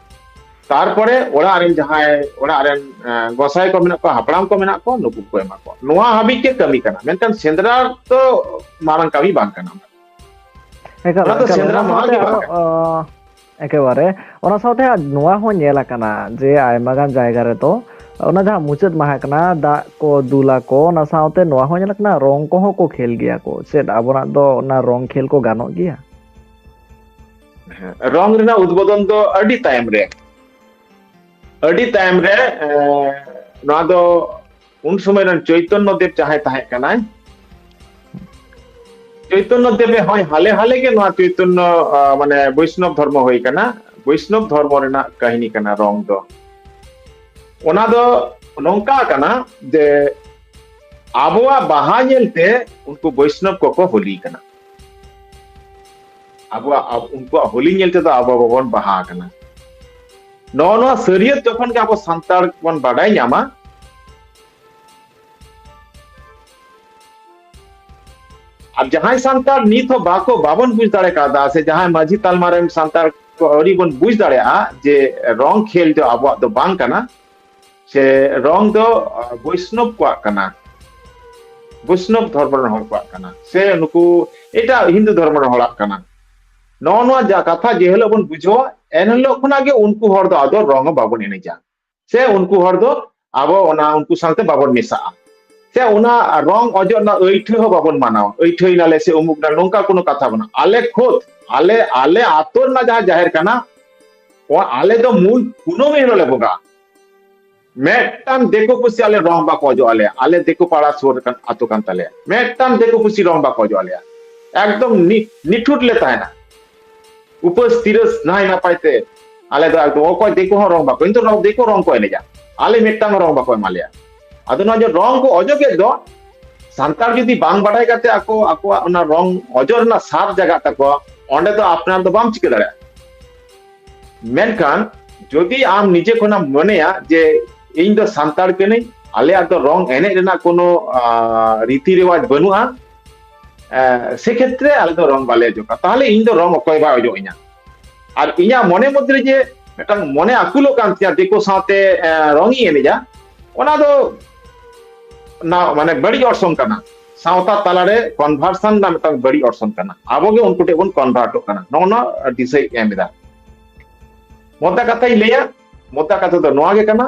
ᱛᱟᱨᱯᱚᱨᱮ ᱚᱲᱟᱜ ᱨᱮᱱ ᱡᱟᱦᱟᱸᱭ, ᱚᱲᱟᱜ ᱨᱮᱱ, ᱮ, ᱜᱚᱸᱥᱟᱭ ᱠᱚ ᱢᱮᱱᱟᱜ ᱠᱚᱣᱟ, ᱦᱟᱯᱲᱟᱢ ᱠᱚ ᱢᱮᱱᱟᱜ ᱠᱚᱣᱟ, ᱱᱩᱠᱩ ᱠᱚ ᱮᱢᱟ ᱠᱚᱣᱟ᱾ ᱱᱚᱣᱟ ᱦᱟᱹᱵᱤᱡ ᱜᱮ ᱠᱟᱹᱢᱤ ᱠᱟᱱᱟ, ᱢᱮᱱᱠᱷᱟᱱ ᱥᱮᱸᱫᱽᱨᱟ ᱫᱚ ᱢᱟᱨᱟᱝ ᱠᱟᱹᱢᱤ ᱵᱟᱝ ᱠᱟᱱᱟ᱾ ᱮᱠᱟᱞ, ᱚᱱᱟ ᱫᱚ ᱮᱠᱟᱞ, ᱥᱮᱸᱫᱽᱨᱟ ᱚᱱᱟ ᱢᱟᱦᱟ ᱥᱟᱶᱛᱮ ᱜᱮ ᱵᱟᱝ ᱟᱨᱚ, ᱠᱟᱱᱟ᱾ ᱚ, ᱮᱠᱮᱵᱟᱨᱮ᱾ ᱚᱱᱟ ᱥᱟᱶᱛᱮ ᱟᱨ ᱱᱚᱣᱟ ᱦᱚᱸ ᱧᱮᱞ ᱟᱠᱟᱱᱟ ᱡᱮ ᱟᱭᱢᱟ ᱜᱟᱱ ᱡᱟᱭᱜᱟ ᱨᱮᱫᱚ ᱚᱱᱟ ᱡᱟᱦᱟᱸ ᱢᱩᱪᱟᱹᱫ ᱢᱟᱦᱟ ᱠᱟᱱᱟ, ᱫᱟᱜ ᱠᱚ ᱫᱩᱞᱟᱠᱚ, ᱚᱱᱟ ᱥᱟᱶᱛᱮ ᱱᱚᱣᱟ ᱦᱚᱸ ᱧᱮᱞ ᱟᱠᱟᱱᱟ, ᱨᱚᱝ ᱠᱚᱦᱚᱸ ᱠᱚ ᱠᱷᱮᱞ ᱜᱮᱭᱟ ᱠᱚ᱾ ᱪᱮᱫ ᱟᱵᱚᱱᱟᱜ ᱫᱚ ᱚᱱᱟ ᱨᱚᱝ ᱠᱷᱮᱞ ᱠᱚ ᱜᱟᱱᱚᱜ ᱜᱮᱭᱟ? ᱦᱮᱸ, ᱨᱚᱝ ᱨᱮᱱᱟᱜ ᱩᱫᱵᱳᱫᱚᱱ ᱫᱚ ᱟᱹᱰᱤ ᱛᱟᱭᱚᱢ ᱨᱮ, ᱟᱹᱰᱤ ᱛᱟᱭᱚᱢ ᱨᱮ, ᱮ, ᱱᱚᱣᱟ ᱫᱚ ᱩᱱ ᱥᱚᱢᱚᱭ ᱨᱮᱱ ᱪᱳᱭᱛᱚᱱᱱᱚ ᱫᱮᱵ ᱡᱟᱦᱟᱸᱭ ᱛᱟᱦᱮᱸ ᱠᱟᱱᱟᱭ, ᱪᱳᱭᱛᱚᱱᱱᱚ ᱫᱮᱵᱮ ᱦᱚᱸᱭ ᱦᱟᱞᱮ ᱦᱟᱞᱮ ᱜᱮ ᱱᱚᱣᱟ ᱪᱳᱭᱛᱚᱱᱱᱚ, ᱟᱸ, ᱢᱟᱱᱮ ᱵᱳᱭᱥᱱᱚᱵ ᱫᱷᱚᱨᱢᱚ ᱦᱩᱭ ᱠᱟᱱᱟ᱾ ᱵᱳᱭᱥᱱᱚᱵ ᱫᱷᱚᱨᱢᱚ ᱨᱮᱱᱟᱜ ᱠᱟᱹᱦᱱᱤ ᱠᱟᱱᱟ ᱨᱚᱝ ᱫᱚ᱾ ᱚᱱᱟ ᱫᱚ ᱱᱚᱝᱠᱟ ᱠᱟᱱᱟ ᱡᱮ ᱟᱵᱚᱣᱟᱜ ᱵᱟᱦᱟ ᱧᱮᱞᱛᱮ ᱩᱱᱠᱩ ᱵᱳᱭᱥᱱᱚᱵ ᱠᱚᱠᱚ ᱦᱳᱞᱤ ᱠᱟᱱᱟ᱾ ᱟᱵᱚᱣᱟᱜ, ᱟᱵ-, ᱩᱱᱠᱩᱣᱟᱜ ᱦᱳᱞᱤ ᱧᱮᱞ ᱛᱮᱫᱚ ᱟᱵᱚ ᱵᱟᱵᱚᱱ ᱵᱟᱦᱟ ᱟᱠᱟᱱᱟ᱾ ᱱᱚᱜᱼᱚ ᱱᱚᱣᱟ ᱥᱟᱹᱨᱤᱭᱟᱹᱛ ᱡᱚᱠᱷᱚᱱ ᱜᱮ ᱟᱵᱚ ᱥᱟᱱᱛᱟᱲ ᱵᱚᱱ ᱵᱟᱰᱟᱭ ᱧᱟᱢᱟ, ᱟᱨ ᱡᱟᱦᱟᱸᱭ ᱥᱟᱱᱛᱟᱲ ᱱᱤᱛ ᱦᱚᱸ ᱵᱟᱠᱚ, ᱵᱟᱵᱚᱱ ᱵᱩᱡᱽ ᱫᱟᱲᱮ ᱠᱟᱣᱫᱟ, ᱥᱮ ᱡᱟᱦᱟᱸᱭ ᱢᱟᱹᱡᱷᱤ ᱛᱟᱞᱢᱟ ᱨᱮᱱ ᱥᱟᱱᱛᱟᱲ ᱠᱚ ᱟᱹᱣᱨᱤ ᱵᱚᱱ ᱵᱩᱡᱽ ᱫᱟᱲᱮᱭᱟᱜᱼᱟ ᱡᱮ ᱨᱚᱝ ᱠᱷᱮᱞ ᱫᱚ ᱟᱵᱚᱣᱟᱜ ᱫᱚ ᱵᱟᱝ ᱠᱟᱱᱟ, ᱥᱮ ᱨᱚᱝ ᱫᱚ, ᱟᱸ, ᱵᱳᱭᱥᱱᱚᱵ ᱠᱚᱣᱟᱜ ᱠᱟᱱᱟ, ᱵᱳᱭᱥᱱᱚᱵ ᱫᱷᱚᱨᱢᱚ ᱨᱮᱱ ᱦᱚᱲ ᱠᱚᱣᱟᱜ ᱠᱟᱱᱟ, ᱥᱮ ᱱᱩᱠᱩ ᱮᱴᱟᱜ ᱦᱤᱱᱫᱩ ᱫᱷᱚᱨᱢᱚ ᱨᱮᱱ ᱦᱚᱲᱟᱜ ᱠᱟᱱᱟ᱾ ᱱᱚᱜᱼᱚ ᱱᱚᱣᱟ ᱡᱟ ᱠᱟᱛᱷᱟ ᱡᱮ ᱦᱤᱞᱳᱜ ᱵᱚᱱ ᱵᱩᱡᱷᱟᱹᱣᱟ, ᱮᱱ ᱦᱤᱞᱳᱜ ᱠᱷᱚᱱᱟᱜ ᱜᱮ ᱩᱱᱠᱩ ᱦᱚᱲ ᱫᱚ ᱟᱫᱚ ᱨᱚᱝ ᱦᱚᱸ ᱵᱟᱵᱚᱱ ᱮᱱᱮᱡᱟ, ᱥᱮ ᱩᱱᱠᱩ ᱦᱚᱲ ᱫᱚ ᱟᱵᱚ ᱚᱱᱟ, ᱩᱱᱠᱩ ᱥᱟᱶᱛᱮ ᱵᱟᱵᱚᱱ ᱢᱮᱥᱟᱜᱼᱟ, ᱥᱮ ᱚᱱᱟ ᱨᱚᱝ ᱚᱡᱚᱜ ᱨᱮᱱᱟᱜ ᱟᱹᱭᱴᱷᱟᱹ ᱦᱚᱸ ᱵᱟᱵᱚᱱ ᱢᱟᱱᱟᱣᱟ᱾ ᱟᱹᱭᱴᱷᱟᱹᱭ ᱱᱟᱞᱮ ᱥᱮ ᱩᱢᱩᱠ ᱱᱟᱞᱮ, ᱱᱚᱝᱠᱟ ᱠᱳᱱᱳ ᱠᱟᱛᱷᱟ ᱵᱟᱹᱱᱩᱜᱼᱟ᱾ ᱟᱞᱮ ᱠᱷᱩᱫ, ᱟᱞᱮ, ᱟᱞᱮ ᱟᱛᱳ ᱨᱮᱱᱟᱜ ᱡᱟᱦᱟᱸ ᱡᱟᱦᱮᱨ ᱠᱟᱱᱟ, ᱚ-, ᱟᱞᱮ ᱫᱚ ᱢᱩᱞ ᱠᱩᱱᱟᱹᱢᱤ ᱦᱤᱞᱳᱜ ᱞᱮ ᱵᱚᱸᱜᱟᱜᱼᱟ᱾ ᱢᱤᱫᱴᱟᱝ ᱫᱤᱠᱩ ᱯᱩᱥᱤ ᱟᱞᱮ ᱨᱚᱝ ᱵᱟᱠᱚ ᱚᱡᱚᱜ ᱟᱞᱮᱭᱟ᱾ ᱟᱞᱮ ᱫᱤᱠᱩ ᱯᱟᱲᱟ ᱥᱩᱨ ᱨᱮ ᱠᱟᱱ ᱟᱛᱳ ᱠᱟᱱ ᱛᱟᱞᱮᱭᱟ᱾ ᱢᱤᱫᱴᱟᱝ ᱫᱤᱠᱩ ᱯᱩᱥᱤ ᱨᱚᱝ ᱵᱟᱠᱚ ᱚᱡᱚᱜ ᱟᱞᱮᱭᱟ᱾ ᱮᱠᱫᱚᱢ ᱱᱤ-, ᱱᱤᱴᱷᱩᱴ ᱞᱮ ᱛᱟᱦᱮᱱᱟ᱾ ᱩᱯᱟᱹᱥ ᱛᱤᱨᱟᱹᱥ ᱱᱟᱭ ᱱᱟᱯᱟᱭ ᱛᱮ ᱟᱞᱮ ᱫᱚ ᱮᱠᱫᱚᱢ ᱚᱠᱚᱭ ᱫᱤᱠᱩ ᱦᱚᱸ ᱨᱚᱝ ᱵᱟᱠᱚ, ᱠᱤᱱᱛᱩ ᱱᱚᱣᱟ ᱫᱤᱠᱩ ᱨᱚᱝ ᱠᱚ ᱮᱱᱮᱡᱟ᱾ ᱟᱞᱮ ᱢᱤᱫᱴᱟᱝ ᱨᱚᱝ ᱵᱟᱠᱚ ᱮᱢᱟ ᱞᱮᱭᱟ᱾ ᱟᱫᱚ ᱱᱚᱣᱟ ᱡᱮ ᱨᱚᱝ ᱠᱚ ᱚᱡᱚᱜᱮᱫ ᱫᱚ, ᱥᱟᱱᱛᱟᱲ ᱡᱩᱫᱤ ᱵᱟᱝ ᱵᱟᱰᱟᱭ ᱠᱟᱛᱮ ᱟᱠᱚ ᱟᱠᱚᱣᱟᱜ ᱚᱱᱟ ᱨᱚᱝ ᱚᱡᱚᱜ ᱨᱮᱱᱟᱜ ᱥᱟᱫ ᱡᱟᱜᱟᱜ ᱛᱟᱠᱚᱣᱟ, ᱚᱸᱰᱮ ᱫᱚ ᱟᱯᱱᱟᱨ ᱫᱚ ᱵᱟᱢ ᱪᱤᱠᱟᱹ ᱫᱟᱲᱮᱭᱟᱜᱼᱟ᱾ ᱢᱮᱱᱠᱷᱟᱱ ᱡᱩᱫᱤ ᱟᱢ ᱱᱤᱡᱮ ᱠᱷᱚᱱᱟᱢ ᱢᱚᱱᱮᱭᱟ ᱡᱮ ᱤᱧ ᱫᱚ ᱥᱟᱱᱛᱟᱲ ᱠᱟᱹᱱᱟᱹᱧ, ᱟᱞᱮᱭᱟᱜ ᱫᱚ ᱨᱚᱝ ᱮᱱᱮᱡ ᱨᱮᱱᱟᱜ ᱠᱳᱱᱳ, ᱟᱸ, ᱨᱤᱛᱤ ᱨᱮᱣᱟᱡᱽ ᱵᱟᱹᱱᱩᱜᱼᱟ, ᱮᱸ, ᱥᱮ ᱠᱷᱮᱛᱨᱮ ᱟᱞᱮ ᱫᱚ ᱨᱚᱝ ᱵᱟᱞᱮ ᱚᱡᱚᱜᱟ, ᱛᱟᱦᱚᱞᱮ ᱤᱧ ᱫᱚ ᱨᱚᱝ ᱚᱠᱚᱭ ᱵᱟᱭ ᱚᱡᱚᱜ ᱤᱧᱟ᱾ ᱟᱨ ᱤᱧᱟᱹᱜ ᱢᱚᱱᱮ ᱢᱚᱫᱽᱫᱷᱮ ᱨᱮ ᱡᱮ ᱢᱤᱫᱴᱟᱝ ᱢᱚᱱᱮ ᱟᱹᱠᱩᱞᱚᱜ ᱠᱟᱱ ᱛᱤᱧᱟ ᱫᱤᱠᱩ ᱥᱟᱶᱛᱮ, ᱮᱸ, ᱨᱚᱝ ᱤᱧ ᱮᱱᱮᱡᱟ, ᱚᱱᱟ ᱫᱚ ᱱᱟ-, ᱢᱟᱱᱮ ᱵᱟᱹᱲᱤᱡ ᱚᱨᱥᱚᱝ ᱠᱟᱱᱟ᱾ ᱥᱟᱶᱛᱟ ᱛᱟᱞᱟᱨᱮ conversion ᱨᱮᱱᱟᱜ ᱢᱤᱫᱴᱟᱝ ᱵᱟᱹᱲᱤᱡ ᱚᱨᱥᱚᱝ ᱠᱟᱱᱟ᱾ ᱟᱵᱚ ᱜᱮ ᱩᱱᱠᱩ ᱴᱷᱮᱱ ᱵᱚᱱ convertᱚᱜ ᱠᱟᱱᱟ᱾ ᱱᱚᱜᱼᱚ ᱱᱚᱣᱟ ᱫᱤᱥᱟᱹᱭ ᱮᱢ ᱮᱫᱟ᱾ ᱢᱚᱫᱫᱟ ᱠᱟᱛᱷᱟᱧ ᱞᱟᱹᱭᱟ, ᱢᱚᱫᱫᱟ ᱠᱟᱛᱷᱟ ᱫᱚ ᱱᱚᱣᱟ ᱜᱮ ᱠᱟᱱᱟ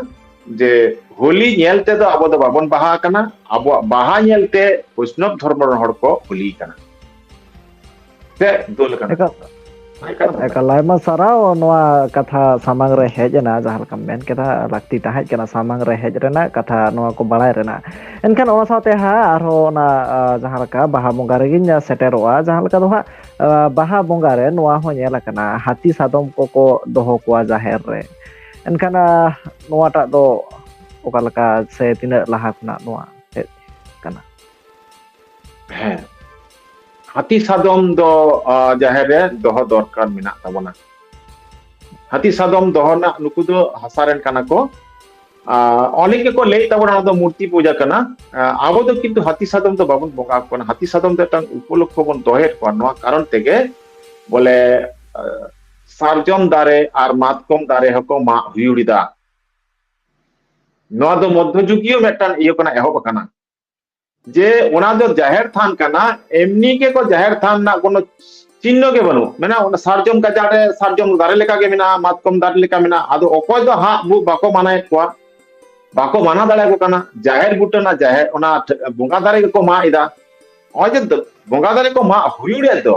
ᱡᱮ ᱦᱳᱞᱤ ᱧᱮᱞ ᱛᱮᱫᱚ ᱟᱵᱚ ᱫᱚ ᱵᱟᱵᱚᱱ ᱵᱟᱦᱟ ᱟᱠᱟᱱᱟ, ᱟᱵᱚᱣᱟᱜ ᱵᱟᱦᱟ ᱧᱮᱞ ᱛᱮ ᱵᱳᱭᱥᱱᱚᱵ ᱫᱷᱚᱨᱢᱚ ᱨᱮᱱ ᱦᱚᱲ ᱠᱚ ᱦᱳᱞᱤ ᱠᱟᱱᱟ᱾ ᱥᱮ ᱫᱳᱞ ᱠᱟᱱᱟ᱾ ᱮᱠᱟᱞ᱾ ᱮᱠᱟᱞ ᱟᱭᱢᱟ ᱥᱟᱨᱦᱟᱣ ᱱᱚᱣᱟ ᱠᱟᱛᱷᱟ ᱥᱟᱢᱟᱝ ᱨᱮ ᱦᱮᱡ ᱮᱱᱟ, ᱡᱟᱦᱟᱸ ᱞᱮᱠᱟᱢ ᱢᱮᱱ ᱠᱮᱫᱟ, ᱞᱟᱹᱠᱛᱤ ᱛᱟᱦᱮᱸ ᱠᱟᱱᱟ ᱥᱟᱢᱟᱝ ᱨᱮ ᱦᱮᱡ ᱨᱮᱱᱟᱜ, ᱠᱟᱛᱷᱟ ᱱᱚᱣᱟ ᱠᱚ ᱵᱟᱲᱟᱭ ᱨᱮᱱᱟᱜ᱾ ᱮᱱᱠᱷᱟᱱ ᱚᱱᱟ ᱥᱟᱶᱛᱮ ᱦᱟᱸᱜ ᱟᱨᱦᱚᱸ ᱚᱱᱟ, ᱟ, ᱡᱟᱦᱟᱸ ᱞᱮᱠᱟ ᱵᱟᱦᱟ ᱵᱚᱸᱜᱟ ᱨᱮᱜᱤᱧ ᱥᱮᱴᱮᱨᱚᱜᱼᱟ, ᱡᱟᱦᱟᱸ ᱞᱮᱠᱟ ᱫᱚ ᱦᱟᱸᱜ, ᱟ, ᱵᱟᱦᱟ ᱵᱚᱸᱜᱟ ᱨᱮ ᱱᱚᱣᱟ ᱦᱚᱸ ᱧᱮᱞ ᱟᱠᱟᱱᱟ, ᱦᱟᱹᱛᱤ ᱥᱟᱫᱚᱢ ᱠᱚᱠᱚ ᱫᱚᱦᱚ ᱠᱚᱣᱟ ᱡᱟᱦᱮᱨ ᱨᱮ᱾ ᱮᱱᱠᱷᱟᱱ, ᱟ, ᱱᱚᱣᱟᱴᱟᱜ ᱫᱚ ᱚᱠᱟ ᱞᱮᱠᱟ ᱥᱮ ᱛᱤᱱᱟᱹᱜ ᱞᱟᱦᱟ ᱠᱷᱚᱱᱟᱜ ᱱᱚᱣᱟ ᱦᱮᱡ ᱠᱟᱱᱟ? ᱦᱮᱸ, ᱦᱟᱹᱛᱤ ᱥᱟᱫᱚᱢ ᱫᱚ, ᱟ, ᱡᱟᱦᱮᱨ ᱨᱮ ᱫᱚᱦᱚ ᱫᱚᱨᱠᱟᱨ ᱢᱮᱱᱟᱜ ᱛᱟᱵᱚᱱᱟ᱾ ᱦᱟᱹᱛᱤ ᱥᱟᱫᱚᱢ ᱫᱚᱦᱚ ᱨᱮᱱᱟᱜ, ᱱᱩᱠᱩ ᱫᱚ ᱦᱟᱥᱟ ᱨᱮᱱ ᱠᱟᱱᱟ ᱠᱚ᱾ ᱟ, ᱚᱱᱮᱠ ᱜᱮᱠᱚ ᱞᱟᱹᱭᱮᱫ ᱛᱟᱵᱚᱱᱟ ᱚᱱᱟ ᱫᱚ ᱢᱩᱨᱛᱤ ᱯᱩᱡᱟᱹ ᱠᱟᱱᱟ᱾ ᱟ, ᱟᱵᱚ ᱫᱚ ᱠᱤᱱᱛᱩ ᱦᱟᱹᱛᱤ ᱥᱟᱫᱚᱢ ᱫᱚ ᱵᱟᱵᱚᱱ ᱵᱚᱸᱜᱟ ᱟᱠᱚ ᱠᱟᱱᱟ᱾ ᱦᱟᱹᱛᱤ ᱥᱟᱫᱚᱢ ᱫᱚ ᱢᱤᱫᱴᱟᱝ ᱩᱯᱚᱞᱚᱠᱠᱷᱚ ᱵᱚᱱ ᱫᱚᱦᱚᱭᱮᱫ ᱠᱚᱣᱟ᱾ ᱱᱚᱣᱟ ᱠᱟᱨᱚᱱ ᱛᱮᱜᱮ ᱵᱚᱞᱮ, ᱟ, ᱥᱟᱨᱡᱚᱢ ᱫᱟᱨᱮ ᱟᱨ ᱢᱟᱛᱠᱚᱢ ᱫᱟᱨᱮ ᱦᱚᱸᱠᱚ ᱢᱟᱜ ᱦᱩᱭᱩᱲ ᱮᱫᱟ᱾ ᱱᱚᱣᱟ ᱫᱚ ᱢᱚᱫᱽᱫᱷᱚᱡᱩᱜᱤᱭᱚ ᱢᱤᱫᱴᱟᱝ ᱤᱭᱟᱹ ᱠᱷᱚᱱᱟᱜ ᱮᱦᱚᱵ ᱟᱠᱟᱱᱟ, ᱡᱮ ᱚᱱᱟ ᱫᱚ ᱡᱟᱦᱮᱨ ᱛᱷᱟᱱ ᱠᱟᱱᱟ, ᱮᱢᱱᱤ ᱜᱮᱠᱚ ᱡᱟᱦᱮᱨ ᱛᱷᱟᱱ ᱨᱮᱱᱟᱜ ᱠᱳᱱᱳ ᱪᱤᱱᱦᱚ ᱜᱮ ᱵᱟᱹᱱᱩᱜ᱾ ᱢᱮᱱᱟᱜᱼᱟ, ᱚᱱᱟ ᱥᱟᱨᱡᱚᱢ ᱜᱟᱡᱟᱲ ᱨᱮ ᱥᱟᱨᱡᱚᱢ ᱫᱟᱨᱮ ᱞᱮᱠᱟ ᱜᱮ ᱢᱮᱱᱟᱜᱼᱟ, ᱢᱟᱛᱠᱚᱢ ᱫᱟᱨᱮ ᱞᱮᱠᱟ ᱢᱮᱱᱟᱜᱼᱟ᱾ ᱟᱫᱚ ᱚᱠᱚᱭ ᱫᱚ ᱦᱟᱸᱜ ᱵᱚ-, ᱵᱟᱠᱚ ᱢᱟᱱᱟᱭᱮᱫ ᱠᱚᱣᱟ, ᱵᱟᱠᱚ ᱢᱟᱱᱟ ᱫᱟᱲᱮᱭᱟᱠᱚ ᱠᱟᱱᱟ᱾ ᱡᱟᱦᱮᱨ ᱵᱩᱴᱟᱹ ᱨᱮᱱᱟᱜ ᱡᱟᱦᱮᱨ, ᱚᱱᱟ ᱴᱷ-, ᱵᱚᱸᱜᱟ ᱫᱟᱨᱮ ᱜᱮᱠᱚ ᱢᱟᱜ ᱮᱫᱟ᱾ ᱱᱚᱜᱼᱚᱭ ᱡᱮ ᱫᱚ-, ᱵᱚᱸᱜᱟ ᱫᱟᱨᱮ ᱠᱚ ᱢᱟᱜ ᱦᱩᱭᱩᱲᱮᱫ ᱫᱚ,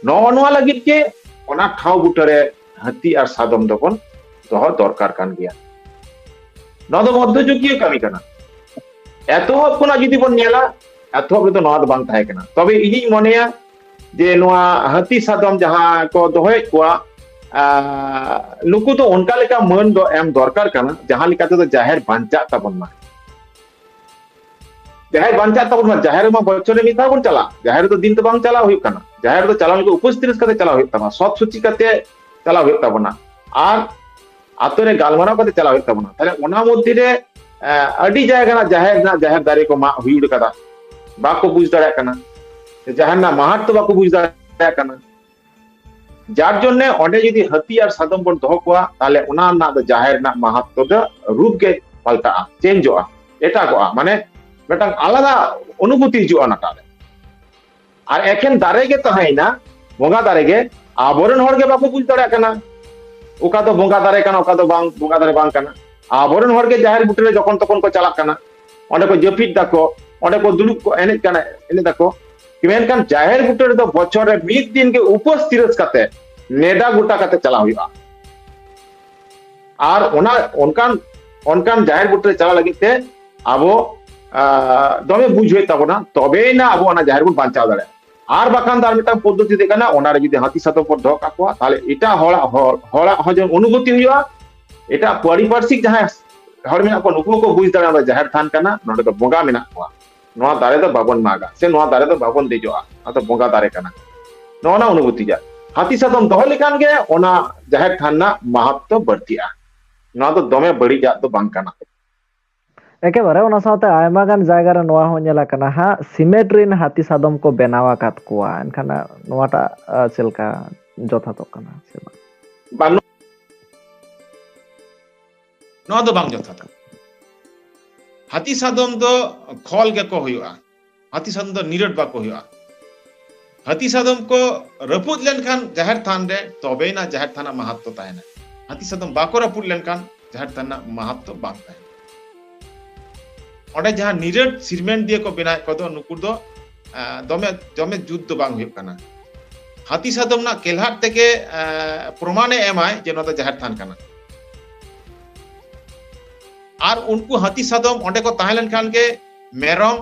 ᱱᱚᱜᱼᱚ ᱱᱚᱣᱟ ᱞᱟᱹᱜᱤᱫ ᱜᱮ ᱚᱱᱟ ᱴᱷᱟᱶ ᱵᱩᱴᱟᱹᱨᱮ ᱦᱟᱹᱛᱤ ᱟᱨ ᱥᱟᱫᱚᱢ ᱫᱚᱵᱚᱱ ᱫᱚᱦᱚ ᱫᱚᱨᱠᱟᱨ ᱠᱟᱱ ᱜᱮᱭᱟ᱾ ᱱᱚᱣᱟ ᱫᱚ ᱢᱚᱫᱽᱫᱷᱚᱡᱩᱜᱤᱭᱚ ᱠᱟᱹᱢᱤ ᱠᱟᱱᱟ᱾ ᱮᱛᱚᱦᱚᱵ ᱠᱷᱚᱱᱟᱜ ᱡᱩᱫᱤ ᱵᱚᱱ ᱧᱮᱞᱟ, ᱮᱛᱚᱦᱚᱵ ᱨᱮᱫᱚ ᱱᱚᱣᱟ ᱫᱚ ᱵᱟᱝ ᱛᱟᱦᱮᱸ ᱠᱟᱱᱟ᱾ ᱛᱚᱵᱮ ᱤᱧᱤᱧ ᱢᱚᱱᱮᱭᱟ ᱡᱮ ᱱᱚᱣᱟ ᱦᱟᱹᱛᱤ ᱥᱟᱫᱚᱢ ᱡᱟᱦᱟᱸ ᱠᱚ ᱫᱚᱦᱚᱭᱮᱫ ᱠᱚᱣᱟ, ᱟᱨ ᱱᱩᱠᱩ ᱫᱚ ᱚᱱᱠᱟ ᱞᱮᱠᱟ ᱢᱟᱹᱱ ᱫᱚ ᱮᱢ ᱫᱚᱨᱠᱟᱨ ᱠᱟᱱᱟ, ᱡᱟᱦᱟᱸ ᱞᱮᱠᱟ ᱛᱮᱫᱚ ᱡᱟᱦᱮᱨ ᱵᱟᱧᱪᱟᱜ ᱛᱟᱵᱚᱱ ᱢᱟ᱾ ᱡᱟᱦᱮᱨ ᱵᱟᱧᱪᱟᱜ ᱛᱟᱵᱚᱱ ᱢᱟ, ᱡᱟᱦᱮᱨ ᱨᱮᱢᱟ ᱵᱚᱪᱷᱚᱨ ᱨᱮ ᱢᱤᱫ ᱫᱷᱟᱣ ᱵᱚᱱ ᱪᱟᱞᱟᱜ, ᱡᱟᱦᱮᱨ ᱨᱮᱫᱚ ᱫᱤᱱ ᱫᱚ ᱵᱟᱝ ᱪᱟᱞᱟᱣ ᱦᱩᱭᱩᱜ ᱠᱟᱱᱟ᱾ ᱡᱟᱦᱮᱨ ᱨᱮᱫᱚ ᱪᱟᱞᱟᱣ ᱞᱟᱹᱜᱤᱫ ᱩᱯᱟᱹᱥ ᱛᱤᱨᱤᱥ ᱠᱟᱛᱮ ᱪᱟᱞᱟᱣ ᱦᱩᱭᱩᱜ ᱛᱟᱵᱚᱱᱟ, ᱥᱚᱛ ᱥᱩᱪᱤ ᱠᱟᱛᱮ ᱪᱟᱞᱟᱣ ᱦᱩᱭᱩᱜ ᱛᱟᱵᱚᱱᱟ, ᱟᱨ ᱟᱛᱳ ᱨᱮ ᱜᱟᱞᱢᱟᱨᱟᱣ ᱠᱟᱛᱮ ᱪᱟᱞᱟᱣ ᱦᱩᱭᱩᱜ ᱛᱟᱵᱚᱱᱟ᱾ ᱛᱟᱦᱞᱮ ᱚᱱᱟ ᱢᱚᱫᱽᱫᱷᱮ ᱨᱮ, ᱮ, ᱟᱹᱰᱤ ᱡᱟᱭᱜᱟ ᱨᱮᱱᱟᱜ ᱡᱟᱦᱮᱨ ᱨᱮᱱᱟᱜ ᱡᱟᱦᱮᱨ ᱫᱟᱨᱮ ᱠᱚ ᱢᱟᱜ ᱦᱩᱭᱩᱲ ᱠᱟᱫᱟ, ᱵᱟᱠᱚ ᱵᱩᱡᱽ ᱫᱟᱲᱮᱭᱟᱜ ᱠᱟᱱᱟ, ᱡᱟᱦᱮᱨ ᱨᱮᱱᱟᱜ ᱢᱟᱦᱟᱛᱢᱚ ᱵᱟᱠᱚ ᱵᱩᱡᱽ ᱫᱟᱲᱮᱭᱟᱜ ᱠᱟᱱᱟ᱾ ᱡᱟᱨ ᱡᱚᱱᱱᱮ ᱚᱸᱰᱮ ᱡᱩᱫᱤ ᱦᱟᱹᱛᱤ ᱟᱨ ᱥᱟᱫᱚᱢ ᱵᱚᱱ ᱫᱚᱦᱚ ᱠᱚᱣᱟ, ᱛᱟᱦᱞᱮ ᱚᱱᱟ ᱨᱮᱱᱟᱜ ᱫᱚ ᱡᱟᱦᱮᱨ ᱨᱮᱱᱟᱜ ᱢᱟᱦᱟᱛᱢᱚ ᱫᱚ ᱨᱩᱯ ᱜᱮ ᱯᱟᱞᱴᱟᱜᱼᱟ, ᱪᱮᱧᱡᱚᱜᱼᱟ, ᱮᱴᱟᱜᱚᱜᱼᱟ, ᱢᱟᱱᱮ ᱢᱤᱫᱴᱟᱝ ᱟᱞᱟᱫᱟ ᱚᱱᱩᱵᱷᱩᱛᱤ ᱦᱤᱡᱩᱜᱼᱟ ᱚᱱᱟᱴᱟᱜ ᱨᱮ᱾ ᱟᱨ ᱮᱠᱷᱮᱱ ᱫᱟᱨᱮ ᱜᱮ ᱛᱟᱦᱮᱸᱭᱮᱱᱟ, ᱵᱚᱸᱜᱟ ᱫᱟᱨᱮ ᱜᱮ, ᱟᱵᱚᱨᱮᱱ ᱦᱚᱲ ᱜᱮ ᱵᱟᱠᱚ ᱵᱩᱡᱽ ᱫᱟᱲᱮᱭᱟᱜ ᱠᱟᱱᱟ ᱚᱠᱟ ᱫᱚ ᱵᱚᱸᱜᱟ ᱫᱟᱨᱮ ᱠᱟᱱᱟ, ᱚᱠᱟ ᱫᱚ ᱵᱟᱝ, ᱵᱚᱸᱜᱟ ᱫᱟᱨᱮ ᱵᱟᱝ ᱠᱟᱱᱟ᱾ ᱟᱵᱚᱨᱮᱱ ᱦᱚᱲ ᱜᱮ ᱡᱟᱦᱮᱨ ᱵᱩᱴᱟᱹ ᱨᱮ ᱡᱚᱠᱷᱚᱱ ᱛᱚᱠᱷᱚᱱ ᱠᱚ ᱪᱟᱞᱟᱜ ᱠᱟᱱᱟ, ᱚᱸᱰᱮ ᱠᱚ ᱡᱟᱹᱯᱤᱫ ᱫᱟᱠᱚ, ᱚᱸᱰᱮ ᱠᱚ ᱫᱩᱲᱩᱵ ᱠᱚ ᱮᱱᱮᱡ ᱠᱟᱱᱟ, ᱮᱱᱮᱡ ᱫᱟᱠᱚ᱾ ᱢᱮᱱᱠᱷᱟᱱ ᱡᱟᱦᱮᱨ ᱵᱩᱴᱟᱹ ᱨᱮᱫᱚ ᱵᱚᱪᱷᱚᱨ ᱨᱮ ᱢᱤᱫ ᱫᱤᱱ ᱜᱮ ᱩᱯᱟᱹᱥ ᱛᱤᱨᱟᱹᱥ ᱠᱟᱛᱮ, ᱱᱮᱰᱟ ᱜᱚᱴᱟ ᱠᱟᱛᱮ ᱪᱟᱞᱟᱣ ᱦᱩᱭᱩᱜᱼᱟ᱾ ᱟᱨ ᱚᱱᱟ, ᱚᱱᱠᱟᱱ, ᱚᱱᱠᱟᱱ ᱡᱟᱦᱮᱨ ᱵᱩᱴᱟᱹ ᱨᱮ ᱪᱟᱞᱟᱣ ᱞᱟᱹᱜᱤᱫ ᱛᱮ ᱟᱵᱚ, ᱟᱸ, ᱫᱚᱢᱮ ᱵᱩᱡᱽ ᱦᱩᱭᱩᱜ ᱛᱟᱵᱚᱱᱟ, ᱛᱚᱵᱮᱭᱮᱱᱟ ᱟᱵᱚ ᱚᱱᱟ ᱡᱟᱦᱮᱨ ᱵᱚᱱ ᱵᱟᱧᱪᱟᱣ ᱫᱟᱲᱮᱭᱟᱜᱼᱟ᱾ ᱟᱨ ᱵᱟᱠᱷᱟᱱ ᱫᱚ ᱟᱨ ᱢᱤᱫᱴᱟᱝ ᱯᱚᱫᱽᱫᱷᱚᱛᱤ ᱛᱟᱦᱮᱸ ᱠᱟᱱᱟ, ᱚᱱᱟ ᱨᱮ ᱡᱩᱫᱤ ᱦᱟᱹᱛᱤ ᱥᱟᱫᱚᱢ ᱵᱚᱱ ᱫᱚᱦᱚ ᱠᱟᱜ ᱠᱚᱣᱟ, ᱛᱟᱦᱞᱮ ᱮᱴᱟᱜ ᱦᱚᱲᱟᱜ, ᱦᱚᱲ, ᱦᱚᱲᱟᱜ ᱦᱚᱸ ᱡᱮᱢᱚᱱ ᱚᱱᱩᱵᱷᱩᱛᱤ ᱦᱩᱭᱩᱜᱼᱟ, ᱮᱴᱟᱜ ᱯᱟᱹᱨᱤᱯᱟᱨᱥᱤᱠ ᱡᱟᱦᱟᱸᱭ ᱦᱚᱲ ᱢᱮᱱᱟᱜ ᱠᱚᱣᱟ, ᱱᱩᱠᱩ ᱦᱚᱸᱠᱚ ᱵᱩᱡᱽ ᱫᱟᱲᱮᱭᱟᱜᱼᱟ, ᱚᱱᱟ ᱡᱟᱦᱮᱨ ᱛᱷᱟᱱ ᱠᱟᱱᱟ, ᱱᱚᱰᱮ ᱫᱚ ᱵᱚᱸᱜᱟ ᱢᱮᱱᱟᱜ ᱠᱚᱣᱟ, ᱱᱚᱣᱟ ᱫᱟᱨᱮ ᱫᱚ ᱵᱟᱵᱚᱱ ᱢᱟᱜᱟ, ᱥᱮ ᱱᱚᱣᱟ ᱫᱟᱨᱮ ᱫᱚ ᱵᱟᱵᱚᱱ ᱫᱮᱡᱚᱜᱼᱟ, ᱱᱚᱣᱟ ᱫᱚ ᱵᱚᱸᱜᱟ ᱫᱟᱨᱮ ᱠᱟᱱᱟ᱾ ᱱᱚᱜᱼᱚ ᱱᱟ ᱚᱱᱩᱵᱷᱩᱛᱤ ᱡᱟ᱾ ᱦᱟᱹᱛᱤ ᱥᱟᱫᱚᱢ ᱫᱚᱦᱚ ᱞᱮᱠᱷᱟᱱ ᱜᱮ ᱚᱱᱟ ᱡᱟᱦᱮᱨ ᱛᱷᱟᱱ ᱨᱮᱱᱟᱜ ᱢᱟᱦᱟᱛᱛᱚ ᱵᱟᱹᱲᱛᱤᱜᱼᱟ᱾ ᱱᱚᱣᱟ ᱫᱚ ᱫᱚᱢᱮ ᱵᱟᱹᱲᱤᱡᱟᱜ ᱫᱚ ᱵᱟᱝ ᱠᱟᱱᱟ᱾ ᱮᱠᱮᱵᱟᱨᱮ, ᱚᱱᱟ ᱥᱟᱶᱛᱮ ᱟᱭᱢᱟ ᱜᱟᱱ ᱡᱟᱭᱜᱟ ᱨᱮ ᱱᱚᱣᱟ ᱦᱚᱸ ᱧᱮᱞ ᱟᱠᱟᱱᱟ ᱦᱟᱸᱜ, ᱥᱤᱢᱮᱱᱴ ᱨᱤᱱ ᱦᱟᱹᱛᱤ ᱥᱟᱫᱚᱢ ᱠᱚ ᱵᱮᱱᱟᱣ ᱟᱠᱟᱫ ᱠᱚᱣᱟ᱾ ᱮᱱᱠᱷᱟᱱ, ᱟ, ᱱᱚᱣᱟᱴᱟᱜ, ᱟ, ᱪᱮᱫ ᱞᱮᱠᱟ ᱡᱚᱛᱷᱟᱛᱚᱜ ᱠᱟᱱᱟ ᱥᱮ ᱵᱟᱝ? ᱵᱟᱝ, ᱱᱚᱣᱟ ᱫᱚ ᱵᱟᱝ ᱡᱚᱛᱷᱟᱛᱟ᱾ ᱦᱟᱹᱛᱤ ᱥᱟᱫᱚᱢ ᱫᱚ ᱠᱷᱚᱞ ᱜᱮᱠᱚ ᱦᱩᱭᱩᱜᱼᱟ, ᱦᱟᱹᱛᱤ ᱥᱟᱫᱚᱢ ᱫᱚ ᱱᱤᱨᱟᱹᱴ ᱵᱟᱠᱚ ᱦᱩᱭᱩᱜᱼᱟ᱾ ᱦᱟᱹᱛᱤ ᱥᱟᱫᱚᱢ ᱠᱚ ᱨᱟᱹᱯᱩᱫ ᱞᱮᱱᱠᱷᱟᱱ ᱡᱟᱦᱮᱨ ᱛᱷᱟᱱ ᱨᱮ, ᱛᱚᱵᱮᱭᱮᱱᱟ ᱡᱟᱦᱮᱨ ᱛᱷᱟᱱ ᱨᱮᱱᱟᱜ ᱢᱟᱦᱟᱛᱛᱚ ᱛᱟᱦᱮᱱᱟ᱾ ᱦᱟᱹᱛᱤ ᱥᱟᱫᱚᱢ ᱵᱟᱠᱚ ᱨᱟᱹᱯᱩᱫ ᱞᱮᱱᱠᱷᱟᱱ ᱡᱟᱦᱮᱨ ᱛᱷᱟᱱ ᱨᱮᱱᱟᱜ ᱢᱟᱦᱟᱛᱛᱚ ᱵᱟᱝ ᱛᱟᱦᱮᱱᱟ᱾ ᱚᱸᱰᱮ ᱡᱟᱦᱟᱸ ᱱᱤᱨᱟᱹᱴ ᱥᱤᱨᱢᱮᱱᱴ ᱫᱤᱭᱮ ᱠᱚ ᱵᱮᱱᱟᱣᱮᱫ ᱠᱚᱫᱚ, ᱱᱩᱠᱩ ᱫᱚ, ᱟ, ᱫᱚᱢᱮ, ᱫᱚᱢᱮ ᱡᱩᱛ ᱫᱚ ᱵᱟᱝ ᱦᱩᱭᱩᱜ ᱠᱟᱱᱟ᱾ ᱦᱟᱹᱛᱤ ᱥᱟᱫᱚᱢ ᱨᱮᱱᱟᱜ ᱠᱮᱞᱦᱟᱴ ᱛᱮᱜᱮ, ᱟ, ᱯᱨᱚᱢᱟᱱᱮ ᱮᱢᱟᱭ ᱡᱮ ᱱᱚᱣᱟ ᱫᱚ ᱡᱟᱦᱮᱨ ᱛᱷᱟᱱ ᱠᱟᱱᱟ᱾ ᱟᱨ ᱩᱱᱠᱩ ᱦᱟᱹᱛᱤ ᱥᱟᱫᱚᱢ ᱚᱸᱰᱮ ᱠᱚ ᱛᱟᱦᱮᱸ ᱞᱮᱱᱠᱷᱟᱱ ᱜᱮ ᱢᱮᱨᱚᱢ,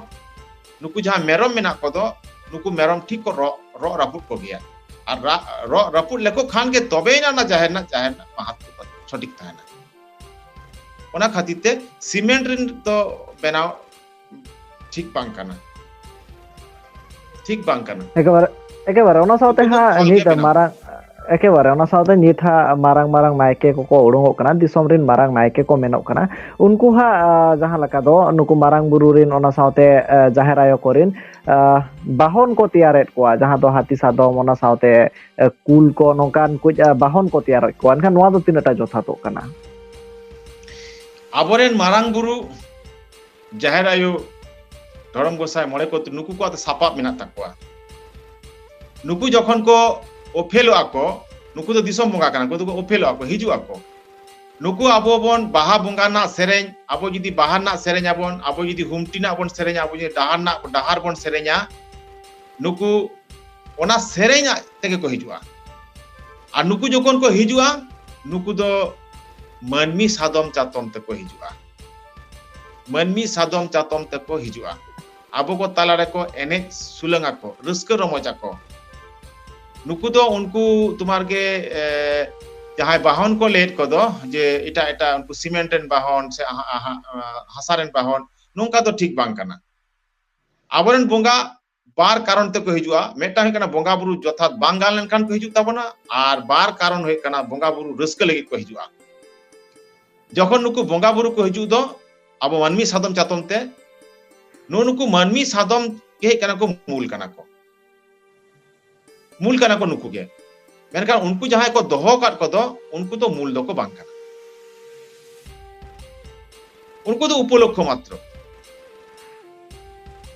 ᱱᱩᱠᱩ ᱡᱟᱦᱟᱸ ᱢᱮᱨᱚᱢ ᱢᱮᱱᱟᱜ ᱠᱚᱫᱚ, ᱱᱩᱠᱩ ᱢᱮᱨᱚᱢ ᱴᱷᱤᱠ ᱠᱚ ᱨᱚᱜ, ᱨᱚᱜ ᱨᱟᱹᱯᱩᱫ ᱠᱚᱜᱮᱭᱟ᱾ ᱟᱨ ᱨᱟ-, ᱨᱚᱜ ᱨᱟᱹᱯᱩᱫ ᱞᱮᱠᱚ ᱠᱷᱟᱱ ᱜᱮ ᱛᱚᱵᱮᱭᱮᱱᱟ ᱚᱱᱟ ᱡᱟᱦᱮᱨ ᱨᱮᱱᱟᱜ, ᱡᱟᱦᱮᱨ ᱨᱮᱱᱟᱜ ᱢᱟᱦᱟᱛᱛᱚ ᱫᱚ ᱥᱚᱴᱷᱤᱠ ᱛᱟᱦᱮᱱᱟ᱾ ᱚᱱᱟ ᱠᱷᱟᱹᱛᱤᱨ ᱛᱮ ᱥᱤᱢᱮᱱᱴ ᱨᱤᱱ ᱫᱚ ᱵᱮᱱᱟᱣ ᱴᱷᱤᱠ ᱵᱟᱝ ᱠᱟᱱᱟ, ᱴᱷᱤᱠ ᱵᱟᱝ ᱠᱟᱱᱟ᱾ ᱮᱠᱮᱵᱟᱨᱮ, ᱮᱠᱮᱵᱟᱨᱮ᱾ ᱚᱱᱟ ᱥᱟᱶᱛᱮ ᱩᱱᱠᱩ ᱫᱚ ᱦᱟᱸᱜ ᱠᱷᱚᱞ ᱜᱮ ᱱᱤᱛ ᱵᱮᱱᱟᱣ᱾ ᱢᱟᱨᱟᱝ, ᱮᱠᱮᱵᱟᱨᱮ, ᱚᱱᱟ ᱥᱟᱶᱛᱮ ᱱᱤᱛ ᱦᱟᱸᱜ ᱢᱟᱨᱟᱝ ᱢᱟᱨᱟᱝ ᱱᱟᱭᱠᱮ ᱠᱚᱠᱚ ᱩᱰᱩᱝᱚᱜ ᱠᱟᱱᱟ, ᱫᱤᱥᱚᱢ ᱨᱤᱱ ᱢᱟᱨᱟᱝ ᱱᱟᱭᱠᱮ ᱠᱚ ᱢᱮᱱᱚᱜ ᱠᱟᱱᱟ᱾ ᱩᱱᱠᱩ ᱦᱟᱸᱜ, ᱟ, ᱡᱟᱦᱟᱸ ᱞᱮᱠᱟ ᱫᱚ ᱱᱩᱠᱩ ᱢᱟᱨᱟᱝ ᱵᱩᱨᱩ ᱨᱤᱱ, ᱚᱱᱟ ᱥᱟᱶᱛᱮ, ᱟ, ᱡᱟᱦᱮᱨ ᱟᱭᱳ ᱠᱚᱨᱤᱱ, ᱟ, ᱵᱟᱦᱚᱱ ᱠᱚ ᱛᱮᱭᱟᱨᱮᱫ ᱠᱚᱣᱟ, ᱡᱟᱦᱟᱸ ᱫᱚ ᱦᱟᱹᱛᱤ ᱥᱟᱫᱚᱢ, ᱚᱱᱟ ᱥᱟᱶᱛᱮ, ᱟ, ᱠᱩᱞ ᱠᱚ, ᱱᱚᱝᱠᱟᱱ ᱠᱩᱡ, ᱟ, ᱵᱟᱦᱚᱱ ᱠᱚ ᱛᱮᱭᱟᱨᱮᱫ ᱠᱚᱣᱟ᱾ ᱮᱱᱠᱷᱟᱱ ᱱᱚᱣᱟ ᱫᱚ ᱛᱤᱱᱟᱹᱜ ᱴᱟ ᱡᱚᱛᱷᱟᱛᱚᱜ ᱠᱟᱱᱟ? ᱟᱵᱚᱨᱮᱱ ᱢᱟᱨᱟᱝ ᱵᱩᱨᱩ, ᱡᱟᱦᱮᱨ ᱟᱭᱳ, ᱫᱷᱚᱨᱚᱢ ᱜᱚᱸᱥᱟᱭ, ᱢᱚᱬᱮ ᱠᱚ, ᱱᱩᱠᱩ ᱠᱚᱣᱟᱜ ᱫᱚ ᱥᱟᱯᱟᱵ ᱢᱮᱱᱟᱜ ᱛᱟᱠᱚᱣᱟ᱾ ᱱᱩᱠᱩ ᱡᱚᱠᱷᱚᱱ ᱠᱚ ᱳᱯᱷᱮᱞᱚᱜᱼᱟ ᱠᱚ, ᱱᱩᱠᱩ ᱫᱚ ᱫᱤᱥᱚᱢ ᱵᱚᱸᱜᱟ ᱠᱟᱱᱟ, ᱱᱩᱠᱩ ᱫᱚᱠᱚ ᱳᱯᱷᱮᱞᱚᱜᱼᱟ ᱠᱚ, ᱦᱤᱡᱩᱜ ᱟᱠᱚ᱾ ᱱᱩᱠᱩ ᱟᱵᱚ ᱵᱚᱱ ᱵᱟᱦᱟ ᱵᱚᱸᱜᱟ ᱨᱮᱱᱟᱜ ᱥᱮᱨᱮᱧ, ᱟᱵᱚ ᱡᱩᱫᱤ ᱵᱟᱦᱟ ᱨᱮᱱᱟᱜ ᱥᱮᱨᱮᱧ ᱟᱵᱚᱱ, ᱟᱵᱚ ᱡᱩᱫᱤ ᱦᱩᱢᱴᱤ ᱨᱮᱱᱟᱜ ᱵᱚᱱ ᱥᱮᱨᱮᱧᱟ, ᱟᱵᱚ ᱡᱩᱫᱤ ᱰᱟᱦᱟᱨ ᱨᱮᱱᱟᱜ, ᱰᱟᱦᱟᱨ ᱵᱚᱱ ᱥᱮᱨᱮᱧᱟ, ᱱᱩᱠᱩ ᱚᱱᱟ ᱥᱮᱨᱮᱧ ᱟᱡ ᱛᱮᱜᱮ ᱠᱚ ᱦᱤᱡᱩᱜᱼᱟ᱾ ᱟᱨ ᱱᱩᱠᱩ ᱡᱚᱠᱷᱚᱱ ᱠᱚ ᱦᱤᱡᱩᱜᱼᱟ, ᱱᱩᱠᱩ ᱫᱚ ᱢᱟᱹᱱᱢᱤ ᱥᱟᱫᱚᱢ ᱪᱟᱛᱚᱢ ᱛᱮᱠᱚ ᱦᱤᱡᱩᱜᱼᱟ᱾ ᱢᱟᱹᱱᱢᱤ ᱥᱟᱫᱚᱢ ᱪᱟᱛᱚᱢ ᱛᱮᱠᱚ ᱦᱤᱡᱩᱜᱼᱟ᱾ ᱟᱵᱚ ᱠᱚ ᱛᱟᱞᱟ ᱨᱮᱠᱚ ᱮᱱᱮᱡ ᱥᱩᱞᱟᱹᱝ ᱟᱠᱚ, ᱨᱟᱹᱥᱠᱟᱹ ᱨᱚᱢᱚᱡᱽ ᱟᱠᱚ᱾ ᱱᱩᱠᱩ ᱫᱚ ᱩᱱᱠᱩ ᱛᱳᱢᱟᱨ ᱜᱮ, ᱮ, ᱡᱟᱦᱟᱸᱭ ᱵᱟᱦᱚᱱ ᱠᱚ ᱞᱟᱹᱭᱮᱫ ᱠᱚᱫᱚ, ᱡᱮ ᱮᱴᱟᱜ ᱮᱴᱟᱜ ᱩᱱᱠᱩ ᱥᱤᱢᱮᱱᱴ ᱨᱮᱱ ᱵᱟᱦᱚᱱ ᱥᱮ ᱦᱟ-, ᱦᱟ-, ᱦᱟᱥᱟ ᱨᱮᱱ ᱵᱟᱦᱚᱱ, ᱱᱚᱝᱠᱟ ᱫᱚ ᱴᱷᱤᱠ ᱵᱟᱝ ᱠᱟᱱᱟ᱾ ᱟᱵᱚᱨᱮᱱ ᱵᱚᱸᱜᱟ ᱵᱟᱨ ᱠᱟᱨᱚᱱ ᱛᱮᱠᱚ ᱦᱤᱡᱩᱜᱼᱟ᱾ ᱢᱤᱫᱴᱟᱝ ᱦᱩᱭᱩᱜ ᱠᱟᱱᱟ ᱵᱚᱸᱜᱟ ᱵᱩᱨᱩ ᱡᱚᱛᱷᱟᱛ ᱵᱟᱝ ᱜᱟᱱ ᱞᱮᱱᱠᱷᱟᱱ ᱠᱚ ᱦᱤᱡᱩᱜ ᱛᱟᱵᱚᱱᱟ, ᱟᱨ ᱵᱟᱨ ᱠᱟᱨᱚᱱ ᱦᱩᱭᱩᱜ ᱠᱟᱱᱟ ᱵᱚᱸᱜᱟ ᱵᱩᱨᱩ ᱨᱟᱹᱥᱠᱟᱹ ᱞᱟᱹᱜᱤᱫ ᱠᱚ ᱦᱤᱡᱩᱜᱼᱟ᱾ ᱡᱚᱠᱷᱚᱱ ᱱᱩᱠᱩ ᱵᱚᱸᱜᱟ ᱵᱩᱨᱩ ᱠᱚ ᱦᱤᱡᱩᱜ ᱫᱚ, ᱟᱵᱚ ᱢᱟᱹᱱᱢᱤ ᱥᱟᱫᱚᱢ ᱪᱟᱛᱚᱢ ᱛᱮ, ᱱᱩᱜᱼᱩ ᱱᱩᱠᱩ ᱢᱟᱹᱱᱢᱤ ᱥᱟᱫᱚᱢ ᱜᱮ ᱦᱩᱭᱩᱜ ᱠᱟᱱᱟ ᱠᱚ ᱢᱩᱞ ᱠᱟᱱᱟ ᱠᱚ᱾ ᱢᱩᱞ ᱠᱟᱱᱟ ᱠᱚ ᱱᱩᱠᱩ ᱜᱮ᱾ ᱢᱮᱱᱠᱷᱟᱱ ᱩᱱᱠᱩ ᱡᱟᱦᱟᱸᱭ ᱠᱚ ᱫᱚᱦᱚ ᱟᱠᱟᱫ ᱠᱚᱫᱚ, ᱩᱱᱠᱩ ᱫᱚ ᱢᱩᱞ ᱫᱚᱠᱚ ᱵᱟᱝ ᱠᱟᱱᱟ᱾ ᱩᱱᱠᱩ ᱫᱚ ᱩᱯᱚᱞᱚᱠᱠᱷᱚ ᱢᱟᱛᱨᱚ᱾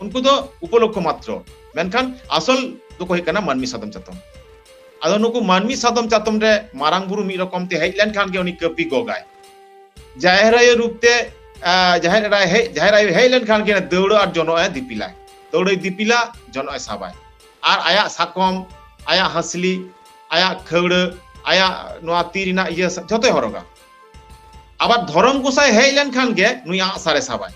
ᱩᱱᱠᱩ ᱫᱚ ᱩᱯᱚᱞᱚᱠᱠᱷᱚ ᱢᱟᱛᱨᱚ᱾ ᱢᱮᱱᱠᱷᱟᱱ ᱟᱥᱚᱞ ᱫᱚᱠᱚ ᱦᱩᱭᱩᱜ ᱠᱟᱱᱟ ᱢᱟᱹᱱᱢᱤ ᱥᱟᱫᱚᱢ ᱪᱟᱛᱚᱢ᱾ ᱟᱫᱚ ᱱᱩᱠᱩ ᱢᱟᱹᱱᱢᱤ ᱥᱟᱫᱚᱢ ᱪᱟᱛᱚᱢ ᱨᱮ ᱢᱟᱨᱟᱝ ᱵᱩᱨᱩ ᱢᱤᱫ ᱨᱚᱠᱚᱢ ᱛᱮ ᱦᱮᱡ ᱞᱮᱱᱠᱷᱟᱱ ᱜᱮ ᱩᱱᱤ ᱠᱟᱹᱯᱤ ᱜᱚᱜᱟᱭ᱾ ᱡᱟᱦᱮᱨ ᱟᱭᱳ ᱨᱩᱯ ᱛᱮ, ᱟ, ᱡᱟᱦᱮᱨ ᱮᱨᱟᱭ ᱦᱮᱡ, ᱡᱟᱦᱮᱨ ᱟᱭᱳ ᱦᱮᱡ ᱞᱮᱱᱠᱷᱟᱱ ᱜᱮ ᱫᱟᱹᱣᱲᱟᱹ ᱟᱨ ᱡᱚᱱᱚᱜ ᱮ ᱫᱤᱯᱤᱞᱟᱭ᱾ ᱫᱟᱹᱣᱲᱟᱹᱭ ᱫᱤᱯᱤᱞᱟ, ᱡᱚᱱᱚᱜ ᱮ ᱥᱟᱵᱟᱭ᱾ ᱟᱨ ᱟᱭᱟᱜ ᱥᱟᱠᱚᱢ, ᱟᱭᱟᱜ ᱦᱟᱹᱥᱞᱤ, ᱟᱭᱟᱜ ᱠᱷᱟᱹᱣᱲᱟᱹ, ᱟᱭᱟᱜ ᱱᱚᱣᱟ ᱛᱤ ᱨᱮᱱᱟᱜ ᱤᱭᱟᱹ ᱡᱷᱚᱛᱚᱭ ᱦᱚᱨᱚᱜᱟ᱾ ᱟᱵᱟᱨ ᱫᱷᱚᱨᱚᱢ ᱜᱚᱸᱥᱟᱭ ᱦᱮᱡ ᱞᱮᱱᱠᱷᱟᱱ ᱜᱮ ᱱᱩᱭ ᱟᱜᱼᱥᱟᱨᱮ ᱥᱟᱵᱟᱭ᱾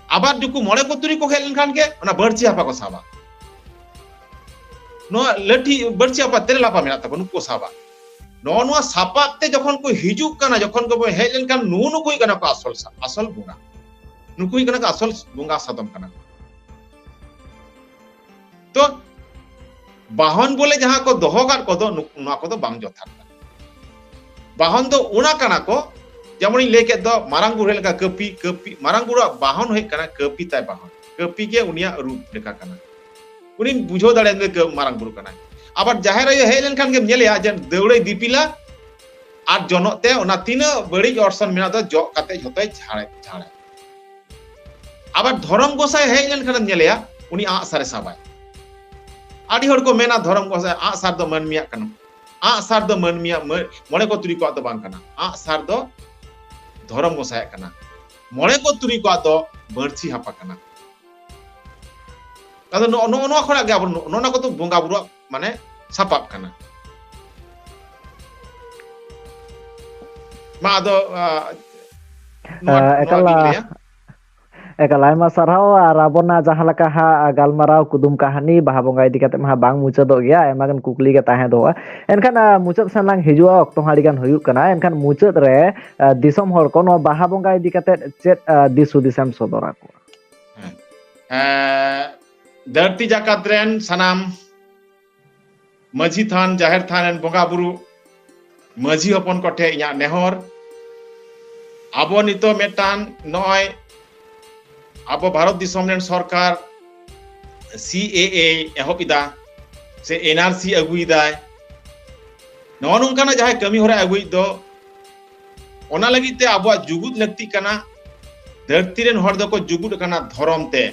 ᱟᱵᱟᱨ ᱱᱩᱠᱩ ᱢᱚᱬᱮ ᱠᱚ ᱛᱩᱨᱩᱭ ᱠᱚ ᱦᱮᱡ ᱞᱮᱱᱠᱷᱟᱱ ᱜᱮ ᱚᱱᱟ ᱵᱟᱹᱲᱪᱤ ᱦᱟᱯᱟ ᱠᱚ ᱥᱟᱵᱟ᱾ ᱱᱚᱣᱟ ᱞᱟᱹᱴᱷᱤ, ᱵᱟᱹᱲᱪᱤ ᱦᱟᱯᱟ, ᱛᱮᱨᱮᱞ ᱦᱟᱯᱟ ᱢᱮᱱᱟᱜ ᱛᱟᱠᱚᱣᱟ, ᱱᱩᱠᱩ ᱠᱚ ᱥᱟᱵᱟ᱾ ᱱᱚᱜᱼᱚ ᱱᱚᱣᱟ ᱥᱟᱯᱟᱵ ᱛᱮ ᱡᱚᱠᱷᱚᱱ ᱠᱚ ᱦᱤᱡᱩᱜ ᱠᱟᱱᱟ, ᱡᱚᱠᱷᱚᱱ ᱠᱚ ᱦᱮᱡ ᱞᱮᱱᱠᱷᱟᱱ ᱱᱩᱜᱼᱩ ᱱᱩᱠᱩ ᱦᱩᱭᱩᱜ ᱠᱟᱱᱟ ᱠᱚ ᱟᱥᱚᱞ ᱥᱟ-, ᱟᱥᱚᱞ ᱵᱚᱸᱜᱟ᱾ ᱱᱩᱠᱩ ᱦᱩᱭᱩᱜ ᱠᱟᱱᱟ ᱠᱚ ᱟᱥᱚᱞ ᱵᱚᱸᱜᱟ ᱥᱟᱫᱚᱢ ᱠᱟᱱᱟ ᱠᱚ᱾ ᱛᱚ ᱵᱟᱦᱚᱱ ᱵᱚᱞᱮ ᱡᱟᱦᱟᱸ ᱠᱚ ᱫᱚᱦᱚ ᱠᱟᱫ ᱠᱚᱫᱚ, ᱱᱩᱠ-, ᱱᱚᱣᱟ ᱠᱚᱫᱚ ᱵᱟᱝ ᱡᱚᱛᱷᱟᱛ ᱠᱟᱱᱟ᱾ ᱵᱟᱦᱚᱱ ᱫᱚ ᱚᱱᱟ ᱠᱟᱱᱟ ᱠᱚ, ᱡᱮᱢᱚᱱᱤᱧ ᱞᱟᱹᱭ ᱠᱮᱫ ᱫᱚ, ᱢᱟᱨᱟᱝ ᱵᱩᱨᱩ ᱦᱮᱡ ᱞᱮᱱᱠᱷᱟᱱ ᱠᱟᱹᱯᱤ, ᱠᱟᱹᱯᱤ, ᱢᱟᱨᱟᱝ ᱵᱩᱨᱩᱣᱟᱜ ᱵᱟᱦᱚᱱ ᱦᱩᱭᱩᱜ ᱠᱟᱱᱟ ᱠᱟᱹᱯᱤ ᱛᱟᱭ ᱵᱟᱦᱚᱱ᱾ ᱠᱟᱹᱯᱤ ᱜᱮ ᱩᱱᱤᱭᱟᱜ ᱨᱩᱯ ᱞᱮᱠᱟ ᱠᱟᱱᱟ᱾ ᱩᱱᱤᱢ ᱵᱩᱡᱷᱟᱹᱣ ᱫᱟᱲᱮᱭᱟᱜᱼᱟ ᱡᱮ ᱠᱟᱹ-, ᱢᱟᱨᱟᱝ ᱵᱩᱨᱩ ᱠᱟᱱᱟᱭ᱾ ᱟᱵᱟᱨ ᱡᱟᱦᱮᱨ ᱟᱭᱳ ᱦᱮᱡ ᱞᱮᱱᱠᱷᱟᱱ ᱜᱮᱢ ᱧᱮᱞᱮᱭᱟ ᱡᱮ ᱫᱟᱹᱣᱲᱟᱹᱭ ᱫᱤᱯᱤᱞᱟ ᱟᱨ ᱡᱚᱱᱚᱜ ᱛᱮ ᱚᱱᱟ ᱛᱤᱱᱟᱹᱜ ᱵᱟᱹᱲᱤᱡ ᱚᱨᱥᱚᱝ ᱢᱮᱱᱟᱜ ᱫᱚ ᱡᱚᱜ ᱠᱟᱛᱮ ᱡᱷᱚᱛᱚᱭ ᱡᱷᱟᱲᱮ, ᱡᱷᱟᱲᱟᱭ᱾ ᱟᱵᱟᱨ ᱫᱷᱚᱨᱚᱢ ᱜᱚᱸᱥᱟᱭ ᱦᱮᱡ ᱞᱮᱱᱠᱷᱟᱱᱮᱢ ᱧᱮᱞᱮᱭᱟ, ᱩᱱᱤ ᱟᱜᱼᱥᱟᱨᱮ ᱥᱟᱵᱟᱭ᱾ ᱟᱹᱰᱤ ᱦᱚᱲ ᱠᱚ ᱢᱮᱱᱟ, ᱫᱷᱚᱨᱚᱢ ᱜᱚᱸᱥᱟᱭ, ᱟᱜᱼᱥᱟᱨ ᱫᱚ ᱢᱟᱹᱱᱢᱤᱭᱟᱜ ᱠᱟᱱᱟ᱾ ᱟᱜᱼᱥᱟᱨ ᱫᱚ ᱢᱟᱹᱱᱢᱤᱭᱟᱜ, ᱢᱟᱹ-, ᱢᱚᱬᱮ ᱠᱚ ᱛᱩᱨᱩᱭ ᱠᱚᱣᱟᱜ ᱫᱚ ᱵᱟᱝ ᱠᱟᱱᱟ᱾ ᱟᱜᱼᱥᱟᱨ ᱫᱚ ᱫᱷᱚᱨᱚᱢ ᱜᱚᱸᱥᱟᱭᱟᱜ ᱠᱟᱱᱟ᱾ ᱢᱚᱬᱮ ᱠᱚ ᱛᱩᱨᱩᱭ ᱠᱚᱣᱟᱜ ᱫᱚ ᱵᱟᱹᱲᱪᱤ ᱦᱟᱯᱟ ᱠᱟᱱᱟ᱾ ᱟᱫᱚ ᱱᱚᱜᱼᱚ ᱱᱚᱜᱼᱚ ᱱᱚᱣᱟ ᱠᱷᱚᱱᱟᱜ ᱜᱮ ᱟᱵᱚ ᱱᱚᱜᱼᱚ ᱱᱚᱣᱟ ᱠᱚᱫᱚ ᱵᱚᱸᱜᱟ ᱵᱩᱨᱩᱣᱟᱜ ᱢᱟᱱᱮ ᱥᱟᱯᱟᱵ ᱠᱟᱱᱟ᱾ ᱢᱟ ᱟᱫᱚ, ᱟ, ᱱᱚᱣᱟ, ᱟ, ᱱᱚᱣᱟ ᱮᱠᱟᱞ, ᱜᱤᱧ ᱞᱟᱹᱭᱟ᱾ ᱮᱠᱟᱞ, ᱟᱭᱢᱟ ᱥᱟᱨᱦᱟᱣ᱾ ᱟᱨ ᱟᱵᱚᱱᱟᱜ ᱡᱟᱦᱟᱸ ᱞᱮᱠᱟ ᱦᱟᱸᱜ ᱜᱟᱞᱢᱟᱨᱟᱣ ᱠᱩᱫᱩᱢ ᱠᱟᱹᱦᱱᱤ ᱵᱟᱦᱟ ᱵᱚᱸᱜᱟ ᱤᱫᱤ ᱠᱟᱛᱮ ᱢᱟ ᱦᱟᱸᱜ ᱵᱟᱝ ᱢᱩᱪᱟᱹᱫᱚᱜ ᱜᱮᱭᱟ, ᱟᱭᱢᱟ ᱜᱟᱱ ᱠᱩᱠᱞᱤ ᱜᱮ ᱛᱟᱦᱮᱸ ᱫᱚᱜᱼᱟ᱾ ᱮᱱᱠᱷᱟᱱ, ᱟ, ᱢᱩᱪᱟᱹᱫ ᱥᱮᱱ ᱞᱟᱝ ᱦᱤᱡᱩᱜᱼᱟ, ᱚᱠᱛᱚ ᱦᱚᱸ ᱟᱹᱰᱤ ᱜᱟᱱ ᱦᱩᱭᱩᱜ ᱠᱟᱱᱟ᱾ ᱮᱱᱠᱷᱟᱱ ᱢᱩᱪᱟᱹᱫ ᱨᱮ, ᱟ, ᱫᱤᱥᱚᱢ ᱦᱚᱲ ᱠᱚ ᱱᱚᱣᱟ ᱵᱟᱦᱟ ᱵᱚᱸᱜᱟ ᱤᱫᱤ ᱠᱟᱛᱮ ᱪᱮᱫ, ᱟ, ᱫᱤᱥ ᱦᱩᱫᱤᱥ ᱮᱢ ᱥᱚᱫᱚᱨ ᱟᱠᱚᱣᱟ? ᱦᱮᱸ᱾ ᱮ, ᱫᱷᱟᱹᱨᱛᱤ ᱡᱟᱠᱟᱛ ᱨᱮᱱ ᱥᱟᱱᱟᱢ ᱢᱟᱹᱡᱷᱤ ᱛᱷᱟᱱ, ᱡᱟᱦᱮᱨ ᱛᱷᱟᱱ ᱨᱮᱱ ᱵᱚᱸᱜᱟ ᱵᱩᱨᱩ, ᱢᱟᱹᱡᱷᱤ ᱦᱚᱯᱚᱱ ᱠᱚᱴᱷᱮᱱ ᱤᱧᱟᱹᱜ ᱱᱮᱦᱚᱨ, ᱟᱵᱚ ᱱᱤᱛᱚᱜ ᱢᱤᱫᱴᱟᱝ ᱱᱚᱜᱼᱚᱭ ᱟᱵᱚ ᱵᱷᱟᱨᱚᱛ ᱫᱤᱥᱚᱢ ᱨᱮᱱ ᱥᱚᱨᱠᱟᱨ ᱥᱤ ᱮ ᱮ ᱮᱦᱚᱵ ᱮᱫᱟ, ᱥᱮ ᱮᱱ ᱟᱨ ᱥᱤ ᱟᱹᱜᱩᱭᱮᱫᱟᱭ, ᱱᱚᱜᱼᱚ ᱱᱚᱝᱠᱟᱱᱟᱜ ᱡᱟᱦᱟᱸᱭ ᱠᱟᱹᱢᱤ ᱦᱚᱨᱟ ᱟᱹᱜᱩᱭᱮᱫ ᱫᱚ, ᱚᱱᱟ ᱞᱟᱹᱜᱤᱫ ᱛᱮ ᱟᱵᱚᱣᱟᱜ ᱡᱩᱜᱩᱫ ᱞᱟᱹᱠᱛᱤᱜ ᱠᱟᱱᱟ᱾ ᱫᱷᱟᱹᱨᱛᱤ ᱨᱮᱱ ᱦᱚᱲ ᱫᱚᱠᱚ ᱡᱩᱜᱩᱫ ᱟᱠᱟᱱᱟ ᱫᱷᱚᱨᱚᱢ ᱛᱮ᱾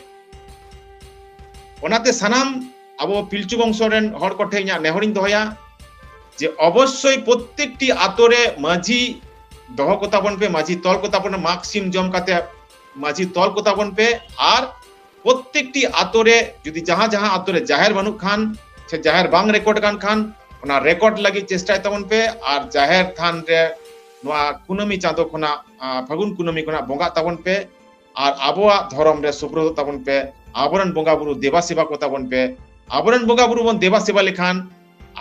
ᱚᱱᱟᱛᱮ ᱥᱟᱱᱟᱢ ᱟᱵᱚ ᱯᱤᱞᱪᱩ ᱵᱚᱝᱥᱚ ᱨᱮᱱ ᱦᱚᱲ ᱠᱚᱴᱷᱮᱱ ᱤᱧᱟᱹᱜ ᱱᱮᱦᱚᱨᱤᱧ ᱫᱚᱦᱚᱭᱟ ᱡᱮ ᱚᱵᱚᱥᱥᱳᱭ ᱯᱨᱚᱛᱛᱮᱠᱴᱤ ᱟᱛᱳ ᱨᱮ ᱢᱟᱹᱡᱷᱤ ᱫᱚᱦᱚ ᱠᱚᱛᱟ ᱵᱚᱱ ᱯᱮ, ᱢᱟᱹᱡᱷᱤ ᱛᱚᱞ ᱠᱚᱛᱟ ᱵᱚᱱ ᱯᱮ, ᱢᱟᱜᱽ ᱥᱤᱢ ᱡᱚᱢ ᱠᱟᱛᱮ ᱢᱟᱹᱡᱷᱤ ᱛᱚᱞ ᱠᱚᱛᱟ ᱵᱚᱱ ᱯᱮ᱾ ᱟᱨ ᱯᱨᱚᱛᱛᱮᱠᱴᱤ ᱟᱛᱳ ᱨᱮ ᱡᱩᱫᱤ ᱡᱟᱦᱟᱸ ᱡᱟᱦᱟᱸ ᱟᱛᱳ ᱨᱮ ᱡᱟᱦᱮᱨ ᱵᱟᱹᱱᱩᱜ ᱠᱷᱟᱱ ᱥᱮ ᱡᱟᱦᱮᱨ ᱵᱟᱝ ᱨᱮᱠᱚᱨᱰ ᱠᱟᱱ ᱠᱷᱟᱱ, ᱚᱱᱟ ᱨᱮᱠᱚᱨᱰ ᱞᱟᱹᱜᱤᱫ ᱪᱮᱥᱴᱟᱭ ᱛᱟᱵᱚᱱ ᱯᱮ᱾ ᱟᱨ ᱡᱟᱦᱮᱨ ᱛᱷᱟᱱ ᱨᱮ ᱱᱚᱣᱟ ᱠᱩᱱᱟᱹᱢᱤ ᱪᱟᱸᱫᱳ ᱠᱷᱚᱱᱟᱜ, ᱟ, ᱯᱷᱟᱹᱜᱩᱱ ᱠᱩᱱᱟᱹᱢᱤ ᱠᱷᱚᱱᱟᱜ ᱵᱚᱸᱜᱟᱜ ᱛᱟᱵᱚᱱ ᱯᱮ᱾ ᱟᱨ ᱟᱵᱚᱣᱟᱜ ᱫᱷᱚᱨᱚᱢ ᱨᱮ ᱥᱩᱵᱨᱚᱛᱚᱜ ᱛᱟᱵᱚᱱ ᱯᱮ, ᱟᱵᱚᱨᱮᱱ ᱵᱚᱸᱜᱟ ᱵᱩᱨᱩ ᱫᱮᱵᱟ ᱥᱮᱵᱟ ᱠᱚ ᱛᱟᱵᱚᱱ ᱯᱮ᱾ ᱟᱵᱚᱨᱮᱱ ᱵᱚᱸᱜᱟ ᱵᱩᱨᱩ ᱵᱚᱱ ᱫᱮᱵᱟ ᱥᱮᱵᱟ ᱞᱮᱠᱷᱟᱱ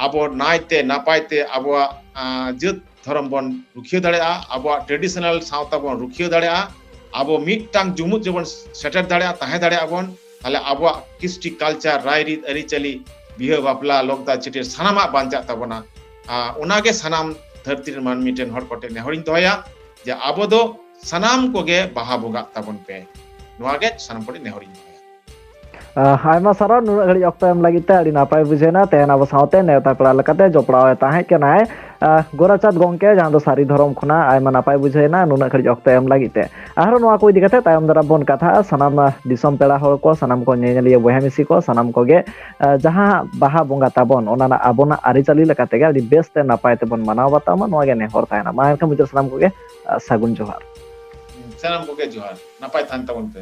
ᱟᱵᱚ ᱱᱟᱭᱛᱮ ᱱᱟᱯᱟᱭ ᱛᱮ ᱟᱵᱚᱣᱟᱜ, ᱟᱸ, ᱡᱟᱹᱛ ᱫᱷᱚᱨᱚᱢ ᱵᱚᱱ ᱨᱩᱠᱷᱤᱭᱟᱹ ᱫᱟᱲᱮᱭᱟᱜᱼᱟ, ᱟᱵᱚᱣᱟᱜ traditional ᱥᱟᱶᱛᱟ ᱵᱚᱱ ᱨᱩᱠᱷᱤᱭᱟᱹ ᱫᱟᱲᱮᱭᱟᱜᱼᱟ, ᱟᱵᱚ ᱢᱤᱫᱴᱟᱝ ᱡᱩᱢᱤᱫ ᱨᱮᱵᱚᱱ ᱥᱮᱴᱮᱨ ᱫᱟᱲᱮᱭᱟᱜᱼᱟ, ᱛᱟᱦᱮᱸ ᱫᱟᱲᱮᱭᱟᱜᱼᱟ ᱵᱚᱱ᱾ ᱛᱟᱦᱞᱮ ᱟᱵᱚᱣᱟᱜ ᱠᱨᱤᱥᱴᱤ culture, ᱨᱟᱭᱨᱤᱛ, ᱟᱹᱨᱤᱪᱟᱹᱞᱤ, ᱵᱤᱦᱟᱹ ᱵᱟᱯᱞᱟ, ᱞᱚᱠᱫᱟ ᱪᱷᱟᱹᱴᱭᱟᱹᱨ ᱥᱟᱱᱟᱢᱟᱜ ᱵᱟᱧᱪᱟᱜ ᱛᱟᱵᱚᱱᱟ᱾ ᱟᱸ, ᱚᱱᱟᱜᱮ ᱥᱟᱱᱟᱢ ᱫᱷᱟᱹᱨᱛᱤ ᱨᱮᱱ ᱢᱟᱹᱱᱢᱤ ᱴᱷᱮᱱ ᱦᱚᱲ ᱠᱚᱴᱷᱮᱱ ᱱᱮᱦᱚᱨᱤᱧ ᱫᱚᱦᱚᱭᱟ ᱡᱮ ᱟᱵᱚ ᱫᱚ ᱥᱟᱱᱟᱢ ᱠᱚᱜᱮ ᱵᱟᱦᱟ ᱵᱚᱸᱜᱟᱜ ᱛᱟᱵᱚᱱ ᱯᱮ᱾ ᱱᱚᱣᱟ ᱜᱮ ᱥᱟᱱᱟᱢ ᱠᱚᱴᱷᱮᱱ ᱱᱮᱦᱚᱨᱤᱧ ᱫᱚᱦᱚᱭᱟ᱾ ᱟᱦ, ᱟᱭᱢᱟ ᱥᱟᱨᱦᱟᱣ ᱱᱩᱱᱟᱹᱜ ᱜᱷᱟᱹᱲᱤᱡ ᱚᱠᱛᱚ ᱮᱢ ᱞᱟᱹᱜᱤᱫ ᱛᱮ, ᱟᱹᱰᱤ ᱱᱟᱯᱟᱭ ᱵᱩᱡᱷᱟᱹᱣ ᱮᱱᱟ᱾ ᱛᱮᱦᱮᱧ ᱟᱵᱚ ᱥᱟᱶᱛᱮ ᱱᱮᱣᱛᱟ ᱯᱮᱲᱟ ᱞᱮᱠᱟᱛᱮ ᱡᱚᱯᱲᱟᱣ ᱮ ᱛᱟᱦᱮᱸ ᱠᱟᱱᱟᱭ, ᱟᱦ, ᱜᱳᱨᱟᱪᱟᱸᱫᱽ ᱜᱚᱢᱠᱮ, ᱡᱟᱦᱟᱸ ᱫᱚ ᱥᱟᱹᱨᱤ ᱫᱷᱚᱨᱚᱢ ᱠᱷᱚᱱᱟᱜ᱾ ᱟᱭᱢᱟ ᱱᱟᱯᱟᱭ ᱵᱩᱡᱷᱟᱹᱣ ᱮᱱᱟ ᱱᱩᱱᱟᱹᱜ ᱜᱷᱟᱹᱲᱤᱡ ᱚᱠᱛᱚ ᱮᱢ ᱞᱟᱹᱜᱤᱫ ᱛᱮ᱾ ᱟᱨᱦᱚᱸ ᱱᱚᱣᱟ ᱠᱚ ᱤᱫᱤ ᱠᱟᱛᱮ ᱛᱟᱭᱚᱢ ᱫᱟᱨᱟᱢ ᱵᱚᱱ ᱠᱟᱛᱷᱟᱜᱼᱟ᱾ ᱥᱟᱱᱟᱢ, ᱟᱦ, ᱫᱤᱥᱚᱢ ᱯᱮᱲᱟ ᱦᱚᱲ ᱠᱚ, ᱥᱟᱱᱟᱢ ᱠᱚ ᱧᱮᱧᱮᱞᱤᱭᱟᱹ ᱵᱚᱭᱦᱟ ᱢᱤᱥᱤ ᱠᱚ, ᱥᱟᱱᱟᱢ ᱠᱚᱜᱮ, ᱟᱦ, ᱡᱟᱦᱟᱸ ᱵᱟᱦᱟ ᱵᱚᱸᱜᱟ ᱛᱟᱵᱚᱱ, ᱚᱱᱟ ᱨᱮᱱᱟᱜ ᱟᱵᱚᱱᱟᱜ ᱟᱹᱨᱤᱪᱟᱹᱞᱤ ᱞᱮᱠᱟ ᱛᱮᱜᱮ ᱟᱹᱰᱤ ᱵᱮᱥ ᱛᱮ ᱱᱟᱯᱟᱭ ᱛᱮᱵᱚᱱ ᱢᱟᱱᱟᱣ ᱵᱟᱛᱟᱣ ᱢᱟ, ᱱᱚᱣᱟ ᱜᱮ ᱱᱮᱦᱚᱨ ᱛᱟᱦᱮᱱᱟ᱾ ᱢᱟ ᱮᱱᱠᱷᱟᱱ ᱢᱩᱪᱟᱹᱫ ᱥᱟᱱᱟᱢ ᱠᱚᱜᱮ, ᱟᱦ, ᱥᱟᱹᱜᱩᱱ ᱡᱚᱦᱟᱨ᱾ ᱥᱟᱱᱟᱢ ᱠᱚᱜᱮ ᱡᱚᱦᱟᱨ, ᱱᱟᱯᱟᱭ ᱛᱟᱦᱮᱱ ᱛᱟᱵᱚᱱ ᱯᱮ᱾